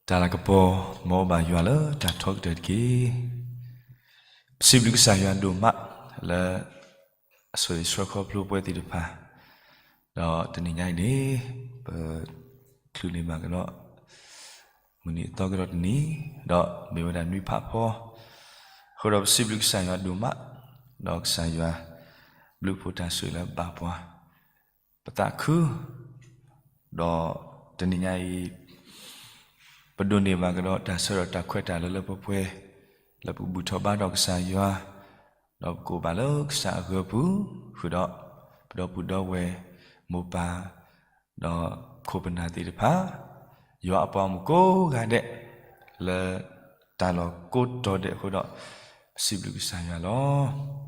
တၢ်လၤကပီၤ မ်အဘၣ်ယွၤလၢတၢ်ထီကတၢၢ်တက့ၢ်. ပစံးဘျုးကစၢ်ယွၤဒိၣ်မးလၢ အဆိၣ်ဂ့ၤဆှၢခီဖျိပဝဲသ့ၣ်တဖၣ်, ဒီးတနံၤညါအံၤန့ၣ် ပချုးန့ၢ်ဘၣ်ကဒီး မုၢ်နံၤအသီကဒီးတနံၤ, ဒီးမ့ၢ်ဝဲဒၣ်နွံဖးဖီ, အဃိဒီးပစံးဘျုးကစၢ်ယွၤဒိၣ်မး, ဒီးကစၢ်ယွၤ ဘျုးဖှိၣ်တၢ်ဆိၣ်ဂ့ၤလၢဘၣ်ပှၤ ပသးခု, ဒီးတနံၤညါအံၤ ပဒိးန့ၢ်ဘၣ်ကဒီးတၢ်ဆၢဒီးတၢ်ခွဲးတၢ်ယာ်လၢလၢပှဲၤပှဲၤ, လၢပဘူၣ်ထီၣ်ဘါထီၣ်ကစၢ်ယွၤ, ဒီးပကအိၣ်ဘၣ်လၢကစၢ်အဂၢၢ်ပူၤ, ဃုာ်ဒီးပဒီပုၢ်ဒီဝဲၢ် မိၢ်ပၢ်, ဒီးခိၣ်ပနၢ်သ့ၣ်တဖၣ်, ယွၤအပှၤမုၣ်ကိးဂၤဒဲး, လၢတၢ်လီၢ်ကိးတီၤဒဲးအဃိဒီး, ပစံးဘျုးကစၢ်ယွၤလီၤ.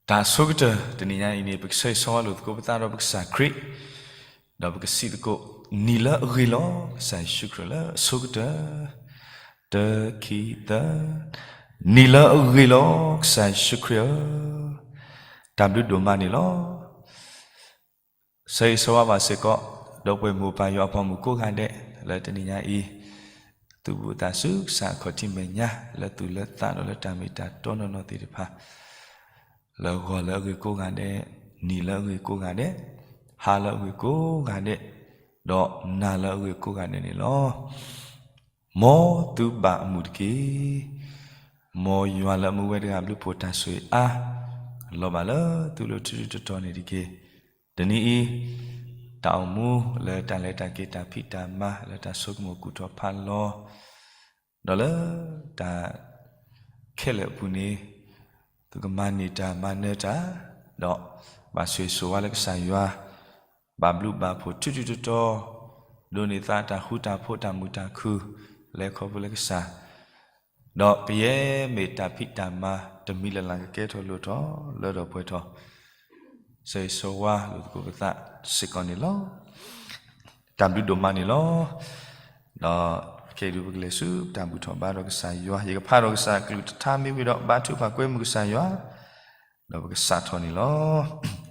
တၢ်အဆိကတၢၢ် တနံၤညါအံၤန့ၣ် ပကဆၢဂ့ၤဆၢဝါလိာ်သကိးပသးဒီးပကစၢ်ခရံာ်, ဒီးပကစံးသကိး နံၤလၢအဂ့ၤလီၤ, ကစၢ်ယ့ၣ်ၡူးခရံာ်လၢအဆိကတၢၢ်, တၢ ခံ သၢ, နံၤလၢအဂ့ၤလီၤ, ကစၢ်ယ့ၣ်ၡူးခရံာ်ဧၢ, တၢ်ဘျုးဒိၣ်မးန့ၣ်လီၤ. ဆၢဂ့ၤဆၢဝါဘၣ်စ့ၢ်ကီး ဒီပုၢ်ဝဲၢ်မိၢ်ပၢ်ယွၤအပှၤမုၣ်ကိးဂၤဒဲး လၢတနံၤညါအံၤ, သူၣ်ဘီၣ်သးစူၤကစၢ်အခီၣ်ထံးမဲာ်ညါ လၢသူၣ်လၢသးဒီးလၢတၢ်မ့ၢ်တၢ်တီနီၢ်နီၢ်သ့ၣ်တဖၣ်, လၢဂီၤလၢအဂ့ၤကိးဂၤဒဲး, နံၤလၢအဂ့ၤကိးဂၤဒဲး, ဟါလၢအဂ့ၤကိးဂၤဒဲး, ဒီးနၤလၢအဂ့ၤကိးဂၤဒဲးန့ၣ်လီၤ. မ်သုဘၣ်အမုာ်တက့ၢ်. မ်ယွၤလၢအမူဝဲတဂၤဘျုးဖှိၣ်တၢ်ဆိၣ်ဂ့ၤအါ, လီၤဘၣ်လၢသုလိၤထူထူတီတီန့ၣ်တက့ၢ်. တနံၤအံၤ, တၢ်အိၣ်မူလၢတၢ်လဲၤတၢ်က့ၤတၢ်ဖံးတၢ်မၤလၢတၢ်ဆိကမိၣ်ကူၣ်ထီၣ်ဖးလီၤ, ဒီးလၢတၢ်ခဲလၢာ်အပူၤန့ၣ်, သုကမၤန့ၢ်တၢ်မၤနၢၤတၢ်, ဒီးဘၣ်ဆိၣ်ဂ့ၤဆိၣ်ဝါလၢကစၢ်ယွၤ, ဘၣ်ဘျုးဘၣ်ဖှိၣ်ထူထူတီတီ, ဒိးန့ၢ်သးတၢ်ဃူတၢ်ဖိးတၢ်မုာ်တၢ်ခုၣ်, လဲၤခီဖျိလၢကစၢ် ဒီးကယဲၢ်မ့ၢ်တၢ်ဖံးတၢ်မၤတမံၤလၢ်လၢ်ကကဲထီၣ်လိၣ်ထီၣ်လၢထီၣ်ပှဲၤထီၣ်, ဆၢဂ့ၤဆၢဝါလိာ်သကိးပသးစ့ၢ်ကီးန့ၣ်လီၤ. တၢ်ဘျုးဒိၣ်မးန့ၣ်လီၤ. ဒီးခဲအံၤဒုးပကလဲၤဆူတၢ်ဘူၣ်ထီၣ်ဘါထီၣ်ကစၢ်ယွၤ, ယကဖးဒီးကစၢ်အကလုၢ်တထါမ့ၢ်ဝံၤဒီး ဘါထုကဖၣ်ကွဲမုာ်ကစၢ်ယွၤ, ဒီးပကစးထီၣ်န့ၣ်လီၤ.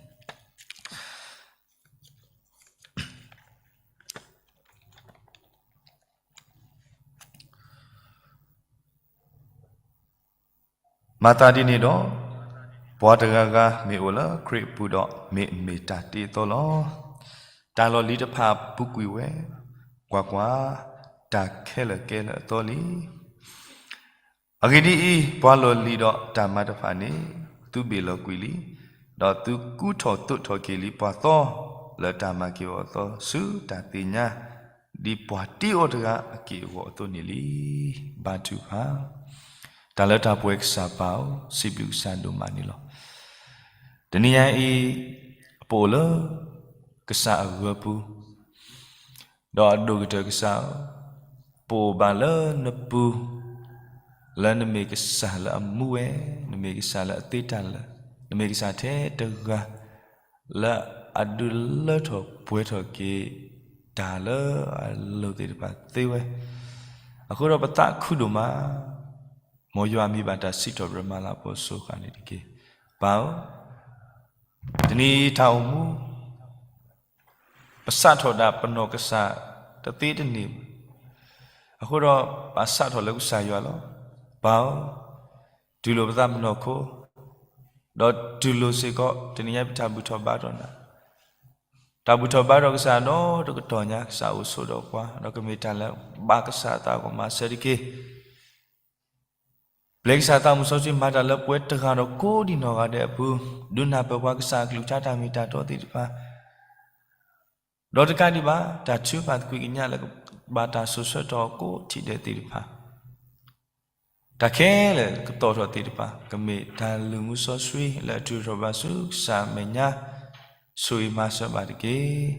မၤသးဒ်န့ၣ်ဒီး, ပှၤတဂၤဂၤမ့ၢ်အိၣ်လၢခရံာ်အပူၤဒီး မ့ၢ်အမ့ၢ်တၢ်တ့အသီလီၤ. တၢ်လီၢ်လံၤတဖၣ်ပူၤကွံာ်ဝဲ, ကွၢ်ကွၢ်, တၢ်ခဲလၢာ်ကဲလၢအသီလံ. အဂ့ၢ်ဒ်အံၤ, ပှၤလီၢ်လံၤဒီးတၢ်မၤတဖၣ်န့ၣ်, သုဘ့ၣ်လီၤကွံာ်လံ, ဒီးသုကူထီၣ်သိးထီၣ်က့ၤလံပှၤသီ, လၢတၢ်မၤက့ၤအီၤအသီဆူတၢ်သ့ၣ်ညါ, ဒ်ပှၤတ့အီၤတဂၤအက့ၢ်အဂီၤအသိးန့ၣ်လံ. ဘါထုကဖၣ်. တၢ်လၢတၢ်ပှဲၤကစၢ်ပၢ်ဧၢ, စံးဘျုးကစၢ်ဒိၣ်မးန့ၣ်လီၤ. တနံၤညါအံၤ, ပအိၣ်လၢကစၢ်အဂၢၢ်ပူၤ, ဒီးအဒိၣ်ကတၢၢ်ကစၢ်ဧၢ, ပအိၣ်ဘၣ်လၢနပူၤ, လၢနမ့ၢ်ကစၢ်လၢအမူဝဲ, နမ့ၢ်ကစၢ်လၢအသ့တၢ်လၢာ်, နမ့ၢ်ကစၢ်ထဲတဂၤ လၢအဒုးလၢထီၣ်ပှဲၤထီၣ်က့ၤ တၢ်လၢအလိၤသ့ၣ်တဖၣ်သ့ဝဲ, အဃိဒီးပသးခုဒိၣ်မး, မ်ယွၤမံၤဘၣ်တၢ်စံးထီၣ်ပတြၢၤမၤလၤကပီၤစိၤဃာ်န့ၣ်တက့ၢ်. ပၢ်ဧၢ, တနံၤအံၤတၢ်အိၣ်မူ ပစးထီၣ်ဒၣ်ပနီၢ်ကစၢ်တသ့တန့ၢ်ဘၣ်. အဃိဒီးပစးထီၣ်လၢကစၢ်ယွၤလီၤ. ပၢ်ဧၢ, တူၢ်လိာ်ပသးပနီၢ်ခိ, ဒီးတူၢ်လိာ်စ့ၢ်ကီး တနံၤညါပတၢ်ဘူၣ်ထီၣ်ဘါထီၣ်နၤ, တၢ်ဘူၣ်ထီၣ်ဘါထီၣ်ကစၢ်ဒီးတကတီၢ်ညါ ကစၢ်အိၣ်ဆိးဒီးပှၤ, ဒီးကမ့ၢ်တၢ်လၢဘၣ်ကစၢ်အသးကမၤစၢၤတက့ၢ်. ပျဲကစၢ်သးမုၢ်စီဆှံမၤတၢ်လၢပဝဲတဂၤဒီးကိးဒံးနီၢ်ဂၤဒဲးအပူၤ, ဒုးနၢ်ပၢၢ်ပှၤကစၢ်အကလုၢ်ကထါတၢ်မ့ၢ်တၢ်တီသ့ၣ်တဖၣ်, ဒီးတကးဒံးဘၣ် တၢ်ထုကဖၣ်သကွံာ်ကညးလၢကဘၣ်တၢ်စိာ်ဆှၢထီၣ်ကိးထံၣ်ဒဲးသ့ၣ်တဖၣ်, တၢ်ခဲလၢာ်ကတီၢ်ထီၣ်သ့ၣ်တဖၣ် ကမ့ၢ်တၢ်လုၢ်မူစီဆှံလၢအထုးထီၣ်ဘၣ်ဆူကစၢ်အမဲာ်ညါ, ဆိၣ်ဂ့ၤမၤစၢၤဘၣ်တက့ၢ်.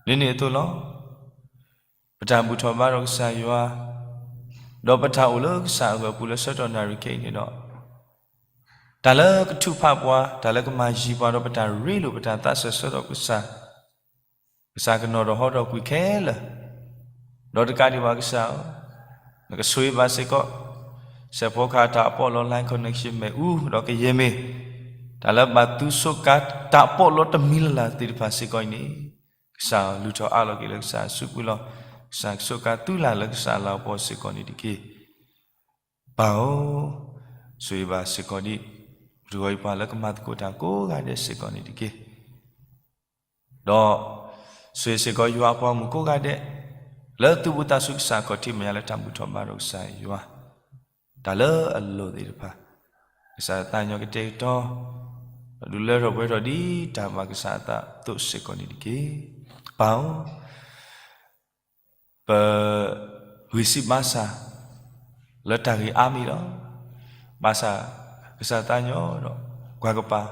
ဒ်န့ၣ်အသိးလီၤ. ပတၢ်ဘူၣ်ထီၣ်ဘါထီၣ်ကစၢ်ယွၤ, ဒီးပတၢ်အိၣ်လၢကစၢ်အဂၢၢ်ပူၤလၢဆၢကတီၢ်နၣ်ရံၣ်ခဲအံၤန့ၣ်ဒီး, တၢ်လၢကထုးဖးပှၤ, တၢ်လၢကမၤယံၤပှၤဒီးပတၢ်ရ့လိာ်ပတၢ်သးစၢၤဆၢထီၣ်ကစၢ်, ကစၢ်ကနီၤဒီးဟီထီၣ်ကွံာ်ခဲလၢာ်, ဒီးတကးဒံးဘၣ်ကစၢ်ဧၢ, နကဆိၣ်ဂ့ၤဘၣ်စ့ၢ်ကီး စဲးဖီကဟၣ်တၢ်ပီးလီ line connection မ့ၣ်အူ, ဒီးကယဲၢ်မ့ၢ် တၢ်လၢဘၣ်သူဆိးကါတၢ်ပီးလီတမံၤလၢ်လၢ်သ့ၣ်တဖၣ်စ့ၢ်ကီးအံၤန့ၣ်, ကစၢ်လုၢ်ထီၣ်အးလီၤက့ၤလၢကစၢ်အစုပူၤလီၤ. ကစၢ်ကဆိးကါသုလၢ်လၢကစၢ်အလၤကပီၤစ့ၢ်ကီးန့ၣ်တက့ၢ်. ပၢ်ဧၢ, ဆိၣ်ဂ့ၤဘၣ်စ့ၢ်ကီးဒံး ပှၤတဂၤအံၤပှၤလၢကမၤသကိးတၢ်ကိးဂၤဒဲးစ့ၢ်ကီးန့ၣ်တက့ၢ်. ဒီးဆိၣ်ဂ့ၤစ့ၢ်ကီးယွၤအပှၤဂီၢ်မုၢ်ကိးဂၤဒဲး လၢသုဘူးသးဆူကစၢ်အခီၣ်ထံးမဲာ်ညါလၢတၢ်ဘူၣ်ထီၣ်ဘါထီၣ်ကစၢ်ယွၤ တၢ်လၢအလိၣ်သ့ၣ်တဖၣ် ကစၢ်အသးကညီၤကတဲာ်ကတီၤ ဒီးဒုးလၢထီၣ်ပှဲၤထီၣ်ဒ်တၢ်ဘၣ်ကစၢ်အသးအသိးစ့ၢ်ကီးန့ၣ်တက့ၢ်. ပၢ်ဧၢ, ပဂံၢ်စၢ်ဘါစၢ် လၢတၢ်ဂ့ၤအါမံၤလီၤ. ဘၣ်ဆၣ် ကစၢ်သးကညီၤဒီး ကွၢ်ကပၤ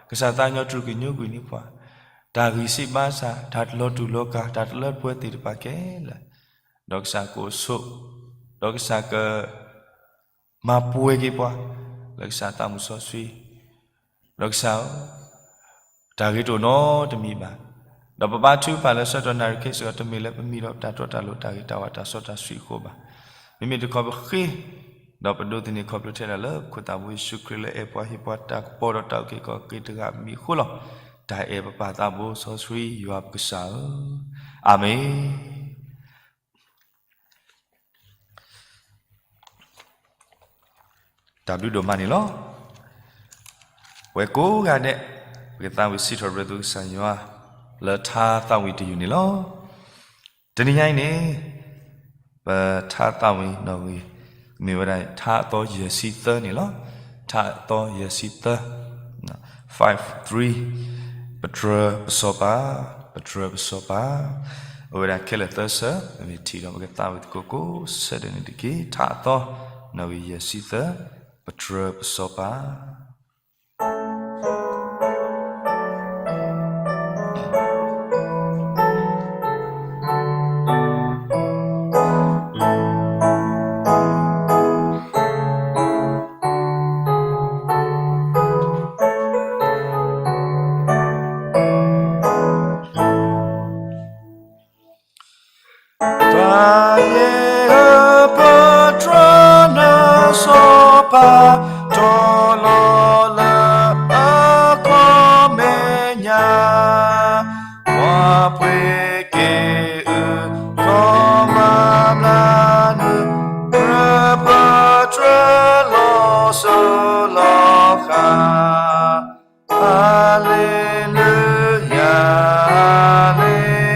ကစၢ်သးကညီၤတြူာ်ကညိကွံာ်န့ၢ်ပှၤ တၢ်ဂံၢ်စၢ်ဘါစၢ် တၢ်လီၤတူာ်လီၤကာ် တၢ်တလၢတပှဲၤသ့ၣ်တဖၣ်ခဲလၢာ် ဒီးကစၢ်ကအိၣ်ဆိး ဒီးကစၢ်က မၤပှဲၤက့ၤပှၤ လၢကစၢ်သးမုၢ်စီဆှံ ဒီးကစၢ်ဧၢ, တၢ်ဂ့ၤတအိၣ်နီတမံၤဘၣ်. ဒီးပဘါထုကဖၣ်လၢဆၢကတီၢ်နၣ်ရံၣ်ခဲအံၤစ့ၢ်ကီး တမ့ၢ်လၢပမံဒီးပတၢ်တီတၢ်လိၤ တၢ်ဂ့ၤတၢ်ဝါတၢ်စီတၢ်ဆှံအဃိဘၣ်. မ့မ့ၢ်တခီပဃ့ ဒီးပဒိးသန့ၤခီဖျိထဲဒၣ်လၢပခိၣ်သးဘိယ့ၣ်ၡူးခရံာ်လၢအဲၣ်ပှၤဟ့ၣ်ပှၤတၢ်ကပီၤဒီးတၢ်အုၣ်က့ၤခီၣ်က့ၤတဂၤအမံၤအဃိလီၤ. တၢ်အဲၣ်ပပၢ်သးဘိစီဆှံယွၤပကစၢ်ဧၢ, အၤမ့ၣ်. တၢ်ဘျုးဒိၣ်မးန့ၣ်လီၤ. ပဝဲကိးဂၤဒဲး ပကသးဝံၣ်စံးထီၣ်ပတြၢၤသုကစၢ်ယွၤ လၢထါသးဝံၣ်တယုၢ်န့ၣ်လီၤ. တနံၤညါအံၤန့ၣ် ပထါသးဝံၣ်နီၣ်ဂံၢ် မ့ၢ်ဝဲဒၣ်ထါအသီယဲၢ်ဆံသၢန့ၣ်လီၤ. ထါအသီယဲၢ်ဆံသၢ five three ပတြၢၤပစီၤပၤ, ပတြၢၤပစီၤပၤ, အိၣ်ဝဲဒၣ်ခဲလၢာ်သၢဆၢ, ပမ့ၢ်ထံၣ်ဒီးပကသးဝံၣ်သကိးကိးဆၢဒၣ်န့ၣ်တက့ၢ်. ထါအသီ နီၣ်ဂံၢ်ယဲၢ်ဆံသၢ, ပတြၢၤပစီၤပၤ. တၢ်ယဲၢ်ဧၢ ပတြၢၤနစီၤပၤ တီၤလီၤလၢအခီပညီ, ပှၤပှ့ၤက့ၤအုၣ် ခီမၤမျးနုာ်, ပတြၢၤပတြၢၤလီၤစိၤလီၤဃာ်. ဟါလ့လူယၤ, ဟါလ့လူ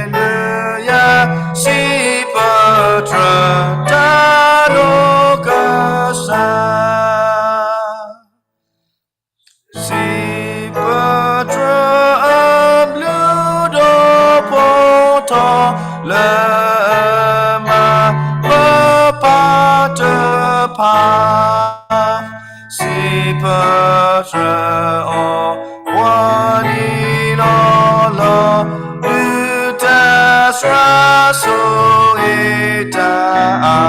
ယၤ, စံးပတြၢၤတၢ်ဒိၣ်ကစၢ်. စံးပတြၢၤအဘျုးဒိၣ်ဖှိၣ်ထီၣ် လၢအမၤပပၢ်တဖၣ် စံးပတြၢၤအီၤ ပှၤနံၤလီၤလီၤ ဒုၣ်ဒါသရၣ် ဆိၣ်ဂ့ၤတၢ်အါ.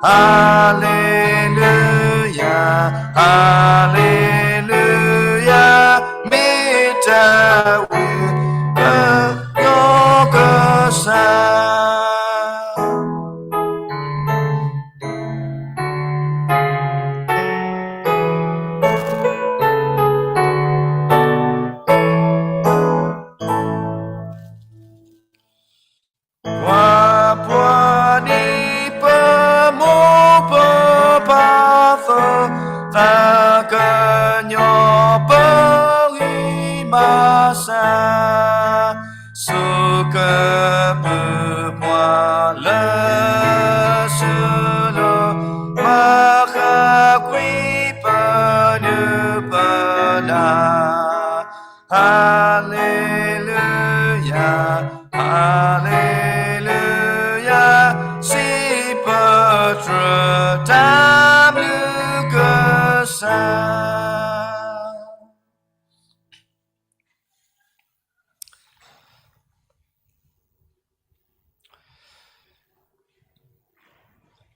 ဟါလ့လူယၤ, ဟါလ့လူယၤ, မ့ၢ်တၢ်ဝံၤ ကညီကစၢ်. ပှၤပှၤနံၤ ပမိၢ်ပပၢ်သ့ၣ် သးကညီၤပဂံၢ်မၤစၢ် ဆိၣ်ကပၢၤပှၤလၢစၢလီၤ မၤဃၣ်ကွံာ်ပနုာ်ပဒၢ်. ဟါလ့လူယၤ, ဟါလ့လူယၤ, စံးပတြၢၤတၢ်ဘျုးကစၢ်.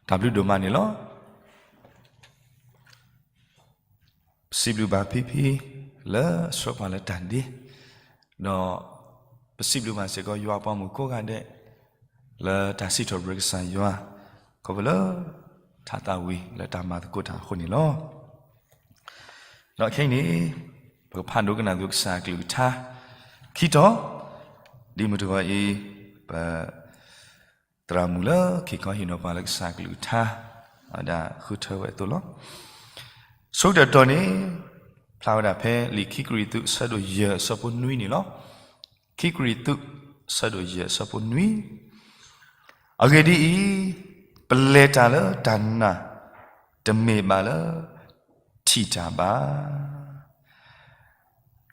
တၢ်ဘျုးဒိၣ်မးန့ၣ်လီၤ. ပစံးဘျုးဘၣ်ဖံဖံ လၢအဆှၢပှၤလၢတၢ်ဒ့, ဒီးပစံးဘျုးဘၣ်စ့ၢ်ကီးယွၤအပှၤမုၣ်ကိးဂၤဒဲး လၢတၢ်စံးထီၣ်ပတြၢၤကစၢ်ယွၤ ခီဖျိလၢ ထါသးဝံၣ်လၢတၢ်မၤသကိးတၢ်အဃိန့ၣ်လီၤ. ဒီးခဲအံၤန့ၣ် ပကဖးဒိကနၣ်သကိးကစၢ်အကလုၢ်ကထါ ခံတီၤ, ဒ်မုၢ်တဂီၤအံၤ ပ သရၣ်မုၣ်လၢခံခီဟ့ၣ်နီၤပှၤလၢကစၢ်ကလုၢ်ကထါ ဝဲဒၣ်ဃုထၢဝဲအသိးလီၤ. ဆိကတၢၢ်တတီၤန့ၣ် ဖျါဝဲဒၣ်ဖဲလံာ်ခံကရံၣ်သူး အဆၢဒိၣ်ယဲၢ် အဆၢဖိနွံန့ၣ်လီၤ. ခံကရံၣ်သူး အဆၢဒိၣ်ယဲၢ် အဆၢဖိနွံ, အဂ့ၢ်ဒ်အံၤ, ပလဲၤတၢ်လၢတၢ်နာ်, တမ့ၢ်ဘၣ်လၢ ထံၣ်တၢ်ဘၣ်.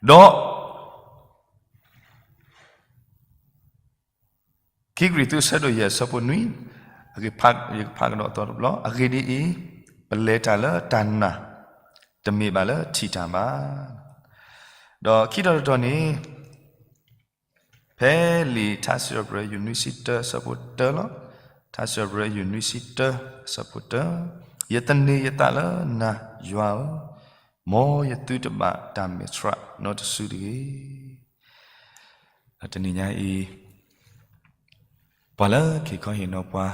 ဒီး ခံကရံၣ်သူး အဆၢဒိၣ်ယဲၢ် အဆၢဖိနွံ, ယကဖးကဒီးအသီတဘျီ, အဂ့ၢ်ဒ်အံၤ, ပလဲၤတၢ်လၢတၢ်နာ်, တမ့ၢ်ဘၣ်လၢထံၣ်တၢ်ဘၣ်. ဒီးခံတီၤတတီၤန့ၣ် ဖဲလံာ်ထါစံးပတြၢၤ ယုၢ်နွံဆံတၢ အဆၢဖိတၢလီၤ. ထါစံးပတြၢၤ ယုၢ်နွံဆံတၢ အဆၢဖိတၢ, ယသန့ၤယသးလၢနၤယွၤဧၢ, မ်ယသုတဘၣ်တၢ်မဲာ်ဆှးနီတစုတဂ့ၤ. တနံၤညါအံၤ ပှၤလၢခံခီဟ့ၣ်နီၤပှၤ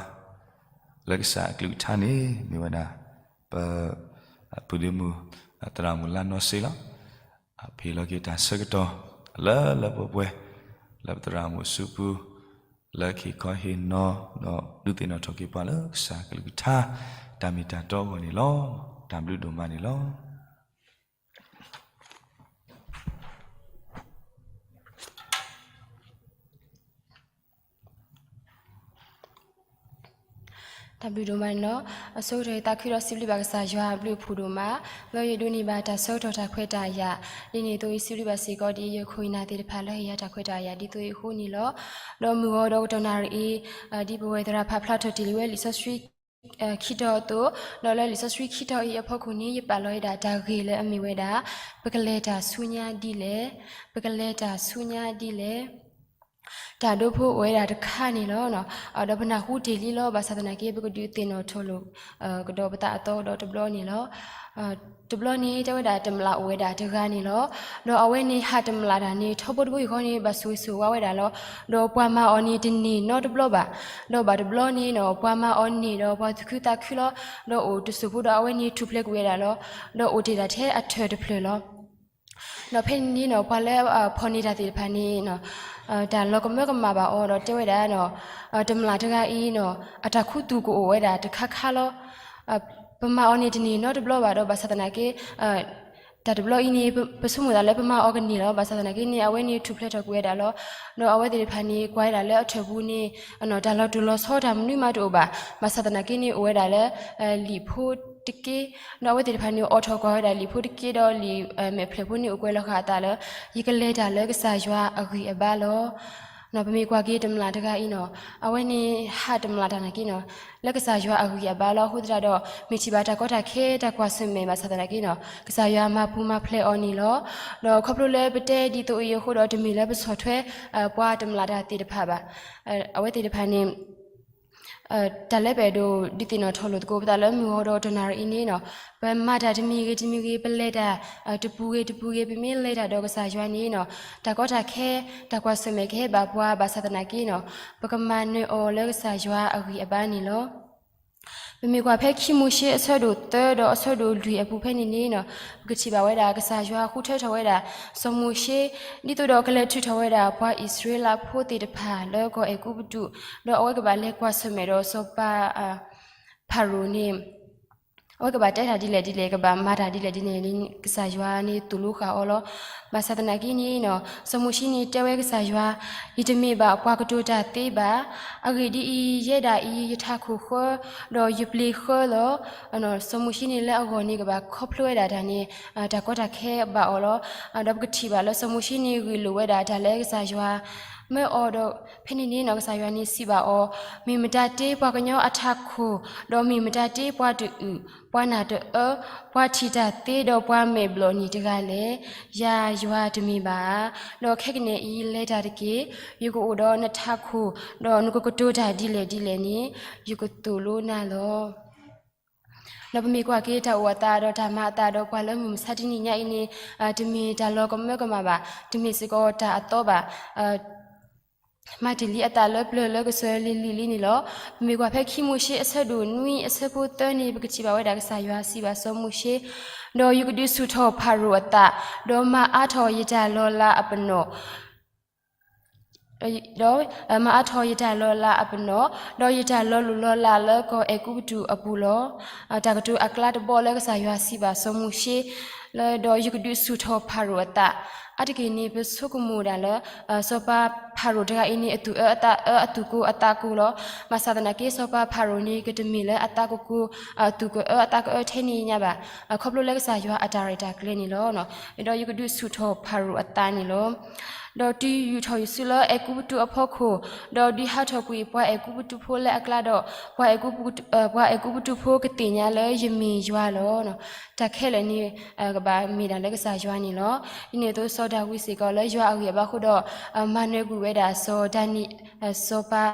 လၢကစၢ်အကလုၢ်ကထါန့ၣ် မ့ၢ်ဝဲဒၣ် ပ ပုၢ်ဒ့မုၣ် သရၣ်မုၣ်လါနီၢ်စ့လီၤ. ဖဲအံၤလီၤက့ၤတၢ်ဆၢကတီၢ် လၢလၢပှဲၤပှဲၤ လၢပသရၣ်မုၣ်အစုပူၤ လၢခံခီဟ့ၣ်နီၤ ဒီးဒုးသ့ၣ်နီၣ်ထီၣ်က့ၤပှၤလၢကစၢ်ကလုၢ်ကထါ တၢ်မ့ၢ်တၢ်တီအဂီၢ်န့ၣ်လီၤ. တၢ်ဘျုးဒိၣ်မးန့ၣ်လီၤ. တၢ်ဘျုးဒိၣ်မးန့ၣ်လီၤ. အဆိကတၢၢ်ယသးခုဒီးစံးဘျုးဘၣ်ကစၢ်ယွၤအဘျုးအဖှိၣ်ဒိၣ်မး, လၢယဒိးန့ၢ်ဘၣ်တၢ်ဆၢကတီၢ်တၢ်ခွဲးတၢ်ယာ်, ဒ်န့ၣ်အသိးယစံးဘျုးဘၣ်စ့ၢ်ကီး ဒ်ယခိၣ်ယနၢ်သ့ၣ်တဖၣ်လၢဟ့ၣ်ယၤတၢ်ခွဲးတၢ်ယာ် ဒ်သိးအံၤအဃိန့ၣ်လီၤ. ဒီးမုၢ်ဂီၤဒီးကတီၢ်နၣ်ရံၣ်အံၤ, ဒ်ပဝဲသရၣ်ဖးဖျါထီၣ်တ့ၢ်လံဝဲလံာ်စီဆှံ ခံတီၤအသိး, ဒီးလၢလံာ်စီဆှံခံတီၤအံၤအဖီခိၣ်န့ၣ် ယပာ်လီၤဝဲဒၣ်တၢ်ဂ့ၢ်လၢအမ့ၢ်ဝဲဒၣ် ပကလဲၤတၢ်ဆူညါဒ်လဲၣ်, ပကလဲၤတၢ်ဆူညါဒ်လဲၣ်. တၢ်ဒိဖိအိၣ်ဝဲဒၣ်တခါန့ၣ်လီၤ. ဒီးပနၢ်ဟူတ့ၢ်လံလီၤ. ဘၣ်ဆၣ်သနာ်က့ ပကဒုးသ့ၣ်နီၣ်ထီၣ်လိာ်ကဒီးပသးအသီဒီးတဘျီန့ၣ်လီၤ. တဘျီန့ၣ် တဲဝဲဒၣ်တမျၢ်အိၣ်ဝဲဒၣ်တဂၤန့ၣ်လီၤ. ဒီးအဝဲန့ၣ်ဟးတမျၢ်တၢ်န့ၣ် ထီဘိတဘိယူၢ်ဃီန့ၣ် ဘၣ်ဆိၣ်ဂ့ၤဆိၣ်ဝါဝဲဒၣ်လီၤ. ဒီးပှၤမၤအီၤန့ၣ်တန့ၢ်နီတဘျီဘၣ်. ဒီးဘၣ်တဘျီန့ၣ် ပှၤမၤအီၤန့ၢ်ဒီးပှၤသူၣ်ခုသးခုလီၤ. ဒီးအိၣ်တစိၢ်ဖိဒီးအဝဲန့ၣ်ထူၣ်ဖျဲးကွံာ်ဝဲဒၣ်လီၤ. ဒီးအိၣ်တ့ၢ်ဒၣ်ထဲအထၢၣ်တဖျၢၣ်လီၤ. ဒီးဖဲန့ၣ်န့ၣ် ပှၤလၢဖီၣ်န့ၢ်တၢ်သ့ၣ်တဖၣ်န့ၣ် တၢ်လီၤကမၢကမၣ်ဘၣ်အီၤဒီးတဲဝဲဒၣ် တမျၢ်တဂၤအံၤ အတၢ်ခူသူၣ်ကအိၣ်ဝဲဒၣ်တခါခါလီၤ. ပမၤအီၤန့ၣ်တန့ၢ်နီတဘျီဘၣ်ဒီး ဘၣ်ဆၣ်သနာ်က့ တၢ်တဘျီအံၤန့ၣ် ပဆိကမိၣ်သးလၢပမၤအီၤကန့ၢ်လီၤ. ဘၣ်ဆၣ်သနာ်က့န့ၣ် အဝဲန့ၣ်ထူၣ်ဖျဲးထီၣ်ကွံာ်ဝဲဒၣ်လီၤ. ဒီးအဝဲသ့ၣ်တဖၣ်န့ၣ် ကွၢ်ဝဲဒၣ်လၢအထၢၣ်ပူၤန့ၣ် တၢ်လီၤတူၢ်လီၤဆီတၢ်မနုၤမးတအိၣ်ဘၣ်. ဘၣ်ဆၣ်သနာ်က့န့ၣ် အိၣ်ဝဲဒၣ်လၢ လံာ်ဖိတက့, ဒီးအဝဲသ့ၣ်တဖၣ်န့ၣ် အိးထီၣ်ကွၢ်ဝဲဒၣ်လံာ်ဖိတက့ဒီးလံာ်မဲာ်ဖျၢၣ်ဖိန့ၣ် အိၣ်ကွဲးလီၤဃာ်အသးလၢ ယကလဲၤတၢ်လၢကစၢ်ယွၤအဂံၢ်အဘါလီၤ. ပမ့ၢ်ကွၢ်က့ၤတမျၢ်တဂၤအံၤန့ၣ် အဝဲန့ၣ်ဟးတမျၢ်တၢ်နာ်က့န့ၣ် လၢကစၢ်ယွၤအဂံၢ်အဘါလီၤ. အဃိသတးဒီး မ့ၢ်ထံၣ်ဘၣ်တၢ်ကီတၢ်ခဲတၢ်ကွၢ်ဆၢၣ်မဲာ်ဘၣ်ဆၣ်သနာ်က့န့ၣ် ကစၢ်ယွၤမၤပူၤမၤဖျဲးအီၤန့ၣ်လီၤ. ဒီးခီဖျိလၢပတဲဒ်သိးအံၤအဃိဒီး တမ့ၢ်လၢပဆီၣ်ထွဲ ပှၤတမျၢ်တၢ်သ့ၣ်တဖၣ်ဘၣ်. အဝဲသ့ၣ်တဖၣ်န့ၣ် တၢ်လၢပအဲၣ်ဒိးဒုးသ့ၣ်နီၣ်ထီၣ်လိာ်သကိးပသးလၢမုၢ်ဂီၤဒီးတနၣ်ရံၣ်အံၤန့ၣ် ပမၤတၢ်တမံၤဂ့ၤတမံၤဂ့ၤ ပလဲၤတၢ်တပူၤဂ့ၤတပူၤဂ့ၤ ပမ့ၢ်လဲၤတၢ်ဒီးကစၢ်ယွၤန့ၣ် တၢ်ကီတၢ်ခဲ တၢ်ကွၢ်ဆၢၣ်မဲာ်ကဟဲဘၣ်ပှၤဘၣ်ဆၣ်သနာ်က့န့ၣ် ပကမၤနၢၤအီၤလၢကစၢ်ယွၤအဂံၢ်အဘါန့ၣ်လီၤ. ပမ့ၢ်ကွၢ်ဖဲခံမိၤၡ့အဆၢဒိၣ်သၢဒီးအဆၢဒိၣ်လွံၢ်အပူၤဖဲန့ၣ်န့ၣ် ပကထံၣ်ဘၣ်ဝဲဒၣ်ကစၢ်ယွၤဃုထၢထီၣ်ဝဲဒၣ် စီၤမိၤၡ့ ဒ်သိးဒီးကလဲၤထုးထီၣ်ဝဲဒၣ်ပှၤအံၣ်စရ့လးဖိသ့ၣ်တဖၣ်လၢကီၢ်အဲၤကူပတူး ဒီးအဝဲကဘၣ်လဲၤကွၢ်ဆၢၣ်မဲာ်ဒီးစီၤပၤ ဖၤရိၤန့ၣ် အဝဲကဘၣ်တဲတၢ်ဒ်လဲၣ်ဒ်လဲၣ် ကဘၣ်မၤတၢ်ဒ်လဲၣ်ဒ်လဲၣ်န့ၣ် ကစၢ်ယွၤန့ၣ်သိၣ်လိဃာ်အီၤလီၤ. ဘၣ်ဆၣ်သနာ်က့န့ၣ် စီၤမိၤၡ့န့ၣ်တဲဝဲကစၢ်ယွၤ ယတမ့ၢ်ဘၣ်ပှၤကတိၤတၢ်သ့ဘၣ်. အဂ့ၢ်ဒ်အံၤ, ယဲဒၣ်အံၤ ယထးခိၣ်ဃၢ ဒီးယပျ့ၤဃၢလီၤ. စီၤမိၤၡ့န့ၣ်လၢအဂီၢ်န့ၣ် ကဘၣ်ခီဖျိဝဲဒၣ်တၢ်န့ၣ် တၢ်ကီတၢ်ခဲဘၣ်အီၤလီၤ. ဒီးပကထံၣ်ဘၣ်လၢစီၤမိၤၡ့န့ၣ်ဂ့ၢ်လိာ်ဝဲဒၣ်တၢ်လၢကစၢ်ယွၤ မၢအီၤဒီး ဖဲန့ၣ်န့ၣ် ကစၢ်ယွၤန့ၣ်စံးဘၣ်အီၤ, မ့ၢ်မတၤတ့ပှၤကညီအထးခိၣ်, ဒီးမ့ၢ်မတၤတ့ပှၤတအုၣ်, ပှၤနၢ်တအၢ, ပှၤထံၣ်တၢ်သ့ဒီးပှၤမဲာ်ဘျီၣ်န့ၣ်တဂၤလဲၣ်. ယၤယွၤတမ့ၢ်ဘၣ်ဧါ. ဒီးခဲကနံၣ်အံၤလဲၤတၢ်တက့ၢ်. ယကအိၣ်ဒီးနထးခိၣ်, ဒီးနကကတိၤတၢ်ဒ်လဲၣ်ဒ်လဲၣ်န့ၣ် ယကသိၣ်လိနၤလီၤ. ဒီးပမ့ၢ်ကွၢ်က့ၤတၢ်အိၣ်အသးဒီးတၢ်မၤအသးဒီးပှၤလၢမုၢ်မဆါတနံၤညါအံၤန့ၣ် တမ့ၢ်တၢ်လီၤကမၢကမၣ်ဘၣ်. တမ့ၢ်စ့ၢ်ကီးတၢ်အသီဘၣ်. မၤတ့ၢ်လံအသးလၢပျၢၤလၢကစၢၤလံၤလံၤလံန့ၣ်လီၤ. ပမ့ၢ်ကွၢ်ဖဲခံမိၤၡ့အဆၢဒိၣ်နွံအဆၢဖိသၢန့ၣ် ပကထံၣ်ဘၣ်ဝဲဒၣ်ကစၢ်ယွၤစံးဘၣ်စီၤမိၤၡ့, ဒီးယကဒုးဆူၣ်ထီၣ်ဖၤရိၤအသး, ဒီးမၤအါထီၣ်ယတၢ်လီၤလးအပနီၣ် ဒီးမၤအါထီၣ်ယတၢ်လီၤလးအပနီၣ်, ဒီးယတၢ်လီၤလိၢ်လီၤလးလၢကီၢ်အဲၤကူပတူးအပူၤလီၤ. တၢ်ကတိၤအကျါတဘီလၢကစၢ်ယွၤစံးဘၣ်စီၤမိၤၡ့, လၢဒီးယကဒုးဆူၣ်ထီၣ်ဖၤရိၤအသး, အါတက့ၢ်န့ၣ် ပဆိကမိၣ်ဒၣ်လၢ စီၤပၤဖၤရိၤတဂၤအံၤန့ၣ် အသူၣ်အၢအသးအၢ အသူၣ်ကိၢ်အသးကိၢ်လီၤ. ဘၣ်ဆၣ်သနာ်က့ စီၤပၤဖၤရိၤန့ၣ် ကတမ့ၢ်လၢအသးကကိၢ် အသူၣ်ကအၢအသးကအၢထဲန့ၣ်ညါဘၣ်, ခီဖျိလၢကစၢ်ယွၤအတၢ်ရဲၣ်တၢ်ကျဲၤန့ၣ်လီၤ. ဒီးယကဒုးဆူၣ်ထီၣ်ဖၤရိၤအသးန့ၣ်လီၤ. ဒီးတုၤယူာ်ထီၣ်ယစုလၢအဲၤကူပတူးအဖီခိၣ်, ဒီးဒုးဟးထီၣ်ကွံာ်ပှၤအဲၤကူပတူးဖိလၢအကျါဒီး, ပှၤအဲၤကူပတူးဖိကသ့ၣ်ညါလၢယမ့ၢ်ယွၤလီၤ. တၢ်ခဲလၢာ်န့ၣ် ကဘၣ်မ့ၢ်ဒၣ်လၢကစၢ်ယွၤန့ၣ်လီၤ. ဒ်န့ၣ်အသိးစီၤဒၤဝံးစ့ၢ်ကီးလၢယွၤအဂံၢ်အဘါအဃိဒီး မၤနၢၤကွံာ်ဝဲဒၣ်စီၤဒၤနံး, စီၤပၤ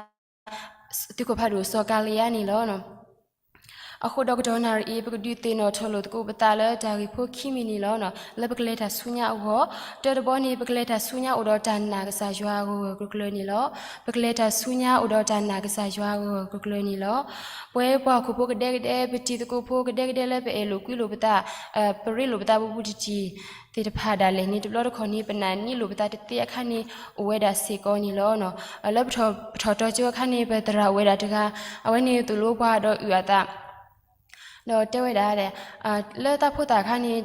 သုးခိၣ်ဖးဒိၣ်စီၤကၤလံယါန့ၣ်လီၤ. အဃိဒီးကတီၢ်နၣ်ရံၣ်အံၤ ပကဒုးသ့ၣ်နီၣ်ထီၣ်လိာ်သကိးပသးလၢတၢ်ဂ့ၢ်ဖိခံမံၤန့ၣ်လီၤ. လၢပကလဲၤတၢ်ဆူညါအဂီၢ်, တၢတဘီန့ၣ် ပကလဲၤတၢ်ဆူညါအိၣ်ဒီးတၢ်နာ်ကစၢ်ယွၤဂၢၢ်ဂၢၢ်ကျၢၤကျၢၤန့ၣ်လီၤ. ပကလဲၤတၢ်ဆူညါအိၣ်ဒီးတၢ်နာ်ကစၢ်ယွၤဂၢၢ်ဂၢၢ်ကျၢၤကျၢၤန့ၣ်လီၤ. ပဝဲပှၤဟီၣ်ခိၣ်ဖိကဒဲကဒဲ ပတံၤသကိးဖိကဒဲကဒဲလၢပအဲၣ်လိာ်ကွံလိာ်ပသး, ပရ့လိာ်ပသးပပူၤတထံၣ်သ့ၣ်တဖၣ်ဒၣ်လဲာ်န့ၣ် တဘျီတခီၣ်န့ၣ် ပနာ်န့ၢ်လိာ်ပသးတသ့အခါန့ၣ် အိၣ်ဝဲဒၣ်စ့ၢ်ကီးန့ၣ်လီၤ. လၢပထီၣ်တီကၠိအခါန့ၣ် ပသရၣ်အိၣ်ဝဲဒၣ်တဂၤ, အဝဲန့ၣ်သိၣ်လိပှၤဒီးအုၣ်အသး ဒီးတဲဝဲဒၣ်, လၢတၢ်ဖိသၣ်အခါန့ၣ်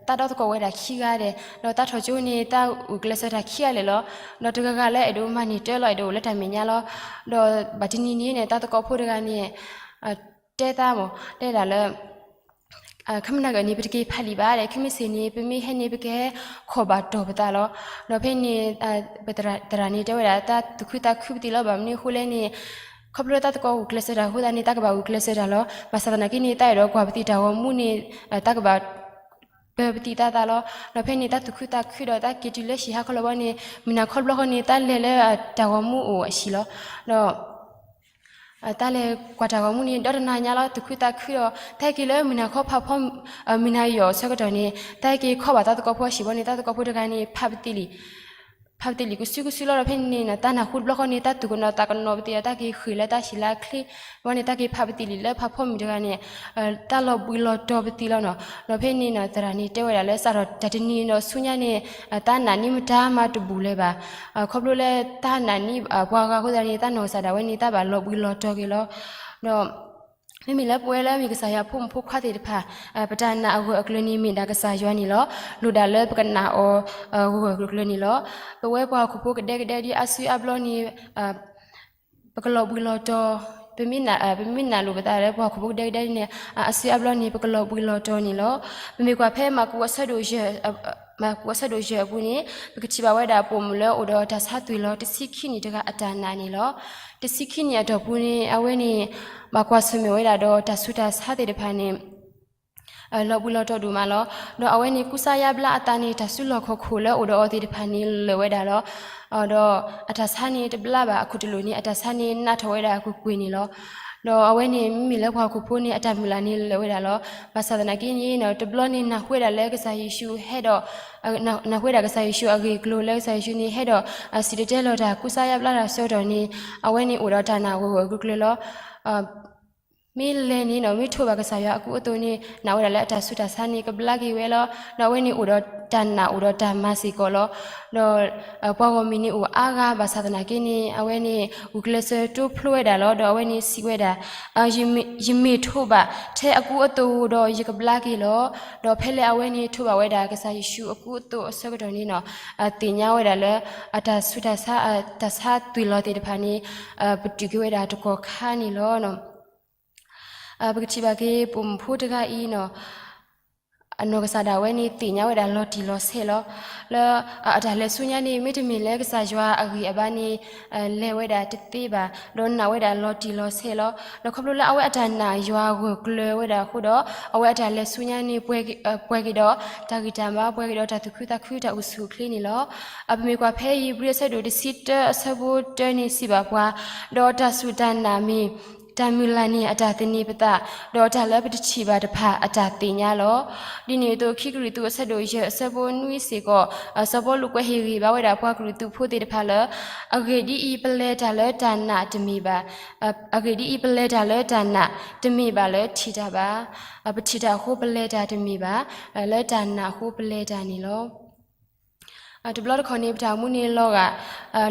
တၢ်ဒီသကိးဝဲဒၣ်ခံဂၤဒီး, ဒီးတၢ်ထီၣ်ကၠိန့ၣ် တၢ်ဂုာ်ကျဲးစၢးတၢ်ခံဂၤလဲာ်လီၤ. ဒီးတဂၤဂၤလၢအဲၣ်ဒိးမၤန့ၢ်တၢ်လီၤ အဲၣ်ဒိးအိၣ်လၢတၢ်မဲာ်ညါလီၤ. ဒီးဘၣ်တနံၤန့ၣ် တၢ်သကိးဖိတဂၤန့ၣ် တဲတၢ်မး တဲဒၣ်လၢ ခဲမုၢ်နၤဂၤန့ၣ် ပတက့ၤဖးလံာ်ဘၣ်ဒီး ခဲမုၢ်ဆ့ၣ်န့ၣ် ပမ့ၢ်ဟဲန့ၣ် ပကဟဲခီၣ်ဘၣ်တီၢ်ပသးလီၤ. ဒီးဖဲန့ၣ် ပသရၣ်န့ၣ် တဲဝဲဒၣ် တၢ်သူၣ်ခုသးခုပသံးလီၤ. ဘၣ်မနုၤအဃိလဲၣ်န့ၣ် ခီဖျိလၢတၢ်သကိးဂုာ်ကျဲးစၢးတၢ်အဃိသတးန့ၣ် တၢ်ကဘၣ်ဂုာ်ကျဲးစၢးတၢ်လီၤ. ဘၣ်ဆၣ်သနာ်က့န့ၣ် တၢ်အဲၣ်ဒိးကွၢ်ပသံးတၢ်ဂီၤမူန့ၣ် တၢ်ကဘၣ်ပၢပသံးတၢ်သးလီၤ. ဒီးဖဲန့ၣ် တၢ်သူၣ်ခုသးခုဒီး တၢ်က့ၤတုၤလၢဟံၣ်ဟါခီလီၤဘီန့ၣ် မုၢ်နၤခီတဘျီဃီန့ၣ် တၢ်လဲၤလၢတၢ်ဂီၤမူအိၣ်အဟံၣ်လီၤ. ဒီး တၢ်လဲၤကွၢ်တၢ်ဂီၤမူန့ၣ် ဒီတနၤညါလီၤ သူၣ်ခုသးခုဒီး တၢ်ဟဲက့ၤလၢမုၢ်နၤခီဖးဖီ မုၢ်နၤယီၢ်အဆၢကတီၢ်န့ၣ် တၢ်ဟဲက့ၤခီဘၣ်တၢ်သကိးဖိအဟံၣ်ဘီန့ၣ် တၢ်သကိးဖိတဂၤန့ၣ် ဖးပသံးလံာ်, ဖးပသံးလံာ်ကစုကစုလီၤ. ဒီးဖဲန့ၣ်န့ၣ် တၢ်နၢ်ဟူတဘျီဃီန့ၣ် တၢ်သူၣ်ကနီၤသးကနီၤပသံးဒီး တၢ်က့ၤဃ့ၢ်လၢတၢ်ဟံၣ်လၢအချ့ဘီန့ၣ် တၢ်က့ၤဖးပသံးလံာ်လၢဖးဖီမုၢ်တဂၤန့ၣ် တၢ်လီၤဘှံးလီၤတီၤပသံးလီၤနီၤ. ဒီးဖဲန့ၣ်နီၤ သရၣ်န့ၣ်တဲဝဲဒၣ်လၢ စးထီၣ်တၢ်တနံၤဒီးဆူညါန့ၣ် တၢ်နာ်န့ၢ်မတၤမၤတဘူၣ်လၢၤဘၣ်. ခီဖျိလၢတၢ်နာ်န့ၢ်ပှၤဂၤအဃိသတးန့ၣ် တၢ်နီၢ်ကစၢ်ဒၣ်ဝဲန့ၣ် တၢ်ဘၣ်လီၤဘှံးလီၤတီၤက့ၤလီၤ. ဒီး မ့မ့ၢ်လၢပဝဲလၢမ့ၢ်ကစၢ်ယွၤဖိမုၣ်ဖိခွါသ့ၣ်တဖၣ် ပတၢ်နာ်အဂၢၢ်အကျၢၤန့ၣ် မ့ၢ်ဒၣ်ကစၢ်ယွၤန့ၣ်လီၤ. လိၣ်ဒၣ်လၢပကနာ်အီၤဂၢၢ်ဂၢၢ်ကျၢၤကျၢၤန့ၣ်လီၤ. ပဝဲပှၤဟီၣ်ခိၣ်ဖိကဒဲကဒဲဒ်အါစုအါဘျီန့ၣ် ပကလီၤဘှံးလီၤတီၤ, ပမ့ၢ် ပမ့ၢ်နာ်လိာ်ပသးလၢပှၤဟီၣ်ခိၣ်ဖိကဒဲကဒဲန့ၣ် အါစုအါဘျီန့ၣ် ပကလီၤဘှံးလီၤတီၤန့ၣ်လီၤ. ပမ့ၢ်ကွၢ်ဖဲမၢ်ကူးအဆၢဒိၣ်ယဲၢ်, မၢ်ကူးအဆၢဒိၣ်ယဲၢ်အပူၤန့ၣ် ပကထံၣ်ဘၣ်ဝဲဒၣ်ပိာ်မုၣ်လၢအိၣ်ဒီးတၢ်ဆါသွံၣ်လီၤတဆံခံနံၣ်တဂၤအတၢ်နာ်န့ၣ်လီၤ. တဆံခံနံၣ်အတီၢ်ပူၤန့ၣ် အဝဲန့ၣ် ဘၣ်ကွၢ်ဆၢၣ်မဲာ်ဝဲဒၣ်ဒီးတၢ်ဆူးတၢ်ဆါသ့ၣ်တဖၣ်န့ၣ် လီၤဘှံးလီၤတီၤဒိၣ်မးလီၤ. ဒီးအဝဲန့ၣ်ကူစါယါဘျါအသးန့ၣ် တၢ်စုလီၢ်ခီၣ်ခိၣ်လၢအိၣ်ဒီးအီၤသ့ၣ်တဖၣ်န့ၣ်လၢာ်ဝဲဒၣ်လီၤ. ဒီးအတၢ်ဆါန့ၣ်တဘျါဘၣ် အခိၣ်တလိာ်န့ၣ် အတၢ်ဆါန့ၣ်နးထီၣ်ဝဲဒၣ်ကွ့ၢ်ကွ့ၢ်န့ၣ်လီၤ. ဒီးအဝဲန့ၣ်မ့မ့ၢ်လၢပှၤဟီၣ်ခိၣ်ဖိန့ၣ် အတၢ်မုၢ်လၢ်န့ၣ်လၢာ်ဝဲဒၣ်လီၤ. ဘၣ်ဆၣ်သနာ်က့န့ၣ် တဘျီန့ၣ်နၢ်ဟူဝဲဒၣ်လၢကစၢ်ယ့ၣ်ၡူးဟဲဒီး နၢ်ဟူဝဲဒၣ်ကစၢ်ယ့ၣ်ၡူးအဂ့ၢ်အကျိၤလၢကစၢ်ယ့ၣ်ၡူးန့ၣ် ဟဲဒီးစံၣ်တဲၤတဲလီၤတၢ်ကူစါယါဘျါတၢ်ဆၢကတီၢ်န့ၣ် အဝဲန့ၣ်အိၣ်ဒီးတၢ်နာ်ဂၢၢ်ဂၢၢ်ကျၢၤကျၢၤလီၤ. မ့ၢ်လဲၤန့ၣ်နီၤ မ့ၢ်ထိးဘၣ်ကစၢ်ယွၤအကူအသိးန့ၣ် နာ်ဝဲဒၣ်လၢအတၢ်ဆူးတၢ်ဆါန့ၣ် ကဘျါက့ၤဝဲလီၤ. ဒီးအဝဲန့ၣ်အိၣ်ဒီးတၢ်နာ်အိၣ်ဒီးတၢ်မၤစ့ၢ်ကီးလီၤ. ဒီးပှၤဂီၢ်မုၢ်န့ၣ်အိၣ်အါဂၤဘၣ်ဆၣ်သနာ်က့န့ၣ် အဝဲန့ၣ်ဂုာ်ကျဲးစၢးတိဖျိဝဲဒၣ်လီၤ. ဒီးအဝဲန့ၣ်စံးဝဲဒၣ် ယမ့ၢ်ထိးဘၣ်ထဲအကူအသိးဒီး ယကဘျါက့ၤလီၤ. ဒီးဖဲလၢအဝဲန့ၣ်ထိးဘၣ်ဝဲဒၣ်ကစၢ်ယ့ၣ်ၡူးအကူအသိးအဆၢကတီၢ်န့ၣ်နီၤ သ့ၣ်ညါဝဲဒၣ်လၢ အတၢ်ဆူးတၢ်ဆါ တၢ်ဆါသွံၣ်လီၤသ့ၣ်တဖၣ်န့ၣ် ပတုာ်က့ၤဝဲဒၣ်တကီၢ်ခါန့ၣ်လီၤ. ပကထံၣ်ဘၣ်က့ၤပိာ်မုၣ်ဖိတဂၤအံၤနီၤ အနီၢ်ကစၢ်ဒၣ်ဝဲန့ၣ်သ့ၣ်ညါဝဲဒၣ်လီၤတံၢ်လီၤဆဲးလီၤ. လၢအတၢ်လဲၤဆူညါန့ၣ် မ့တမ့ၢ်လၢကစၢ်ယွၤအဂံၢ်အဘါန့ၣ် လဲၤဝဲဒၣ်တသ့ဘၣ်, ဒီးနာ်ဝဲဒၣ်လီၤတံၢ်လီၤဆဲးလီၤ. ဒီးခီဖျိလၢအဝဲအတၢ်နာ်ယွၤဂၢၢ်ကျၢၤဝဲဒၣ်အဃိဒီး အဝဲအတၢ်လဲၤဆူညါန့ၣ် ပှဲၤက့ၤဒီးတၢ်ဂံၢ်တၢ်ဘါ, ပှဲၤက့ၤဒီးတၢ်သူၣ်ခုသးခု တၢ်အိၣ်ဆူၣ်အိၣ်ချ့န့ၣ်လီၤ. ပမ့ၢ်ကွၢ်ဖဲဧ့ၤဘြံၤအဆၢဒိၣ်တဆံတၢအဆၢဖိတၢန့ၣ်စံးဘၣ်ပှၤ, ဒီးတၢ်စူၢ်တၢ်နာ်မ့ၢ် တၢ်မုၢ်လၢ်န့ၣ်အတၢ်သန့ၤပသး, ဒီးတၢ်လၢပတထံၣ်ဘၣ်တဖၣ်အတၢ်သ့ၣ်ညါလီၤ. ဒ်န့ၣ်အသိး ခံကရံၣ်သူးအဆၢဒိၣ်ယဲၢ်အဆၢဖိနွံစ့ၢ်ကီး စီၤပီလူးကွဲးဟ့ၣ်ဂံၢ်ဘါဝဲဒၣ်ပှၤကရံၣ်သူးဖိသ့ၣ်တဖၣ်လၢ အဂ့ၢ်ဒ်အံၤ ပလဲၤတၢ်လၢတၢ်နာ်တမ့ၢ်ဘၣ် အဂ့ၢ်ဒ်အံၤ ပလဲၤတၢ်လၢတၢ်နာ်တမ့ၢ်ဘၣ်လၢထံၣ်တၢ်ဘၣ်. ပထံၣ်တၢ်အဃိပလဲၤတၢ်တမ့ၢ်ဘၣ်, လၢတၢ်နာ်အဃိပလဲၤတၢ်န့ၣ်လီၤ. တဘျီတခီၣ်န့ၣ် ပတၢ်အိၣ်မူန့ၣ်လီၤဂာ်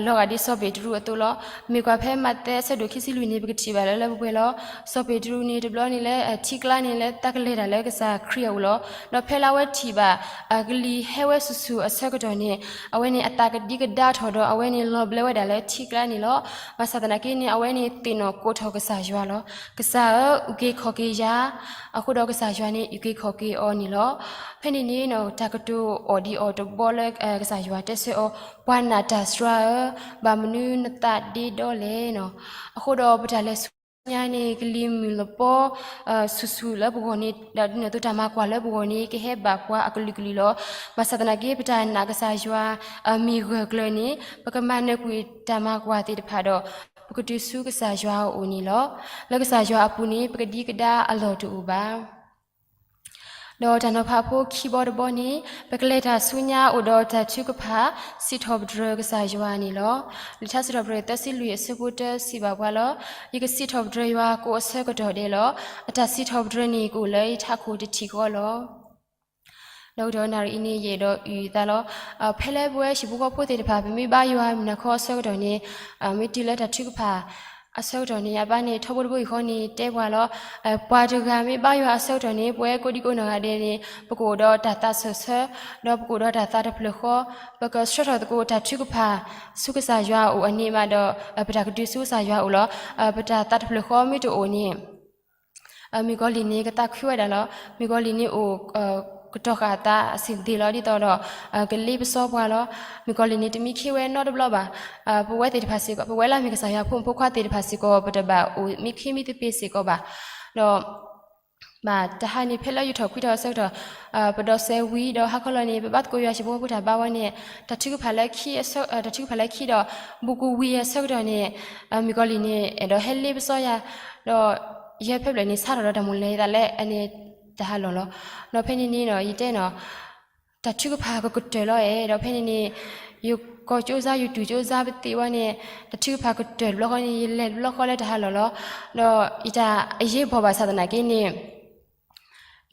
လီၤဂာ်ဒ်စီၤပ့းတရူးအသိးလီၤ. မ့ၢ်ကွၢ်ဖဲမးသဲအဆၢဒိၣ်ခံဆံလွံၢ်န့ၣ် ပကထံၣ်ဘၣ်လၢလၢပှဲၤပှဲၤလီၤ. စီၤပ့းတရူးန့ၣ် တဘျီန့ၣ်လၢထံကျါန့ၣ် လၢတၢ်ကလဲၤတၢ်လၢကစၢ်ခရံာ်အအိၣ်လီၤ. ဒီးဖဲလၢအဝဲထံၣ်ဘၣ် ကလံၤဟဲဝဲဆူၣ်ဆူၣ်အဆၢကတီၢ်န့ၣ် အဝဲန့ၣ်အသးကဒံကဒါထီၣ်ဒီး အဝဲန့ၣ်လီၤဘျဲးဝဲဒၣ်လၢထံကျါန့ၣ်လီၤ. ဘၣ်ဆၣ်သနာ်က့န့ၣ် အဝဲန့ၣ်သ့ၣ်နီၣ်ကိးထီၣ်ကစၢ်ယွၤလီၤ. ကစၢ်ဧၢ, အုၣ်က့ၤခီၣ်က့ၤယၤ. အဃိဒီးကစၢ်ယွၤန့ၣ် အုၣ်က့ၤခီၣ်က့ၤအီၤန့ၣ်လီၤ. ဖဲန့ၣ်န့ၣ် တၢ်ကတိၤအီၤဒ်အီၤတဘီလၢကစၢ်ယွၤတဲဆၢအီၤ, ပှၤနာ်တၢ်စှၤဧၢ, ဘၣ်မနုၤနသးဒ့ဒီလဲၣ်နီၤ. အဃိဒီးပတၢ်လဲၤဆူညါန့ၣ် ကလံၤမုၢ်လပီ ဆူၣ်ဆူၣ်လၢပဂီၢ်န့ၣ် ဒီးဒ်န့ၣ်အသိးတၢ်မၤကွၢ်လၢပဂီၢ်န့ၣ် ကဟဲဘၣ်ပှၤအကလုာ်ကလုာ်လီၤ. ဘၣ်ဆၣ်သနာ်က့ ပတၢ်နာ်ကစၢ်ယွၤ မ့ၢ်ဂၢၢ်ကျၢၤန့ၣ် ပကမၤနၢၤကွံာ်တၢ်မၤကွၢ်သ့ၣ်တဖၣ်ဒီး ပကတုၤဆူကစၢ်ယွၤအအိၣ်န့ၣ်လီၤ. လၢကစၢ်ယွၤအပူၤန့ၣ် ပကဒံကဒါအလီၢ်တအိၣ်ဘၣ်. ဒီးတၢ်နီၤဖးဖိခံဘီတဘီန့ၣ် ပကလဲၤတၢ်ဆူညါအိၣ်ဒီးတၢ်ထုကဖၣ် စံးထီၣ်ပတြၢၤကစၢ်ယွၤန့ၣ်လီၤ. လံာ်ထါစံးထီၣ်ပတြၢၤသၢဆံလွံၢ်အဆၢဖိတၢစံးဘၣ်ပှၤလီၤ. ယကစံးထီၣ်ပတြၢၤယွၤကိးအဆၢကတီၢ်ဒဲးလီၤ. အတၢ်စံးထီၣ်ပတြၢၤန့ၣ် ကအိၣ်လၢယထးခိၣ်တထံၣ်ဃီလီၤ. ဒီးကတီၢ်နၣ်ရံၣ်အံၤန့ၣ် ယအဲၣ်ဒိးအုၣ်သးလီၤ. ဖဲလၢပဝဲဟံၣ်ဖိဃီဖိသ့ၣ်တဖၣ် ပမ့ၢ်ဘါယွၤမုၢ်နၤခီအဆၢကတီၢ်န့ၣ် မ့ၢ်တုၤလၢတၢ်ထုကဖၣ်အဆၢကတီၢ်န့ၣ် အပၢ်န့ၣ်ထီဘိတဘိယူၢ်ဃီန့ၣ် တဲပှၤလီၤ. ပှၤတဂၤမ့ၢ်ဘါယွၤအဆၢကတီၢ်န့ၣ် ပဝဲကိးဒံကိးနီၢ်ဂၤဒဲးန့ၣ် ပကအိၣ်ဒီးတၢ်သးစၢၢ်ဆၢ ဒီးပကအိၣ်ဒီးတၢ်သးတဖျၢၣ်ဃီ, ပကဆှၢထီၣ်သကိးတၢ်ထုကဖၣ် ဆူကစၢ်ယွၤအအိၣ်အန့ၣ်မးဒီး ပတၢ်ကတုၤဆူကစၢ်ယွၤအအိၣ်လီၤ. ပတၢ်သးတဖျၢၣ်ဃီမ့ၢ်တအိၣ်န့ၣ် မုၣ်ကီၤလံၢ်န့ၣ် ကသးခုဝဲဒၣ်လီၤ. မုၣ်ကီၤလံၢ်န့ၣ်အိၣ် ကတီၤဃာ်အသးအဆံးသ့ၣ်လီၤ ဒ်သိးဒီး ကလ့ပစီပှၤလီၤ. မုၣ်ကီၤလံၢ်န့ၣ် တမံခ့ဝဲနီတဘျီဘၣ်. ပဝဲသ့ၣ်တဖၣ်စ့ၢ်ကီး ပဝဲလၢအမ့ၢ်ကစၢ်ယွၤဖိမုၣ်ဖိခွါသ့ၣ်တဖၣ်စ့ၢ်ကီး ပတဘၣ်အိၣ်မံခ့မံသပ့ၤစ့ၢ်ကီးဘၣ်. ဒီး ဘၣ်တဟါန့ၣ် ဖဲလၢယူၢ်ထီၣ်ခွံထီၣ်အဆၢကတီၢ် ပဒိးစဲးဝံၤဒီးဟါခီလီၤန့ၣ် ပဘါသကိးယွၤဟံၣ်ဖိဃီဖိတၢ်ဘါဝဲန့ၣ် တၢ်ထုကဖၣ်လၢခံ တၢ်ထုကဖၣ်လၢခံဒီး ဘူးကဝံၤအဆၢကတီၢ်န့ၣ် မုၣ်ကီၤလံၢ်န့ၣ် အဲၣ်ဒိးဟဲလ့ပစီယၤ ဒီး ယဟဲဖဲဖျၢၣ်န့ၣ် ဆါထီၣ်ဒီးတၢ်မူၤလဲၤသးလၢအန့ၣ်တဟါလီၢ်လီၤ. ဒီးဖဲန့ၣ်န့ၣ် ယတဲနီၤ တၢ်ထုကဖၣ်ကကတၢၢ်လီၤအဲၣ် ဒီးဖဲန့ၣ်န့ၣ် ယကိးကၠိစါ ယတူၢ်ကၠိစါပသ့ၣ်ဝဲန့ၣ် တၢ်ထုကဖၣ်ကတၢၢ်တဘျီဃီန့ၣ် ယလဲၤတဘျီဃီလၢတဟါလီၢ်လီၤ. ဒီးယတၢ်အရေးပေါ်ဘၣ်ဆၣ်သနာ်က့န့ၣ်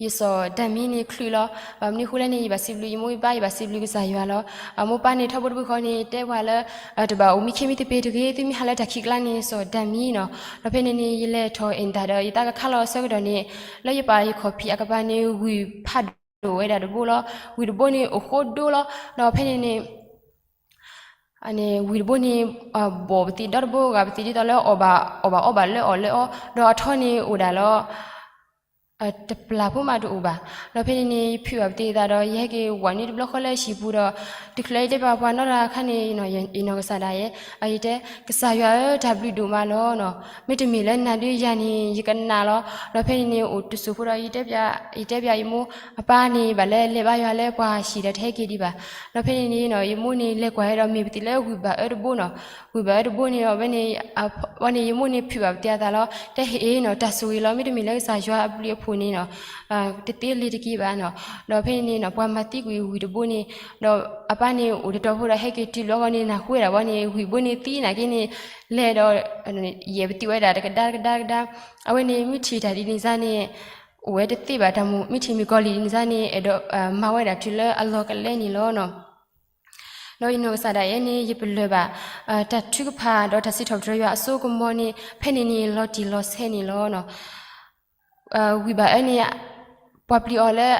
ယစီၤဒၤမံန့ၣ်ချုးလီၤ. ဘၣ်မနုၤဃိလဲၣ်န့ၣ် ယဘၣ်စံးဘျုးယမိၢ်ယပၢ် ယဘၣ်စံးဘျုးကစၢ်ယွၤလီၤ. အမိၢ်ပၢ်န့ၣ်ထီဘိတဘိဃီန့ၣ် တဲပှၤလၢ တဘၣ်အိၣ်မံခ့မံသပ့ၤတဂ့ၤ သုမ့ၢ်ဟးလၢတၢ်ခံးကျါန့ၣ် စီၤဒၤမံနီၤ. ဒီးဖဲန့ၣ်န့ၣ် ယလဲၤထီၣ်အဲၣ်တၢ်ဒီး ယသးကခါလီၤအဆၢကတီၢ်န့ၣ် လၢယပာ်ယခီၣ်ဖံးအကပၤန့ၣ် ဝံၢ်ဖးဒိၣ်ဝဲဒၣ်တဘိလီၤ. ဝံၢ်တဘိန့ၣ်အိၣ်ဃိဒိလီၤ. ဒီးဖဲန့ၣ်န့ၣ် ဝံၢ်တဘိန့ၣ် ဘိၣ်ပသံးဒီတဘိဂၤပသံးဒ်သိးလၢအီၣ်ဘၣ်အီၣ်ဘၣ်အီဘၣ်လၢအီၣ်လၢအီ ဒီးအထီန့ၣ်အိၣ်ဒၣ်လီၤ တပျၢ်ဖိမးတအိၣ်ဘၣ်. ဒီးဖဲန့ၣ်န့ၣ် ယဖုးဘၣ်ပသံးအသးဒီး ယဟဲက့ၤဝဲနုာ်တဘျီဃီလၢဟံၣ်ပူၤဒီး တုၤချုးလၢယတဲဘၣ်ပှၤနီတဂၤအခါန့ၣ် ယနီၢ်ကစၢ်ဒၣ်ယဲ ယတဲ ကစၢ်ယွၤဧၢ တၢ်ဘျုးဒိၣ်မးလီၤနီၤ. မ့တမ့ၢ်လၢနၤဒီးယၤန့ၣ် ယကနၣ်လီၤ. ဒီးဖဲန့ၣ်န့ၣ် အိၣ်တစိၢ်ဖိဒီး ယတဲပၠးယမိၢ်အပၢ်န့ၣ် ဘၣ်လၢလဲၤဘါယွၤလၢပှၤဟံၣ်ဒီးတဟဲက့ၤဒံးဘၣ်. ဒီးဖဲန့ၣ်န့ၣ် ယမိၢ်န့ၣ် လဲၤကွၢ်ဝဲဒီးမ့ၢ်ပသံးလၢဝံၢ်ဘၣ်အၢတဘိနီၤ. ဝံၢ်ဘၣ်အၢတဘိန့ၣ်ဒီး ဝဲန့ၣ် ဝဲန့ၣ်ယမိၢ်န့ၣ်ဖုးဘၣ်ပသံးအသးလီၤ. တဲဟ့ၣ်နီၤ တၢ်ဆိၣ်ဂ့ၤလီၤ မ့တမ့ၢ်လၢကစၢ်ယွၤအဘျုးအဖှိၣ်န့ၣ်နီၤ တသ့လ့ၤတက့ၤဘၣ်နီၤ. ဒီးဖဲန့ၣ်န့ၣ်နီၤ ပှၤမၤသံကွံာ်ဝံၢ်တဘိန့ၣ် ဒီးအပၢ်န့ၣ်အိၣ်တတီၤဖိဒီးဟဲက့ၤတုၤဘျီဃီန့ၣ် နၢ်ဟူဝဲဒၣ်ဘီန့ၣ် ဝံၢ်ဘိန့ၣ်သံနာ်က့န့ၣ် လဲၤဒီး ယဲၢ်ပသံးဝဲဒၣ်တကဒါတကဒါတကဒါ. အဝဲန့ၣ် မ့ၢ်ထံၣ်တၢ်ဒ်န့ၣ်စ့ၢ်န့ၣ် အိၣ်ဝဲတသ့ဘၣ်တၢ်မူ မ့ၢ်ထံၣ်မုၣ်ကီၤလံၢ်ဒ်န့ၣ်စ့ၢ်န့ၣ် အဲၣ်ဒိးမၤဝဲဒၣ်တုၤလၢအလီၢ်ကလဲန့ၣ်လီၤနီၤ. ဒီးယနီၢ်ကစၢ်ဒၣ်ယဲန့ၣ် ယပလၢၢ်ဘၣ် တၢ်ထုကဖၣ်ဒီးတၢ်စံးထီၣ်ပတြၢၤယွၤအစိကမီၤန့ၣ် ဖဲန့ၣ်န့ၣ် လီၤတံၢ်လီၤဆဲးန့ၣ်လီၤနီၤ. ဝံၢ်ဘၣ်အၢန့ၣ် ပှၤပျံၤအီၤလၢ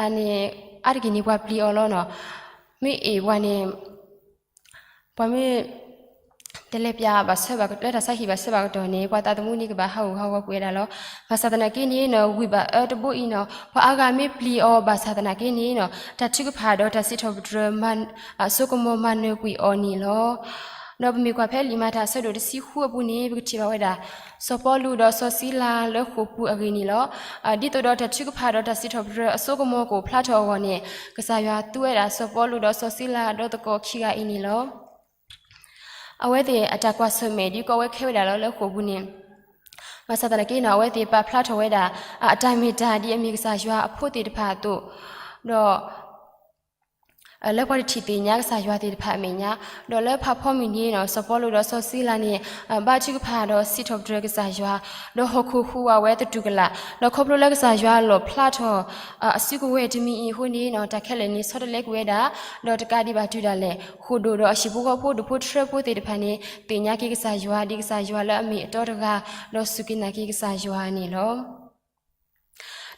အန့ၣ် အါတက့ၢ်န့ၣ် ပှၤပျံၤအီၤလီၤနီၤ. မ့ၢ်အ့ၣ်ပှၤန့ၣ် ပှၤမ့ၢ်တလဲၤပၠးဘၣ်ဆၢဘၣ်လၢတၢ်ဆါဟံၣ်ဘၣ်ဆၢဘၣ်ကတီၢ်န့ၣ် ပှၤသးသမူန့ၣ် ကဘၣ်ဟးဂူာ်ဟးဂီၤကွံာ်ဝဲဒၣ်လီၤ. ဘၣ်ဆၣ်သနာ်က့န့ၣ်နီၤ ဝံၢ်ဘၣ်အၢတဘိအံၤနီၤ ပှၤအါဂၤမ့ၢ်ပျံၤအီၤဘၣ်ဆၣ်သနာ်က့န့ၣ်နီၤ တၢ်ထုကဖၣ်ဒီးတၢ်စံးထီၣ်ပတြၢၤ အစိကမီၤမၤနၢၤကွံာ်အီၤန့ၣ်လီၤ. ဒီးပမ့ၢ်ကွၢ်ဖဲလံာ်မၤတၢ်အဆၢဒိၣ်တဆံဃုအပူၤန့ၣ် ပကထံၣ်ဘၣ်ဝဲဒၣ် စီၤပီလူးဒီးစီၤစံလၤလၢဃိာ်ပူၤအဂ့ၢ်န့ၣ်လီၤ. ဒ်သိးဒီးတၢ်ထုကဖၣ်ဒီးတၢ်စံးထီၣ်ပတြၢၤအစိကမီၤကအိၣ်ဖျါထီၣ်အဂီၢ်န့ၣ် ကစၢ်ယွၤသူဝဲဒၣ်စီၤပီလူးဒီးစီၤစံလၤဒီးသကိးခံဂၤအံၤန့ၣ်လီၤ. အဝဲသ့ၣ်အတၢ်ကွၢ်ဆၢၣ်မဲာ်ဒ်ကီးဝဲခဲဝဲဒၣ်လီၤလၢဃိာ်ပူၤန့ၣ် ဘၣ်ဆၣ်သနာ်က့နီၤ အဝဲသ့ၣ်ပာ်ဖျါထီၣ်ဝဲဒၣ် အတၢ်မ့ၢ်တၢ်ဒ်အမ့ၢ်ကစၢ်ယွၤအဖိသ့ၣ်တဖၣ်အသိး ဒီး လၢပှၤတထံၣ်သ့ၣ်ညါကစၢ်ယွၤသ့ၣ်တဖၣ်အမဲာ်ညါ, ဒီးလၢဖးဖီမုၢ်နံၤန့ၣ် စီၤပီလူးဒီးစီၤစံလၤန့ၣ် ဘါထုကဖၣ်ဒီးစံးထီၣ်ပတြၢၤကစၢ်ယွၤ, ဒီးဟီၣ်ခိၣ်ဟူးဝးဝဲသတူၢ်ကလာ်, ဒီးခီဖျိလၢကစၢ်ယွၤလီၣ်ဖျါထီၣ် အစုကဝဲၤတမံၤအံၤအဃိန့ၣ် တၢ်ခဲလၢာ်န့ၣ်ဆီတလဲကွံာ်ဝဲဒၣ်, ဒီးတကးဒံးဘၣ်တုၤဒၣ်လဲာ် ဃိၣ်ဒိၣ်ဒီးအဟံၣ်ဖိဃီဖိဒူၣ်ဖိထြၢဖိသ့ၣ်တဖၣ်န့ၣ် သ့ၣ်ညါက့ၤကစၢ်ယွၤ ဒ်ကစၢ်ယွၤလၢအမ့ၢ်အတီတဂၤ, ဒီးစူၢ်က့ၤနာ်က့ၤကစၢ်ယွၤန့ၣ်လီၤ.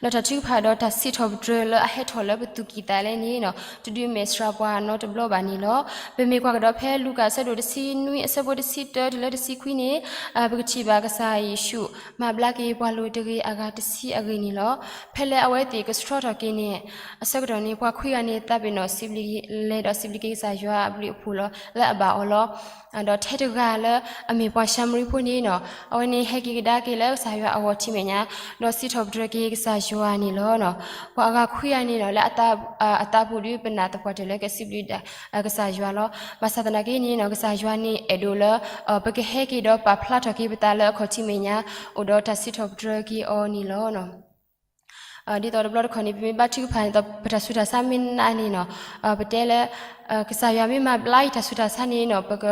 ဒီးတၢ်ထုကဖၣ်ဒီးတၢ်စံးထီၣ်ပတြၢၤလၢအဟဲထီၣ်လၢပသူၣ်ကံၢ်သးလဲန့ၣ် တဒုးမဲာ်ဆှးပှၤနီတဘျီဘၣ်န့ၣ်လီၤ. ပမ့ၢ်ကွၢ်ကဒီးဖဲလူၤကၣ်အဆၢဒိၣ်တဆံနွံအဆၢဖိတဆံတၢတုၤလၢတဆံခွံန့ၣ် ပကထံၣ်ဘၣ်ကစၢ်ယ့ၣ်ၡူး မၤဘျါက့ၤပှၤလိၤတဂ့ၤအဂၤတဆံအဂ့ၢ်န့ၣ်လီၤ. ဖဲလၢအဝဲသ့ၣ်ကဆှီထီၣ်က့ၤန့ၣ် အဆၢကတီၢ်န့ၣ် ပှၤခွံဂၤန့ၣ် သးပ့ၤနီၣ်စံးဘျုး လဲၤဒီးစံးဘျုးက့ၤကစၢ်ယွၤအဘျုးအဖှိၣ်လီၤ လၢအဘၣ်အီၤလီၤ. ဒီးထဲတဂၤလၢအမ့ၢ်ပှၤၡၤမရံဖိန့ၣ် အဝဲန့ၣ်ဟဲက့ၤကဒါက့ၤလၢကစၢ်ယွၤအဂီၢ်ထံးမဲာ်ညါ, ဒီးစံးထီၣ်ပတြၢၤက့ၤကစၢ်ယွၤန့ၣ်လီၤ. ပှၤအဂၤခွံဂၤန့ၣ် လၢအသးပူၤဒုး ပနၢ်သပှၢ်တၢၢ်လၢကစံးဘျုးကစၢ်ယွၤလီၤ. ဘၣ်ဆၣ်သနာ်က့န့ၣ် ကစၢ်ယွၤန့ၣ်အဲၣ်ဒိးလၢ ပကဟဲက့ၤဒီးပာ်ဖျါထီၣ်က့ၤပသးလၢအခီၣ်ထံးမဲာ်ညါ, အိၣ်ဒီးတၢ်စံးထီၣ်ပတြၢၤက့ၤအီၤန့ၣ်လီၤ. ဒ်သိးတဘျီတခီၣ်န့ၣ် ပမ့ၢ်ဘါထုကဖၣ်န့ၣ်ဒီး ပတၢ်ဆူးတၢ်ဆါမ့ၢ်နးန့ၣ် ပတဲလၢ ကစၢ်ယွၤမ့ၢ်မၤဘျါအံၤတၢ်ဆူးတၢ်ဆါန့ၣ် ပက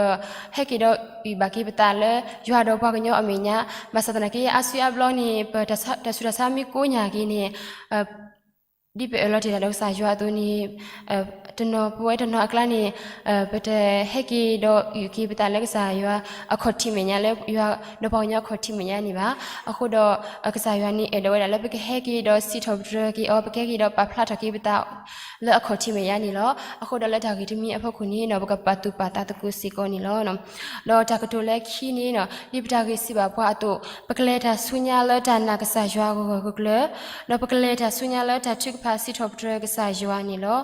ဟဲက့ၤဒီးအုၣ်ဘၣ်က့ၤပသးလၢယွၤဒီးပှၤကညီအမဲာ်ညါ, ဘၣ်ဆၣ်သနာ်က့ အါစုအါဘျီန့ၣ် ပတၢ်ဆူးတၢ်ဆါမ့ၢ်ကိးညၢ်က့ၤန့ၣ် ဒ်ပအၢၣ်လီၤတ့ၢ်တၢ်ဒီးကစၢ်ယွၤအသိးန့ၣ် တနီၤပဝဲတနီၤအကျါန့ၣ် ပတဟဲက့ၤဒီးအုၣ်က့ၤပသးလၢကစၢ်ယွၤအခီၣ်ထံးမဲာ်ညါ လၢယွၤဒီးပှၤကညီအခီၣ်ထံးမဲာ်ညါန့ၣ်ဘၣ်. အဃိဒီး ကစၢ်ယွၤန့ၣ်အဲၣ်ဒိးဝဲဒၣ်လၢပကဟဲက့ၤဒီးစံးထီၣ်ပတြၢၤက့ၤအီၤ, ပကဟဲက့ၤဒီးပာ်ဖျါထီၣ်က့ၤပသးလၢအခီၣ်ထံးမဲာ်ညါန့ၣ်လီၤ. အဃိဒီးလၢတၢ်ဂ့ၢ်တမံၤအဖီခိၣ်န့ၣ် ပကပာ်သူၣ်ပာ်သးသကိးစ့ၢ်ကီးန့ၣ်လီၤ. ဒီးတၢ်ကတိၤလၢခံန့ၣ် ဒ်ပတၢ်ဂ့ၢ်စံးဘၣ်ပှၤအသိး, ပကလဲၤတၢ်ဆူညါလၢတၢ်နာ်ကစၢ်ယွၤဂၢၢ်ဂၢၢ်ကျၢၤကျၢၤ, ဒီးပကလဲၤတၢ်ဆူညါလၢတၢ်ထုကဖၣ်စံးထီၣ်ပတြၢၤကစၢ်ယွၤန့ၣ်လီၤ.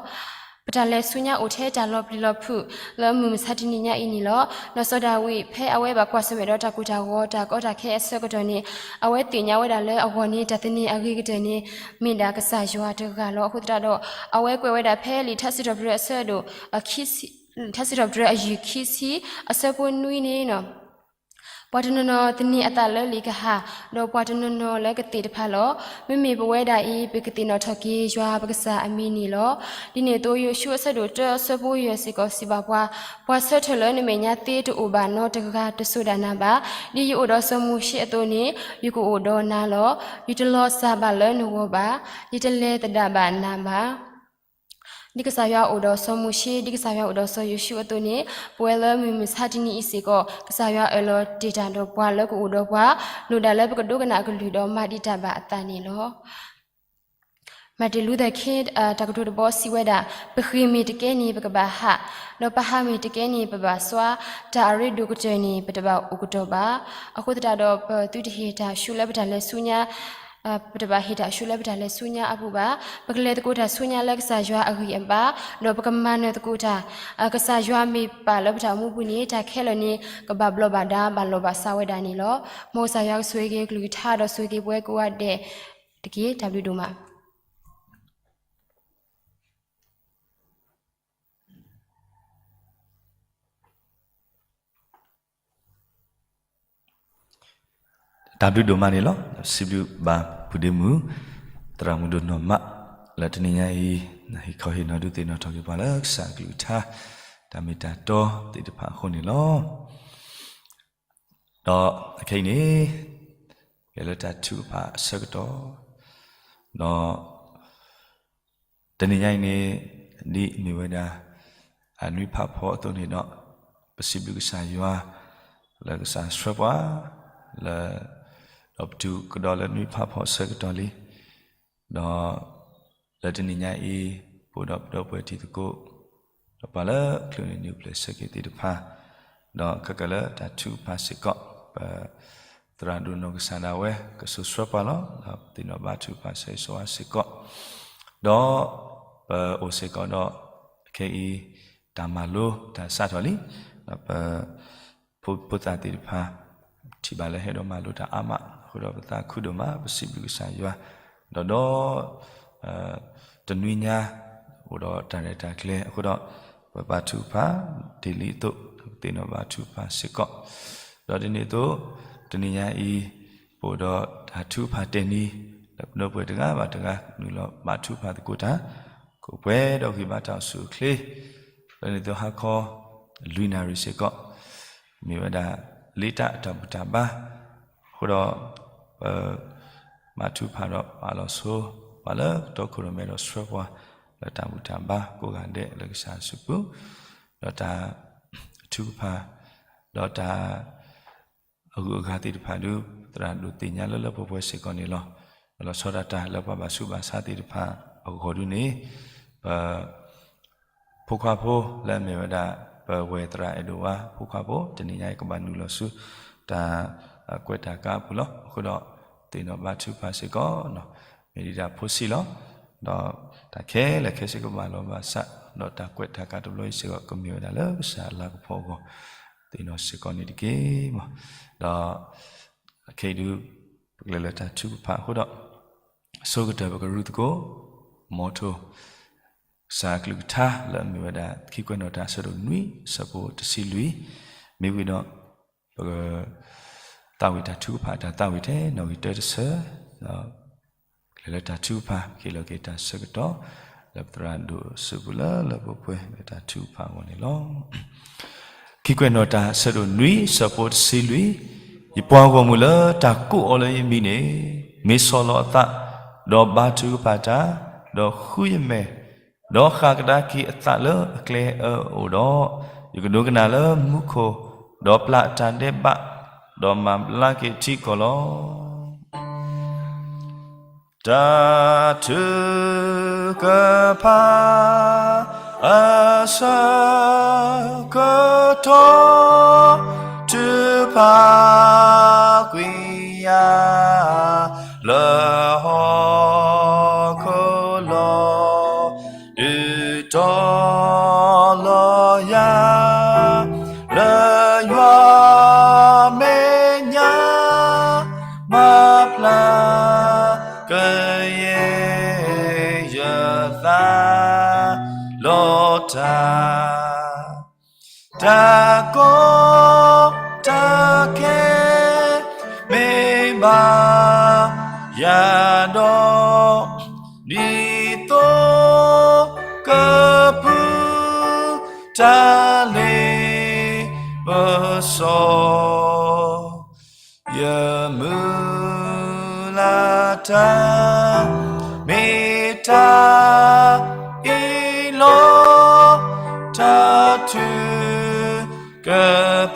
ပတၢ်လဲၤဆူညါအိၣ်ထဲတၢ်လီၤပျံၤလီၤဖုးလၢမုၢ်မဆါတနံၤညါအံၤန့ၣ်လီၤ. ဒီးစီၤဒၤဝံး ဖဲအဝဲဘၣ်ကွၢ်ဆၢၣ်မဲာ်ဒီးတၢ်ကိၢ်တၢ်ဂီၤတၢ်ကီတၢ်ခဲအဆၢကတီၢ်န့ၣ် အဝဲသ့ၣ်ညါဝဲဒၣ်လၢအဂီၢ်န့ၣ် တၢ်သန့ၤအဂ့ၤကတၢၢ်န့ၣ် မ့ၢ်ဒၣ်ကစၢ်ယွၤတဂၤလီၤ. အဃိသတးဒီး အဝဲကွဲးဝဲဒၣ်ဖဲလံာ်ထါစံးထီၣ်ပတြၢၤအဆၢဒိၣ် ထါစံးထီၣ်ပတြၢၤအယုၢ်ခံဆံ အဆၢဖိနွံန့ၣ် ပှၤတနီၤနီၤသန့ၤအသးလၢလံာ်ကဟၣ်, ဒီးပှၤတနီၤနီၤလၢကသ့ၣ်တဖၣ်လီၤ. မ့မ့ၢ်ပဝဲဒၣ်အံၤ ပကသ့ၣ်နီၣ်ထီၣ်က့ၤယွၤပကစၢ်အမံၤန့ၣ်လီၤ. ဒ်န့ၣ်အသိး ယိၤၡူအဆၢဒိၣ်တၢအဆၢဖိယဲၢ်စ့ၢ်ကီးစံးဘၣ်ပှၤ, ပှၤဆၢထၢၣ်လၢနမဲာ်ညါသ့တအိၣ်ဘၣ်နီတဂၤတစိၤဒၣ်နၤဘၣ်. ဒ်ယအိၣ်ဒီးစီၤမိၤၡ့အသိးန့ၣ် ယကအိၣ်ဒီးနၤလီၤ. ယတလီၤစၢ်ဘၣ်လၢနဂီၢ်ဘၣ်. ယတလဲၤသဒၣ်ဘၣ်နၤဘၣ်. ဒ်ကစၢ်ယွၤအိၣ်ဒီးစီၤမိၤၡ့, ဒ်ကစၢ်ယွၤအိၣ်ဒီးစီၤယိၤၡူအသိးန့ၣ်, ပဝဲလၢမုၢ်မဆါတနံၤအံၤစ့ၢ်ကီး ကစၢ်ယွၤအၢၣ်လီၤတ့ၢ်တၢ်ဒီးပှၤလၢကအိၣ်ဒီးပှၤ, လိၣ်ဒၣ်လၢပကဒိကနၣ်အကလုၢ်ဒီးမၤဒံးတၢ်ဘၣ်အသးန့ၣ်လီၤ. Martin Luther King တၢ်ကတိၤတဘီစံးဝဲဒၣ်, ပဃ့ၢ်မ့ၢ်တကဲန့ၣ် ပကဘၣ်ဟး, ဒီးပဟးမ့ၢ်တကဲန့ၣ် ပဘၣ်စွါ, တၢ်အရ့ဒိၣ်ကတၢၢ်န့ၣ် ပတဘၣ်အိၣ်ကတီၢ်ဘၣ်. အဃိသတးဒီး ပသုတဟ့ၣ်တၢ်ဆူလၢပတၢ်လဲၤဆူညါ ပတဘၣ်ဟ့ၣ်တၢ်ဆူလၢပတၢ်လဲၤဆူညါအပူၤဘၣ်. ပကလဲၤသကိးတၢ်ဆူညါလၢကစၢ်ယွၤအဂံၢ်အဘါ, ဒီးပကမၤနၢၤသကိးတၢ် ကစၢ်ယွၤမ့ၢ်ပာ်လၢပတၢ်အိၣ်မူပူၤန့ၣ် တၢ်ခဲလၢာ်န့ၣ် ကဘၣ်ဘျီးဘၣ်ဒါ ဘၣ်လီၢ်ဘၣ်စးဝဲဒၣ်န့ၣ်လီၤ. မ်ကစၢ်ယွၤကဆိၣ်ဂ့ၤက့ၤကလုၢ်ကထါ ဒီးဆိၣ်ဂ့ၤက့ၤပဝဲကိးဂၤဒဲးတက့ၢ်. တၢ်ဘျုးဒိၣ်မး. တၢ်ဘျုးဒိၣ်မးန့ၣ်လီၤ. စံးဘျုးဘၣ်ဖုဒ့မုၣ် သရၣ်မုၣ်ဒိၣ်နီၢ်မး လၢတနံၤညါအံၤ ဟ့ၣ်ခီဟ့ၣ်နီၤဒုးသ့ၣ်နီၣ်ထီၣ်က့ၤပှၤလၢကစၢ်အကလုၢ်ကထါ တၢ်မ့ၢ်တၢ်တီသ့ၣ်တဖၣ်အဃိန့ၣ်လီၤ. ဒီးအခဲအံၤန့ၣ် ကဲလၢတၢ်ထုကဖၣ်အဆၢကတီၢ်, ဒီး တနံၤညါအံၤန့ၣ် ဒ်မ့ၢ်ဝဲဒၣ် အနွံဖးဖီအသိးန့ၣ်ဒီး ပစံးဘျုးကစၢ်ယွၤ လၢကစၢ်ဆှၢပှၤ လၢ ဒီးပတုၤကဒီးလၢနွံဖးဖီအဆၢကတီၢ်လံ, ဒီး လၢတနံၤညါအံၤ ပအိၣ်ဒီးပဒီပုၢ်ဝဲၢ်တံၤသကိး ဒီးပှၤလၢချုးန့ၢ်နံၣ်အိၣ်ဖျဲၣ်ဆၢက့ၤသ့ၣ်တဖၣ်, ဒီးခဲကၢၢ်လၢတၢ်ထုကဖၣ်စ့ၢ်ကီး ပ သရၣ်ဒိၣ်နီၢ်ကစၢ်ဒၣ်ဝဲ ကစိာ်ဆှၢပှၤလီၤ. ဒီးပသ့ၣ်နီၣ်ဘါထုကဖၣ်ဆၢဂ့ၤဆၢဝါစ့ၢ်ကီး, ဒီးပအိၣ်စ့ၢ်ကီးဒီး ခဲအံၤ တၢ်မၤလိတၢ်စးထီၣ်လံ, ဒီးပ ဖိသၣ်သ့ၣ်တဖၣ် ထံၣ်ဘၣ်လၢဟဲဒီးမၤလိတၢ်အါမး, အဃိဒီးပသးခုဒိၣ်မး ပစံးဘျုးကစၢ်ယွၤ, ဒီးဒီး တနွံညါ အိၣ်ဒီးတၢ်ရဲၣ်တၢ်ကျဲၤအဃိဒီး ပဘါထုကဖၣ် ဒ်လံအသိး ပသ့ၣ်နီၣ်ဘါထုကဖၣ်စ့ၢ်ကီး, ဒီးဒ်န့ၣ်အသိး တနံၤညါအံၤ ပအိၣ်ဒီးတၢ်ထုကဖၣ်တဲာ်နံၤ လၢပဒီပုၢ်ဝဲၢ်တဂၤဘၣ်တဂၤ နုာ်လီၤဘါထုကဖၣ်သကိးတၢ်, က ကိးပှဲၤဒီးဂံၢ်ဘါတၢ်အိၣ်ဆူၣ်အိၣ်ချ့ လၢန့ၣ်သိးဟါခီ လွံၢ်နၣ်ရံၣ်စ့ၢ်ကီး မ့ၢ်ဝဲဒၣ် လ့တၢ်အတၢ်ဘူၣ်တၢ်ဘါ, အဃိဒီး ပ ဘါထုကဖၣ်ဒီးပာ်လီၤဆိ ပှၤလၢကတီခိၣ်ရိၣ်မဲဒီးဆှၢပှၤ လၢတၢ်ဘူၣ်တၢ်ဘါကိးဂၤဒဲးလၢကစၢ်စုပူၤ, ဒီးတၢ်ထုကဖၣ် ဒီးတၢ် အဂုၤအဂၤသ့ၣ်တဖၣ်ဒုး သရၣ်ဒိၣ်သ့ၣ်ညါလၢလၢပှဲၤပှဲၤစ့ၢ်ကီးန့ၣ်လီၤ. လီၤဆီဒၣ်တၢ်လၢပှၤဘၣ်ဆူးဘၣ်ဆါသ့ၣ်တဖၣ်အဂီၢ်ဒုးန့ၣ် ပ ဖိခွါဖိလၢအမ့ၢ်ဝဲဒၣ် ပဝဲၢ်သရၣ်အဲၣ်ဒိးဝါဖိခွါဖိ တနံၤညါအံၤကဘၣ်နုာ်လီၤဆူ တၢ်ကွဲးတၢ်ကါအပူၤလီၤ. အဃိဒီး သ့ၣ်နီၣ်ဘါထုကဖၣ်စ့ၢ်ကီး မ့ၢ်ဒံးဒၣ်ဖိဆံးလီၤ. ဒီးတၢ်ခဲလၢာ်ခဲဆ့ကဘၣ်လီၤဘၣ်ဆၣ် ဒီးတၢ်ကွဲးတၢ်ကါတဘျီအံၤစ့ၢ်ကီး ကမ့ၢ်ဝဲဒၣ်လၢကစၢ်အလၤကပီၤအဂီၢ် သ့ၣ်နီၣ်စ့ၢ်ကီးန့ၣ်တက့ၢ်မး. ဒီး ခဲအံၤဒုး ပကလဲၤလၢတၢ်ထုကဖၣ်အဃိဒီး အဆိကတၢၢ်ပကရူၢ်သကိး မီထိ ကစၢ်အကလုၢ်ကထါလၢအမ့ၢ်ဝဲဒၣ် ခံကွဲးနီၣ်တၢ်အဆၢဒိၣ်နွံ အဆၢဖိတဆံလွံၢ်, မ့ၢ်ဝံၤဒီး ပက သးဝံၣ်တၢ်ထုကဖၣ်တၢ်သးဝံၣ်ထဲ နီၣ်ဂံၢ်တၢတဆၢ, ဒီး လဲၤလၢတၢ်ထုကဖၣ် ကဟ့ၣ်လီၤက့ၤတၢ်ဆၢကတီၢ် လၢပသရၣ်ဒိၣ်စုပူၤလၢလၢပှဲၤပှဲၤ လၢတၢ်ထုကဖၣ်အဂီၢ်န့ၣ်လီၤ. ခံကွဲးနီၣ်တၢ်အဆၢဒိၣ်နွံ အဆၢဖိတဆံလွံၢ်, ယပှၤဂီၢ်မုၢ်လၢတၢ်ကိးအီၤလၢယမံၤန့ၣ် မ့ၢ်ဆီၣ်လီၤအသး, ဒီးဘါထုကဖၣ်တၢ်, ဒီးဃုယမဲာ်, ဒီးဃၣ်ကဒါက့ၤအသးလၢအကျဲအၢအအိၣ်ဒီး, ယကဒိကနၣ်လၢမူခိၣ်, ဒီးပျၢ်အတၢ်ဒဲးဘး, ဒီးမၤဘျါက့ၤထံကီၢ်လီၤ. တၢ်ထုကဖၣ် အဆၢကတီၢ် ထုကဖၣ်ကွံာ်ယၤ လၢဟီၣ်ခိၣ်လီၤ. ဒုးတီလီၤယၤ လၢယွၤမဲာ်ညါ မၤဖျါကယဲၢ်ယသးလီၤတၢ် တၢ်ကီတၢ်ခဲ မ့ၢ်ဘၣ်ယၤဒီး ဒ်သိး ကပုၢ် တၢ်လ့ပစီ ယမုၢ်လၢ်တၢ် မ့ၢ်တၢ်အ့ၣ်လိာ် တၢ်ထုက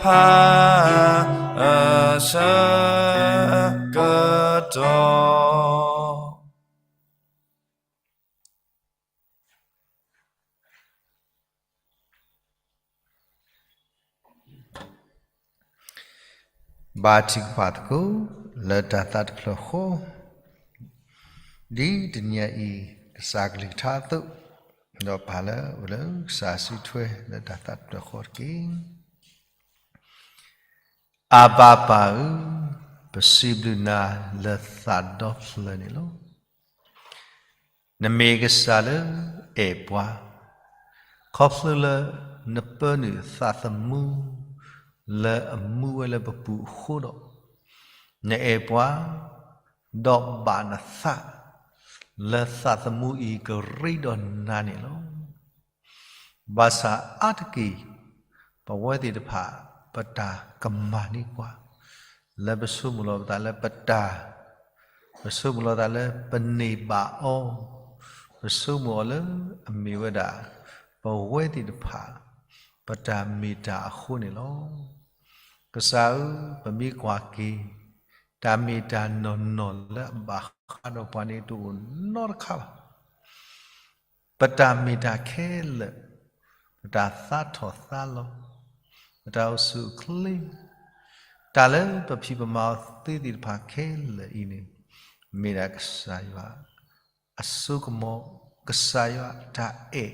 ဖၣ် အဆၢကတီၢ် ဘါထုကဖၣ်သကိး လၢတၢ်သးတဖျၢၣ်ဃီ, ဒ်တနံၤအံၤ ကစၢ်ကလုၢ်ကထါအသိး, ဒီးပာ်လၢအိၣ်လၢကစၢ်စုထွဲလၢတၢ်သးတဖျၢၣ်ဃီတက့ၢ်. အဘၣ်ပၢ်ဧၢ, ပစံးဘျုးနၤလၢသးဒီဖျၢၣ်န့ၣ်လီၤ. နမ့ၢ်ကစၢ်လၢအဲၣ်ပှၤ, ခီဖျိလၢနပၢနုာ်သးသမူ လၢအမူဝဲလၢပပူၤအဃိဒီး, နအဲၣ်ပှၤ, ဒီးဘၣ်နသး လၢသးသမူအံၤကရ့ဒီးနၤန့ၣ်လီၤ. ဘၣ်ဆၣ်အါတက့ၢ် ပဝဲသ့ၣ်တဖၣ် ပတၢ်ကမၣ်န့ၢ်ပှၤ, လၢပဆိကမိၣ်လီၤပသးလၢပတၢ်, ပဆိကမိၣ်လီၤသးလၢပန့ၢ်ဘၣ်အီၤ, ပဆိကမိၣ်အီၤလၢအမ့ၢ်ဝဲဒၣ် ပဝဲသ့ၣ်တဖၣ် ပတၢ်မ့ၢ်တၢ်အဃိန့ၣ်လီၤ. ကစၢ်ဧၢ, ပမ့ၢ်ကွၢ်က့ၤ တၢ်မ့ၢ်တၢ်နီၢ်နီၢ်လၢအဘၣ်ဃးဒီးပှၤန့ၣ် တအိၣ်နီတခါဘၣ်. ပတၢ်မ့ၢ်တၢ်ခဲလၢာ်, ပတၢ်သးထီၣ်သးလီၤ, ပတၢ်အိၣ်ဆူၣ်အိၣ်ချ့, တၢ်လၢပဖံးပမၤအီၤသ့သ့ၣ်တဖၣ်ခဲလၢာ်အံၤန့ၣ်, မ့ၢ်ဒၣ်ကစၢ်ယွၤ အစိကမီၤ, ကစၢ်ယွၤအတၢ်အဲၣ်,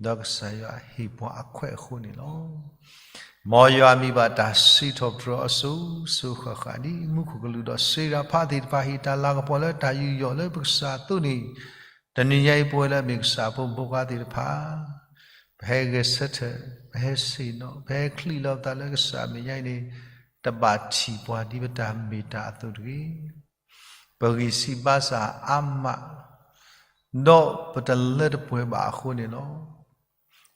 ဒီးကစၢ်ယွၤအဟ့ၣ်ပှၤအခွဲးအဃိန့ၣ်လီၤ. မ်ယွၤမ့ၢ်ဘၣ်တၢ်စံးထီၣ်ပတြၢၤအီၤစိၤစိၤဃၣ်ဃၣ် ဒ်မူခိၣ်ကလူးဒီးစံးရၤဖးသ့ၣ်တဖၣ် ဟ့ၣ်တၢ်လၤကပီၤလၢတၢ်ယူးယီၣ်လၢပကစၢ်အသိးန့ၣ်, တနံၤညါအံၤပဝဲလၢအမ့ၢ်ကစၢ်အဖိမုၣ်ဖိခွါသ့ၣ်တဖၣ် ပဟဲဂဲၤဆၢထၢၣ်, ပဟဲဆ့ၣ်နီၤ, ပဟဲချံးလီၤပသးလၢကစၢ်အမဲာ်ညါအံၤန့ၣ်, တဘၣ်ထံၣ်ပှၤဒ်ပတၢ်မ့ၢ်တၢ်အသိးတဂ့ၤ. ပဂံၢ်စၢ်ဘါစၢ်အါမး, ဒီးပတလၢတပှဲၤဘၣ်အဃိန့ၣ်လီၤ.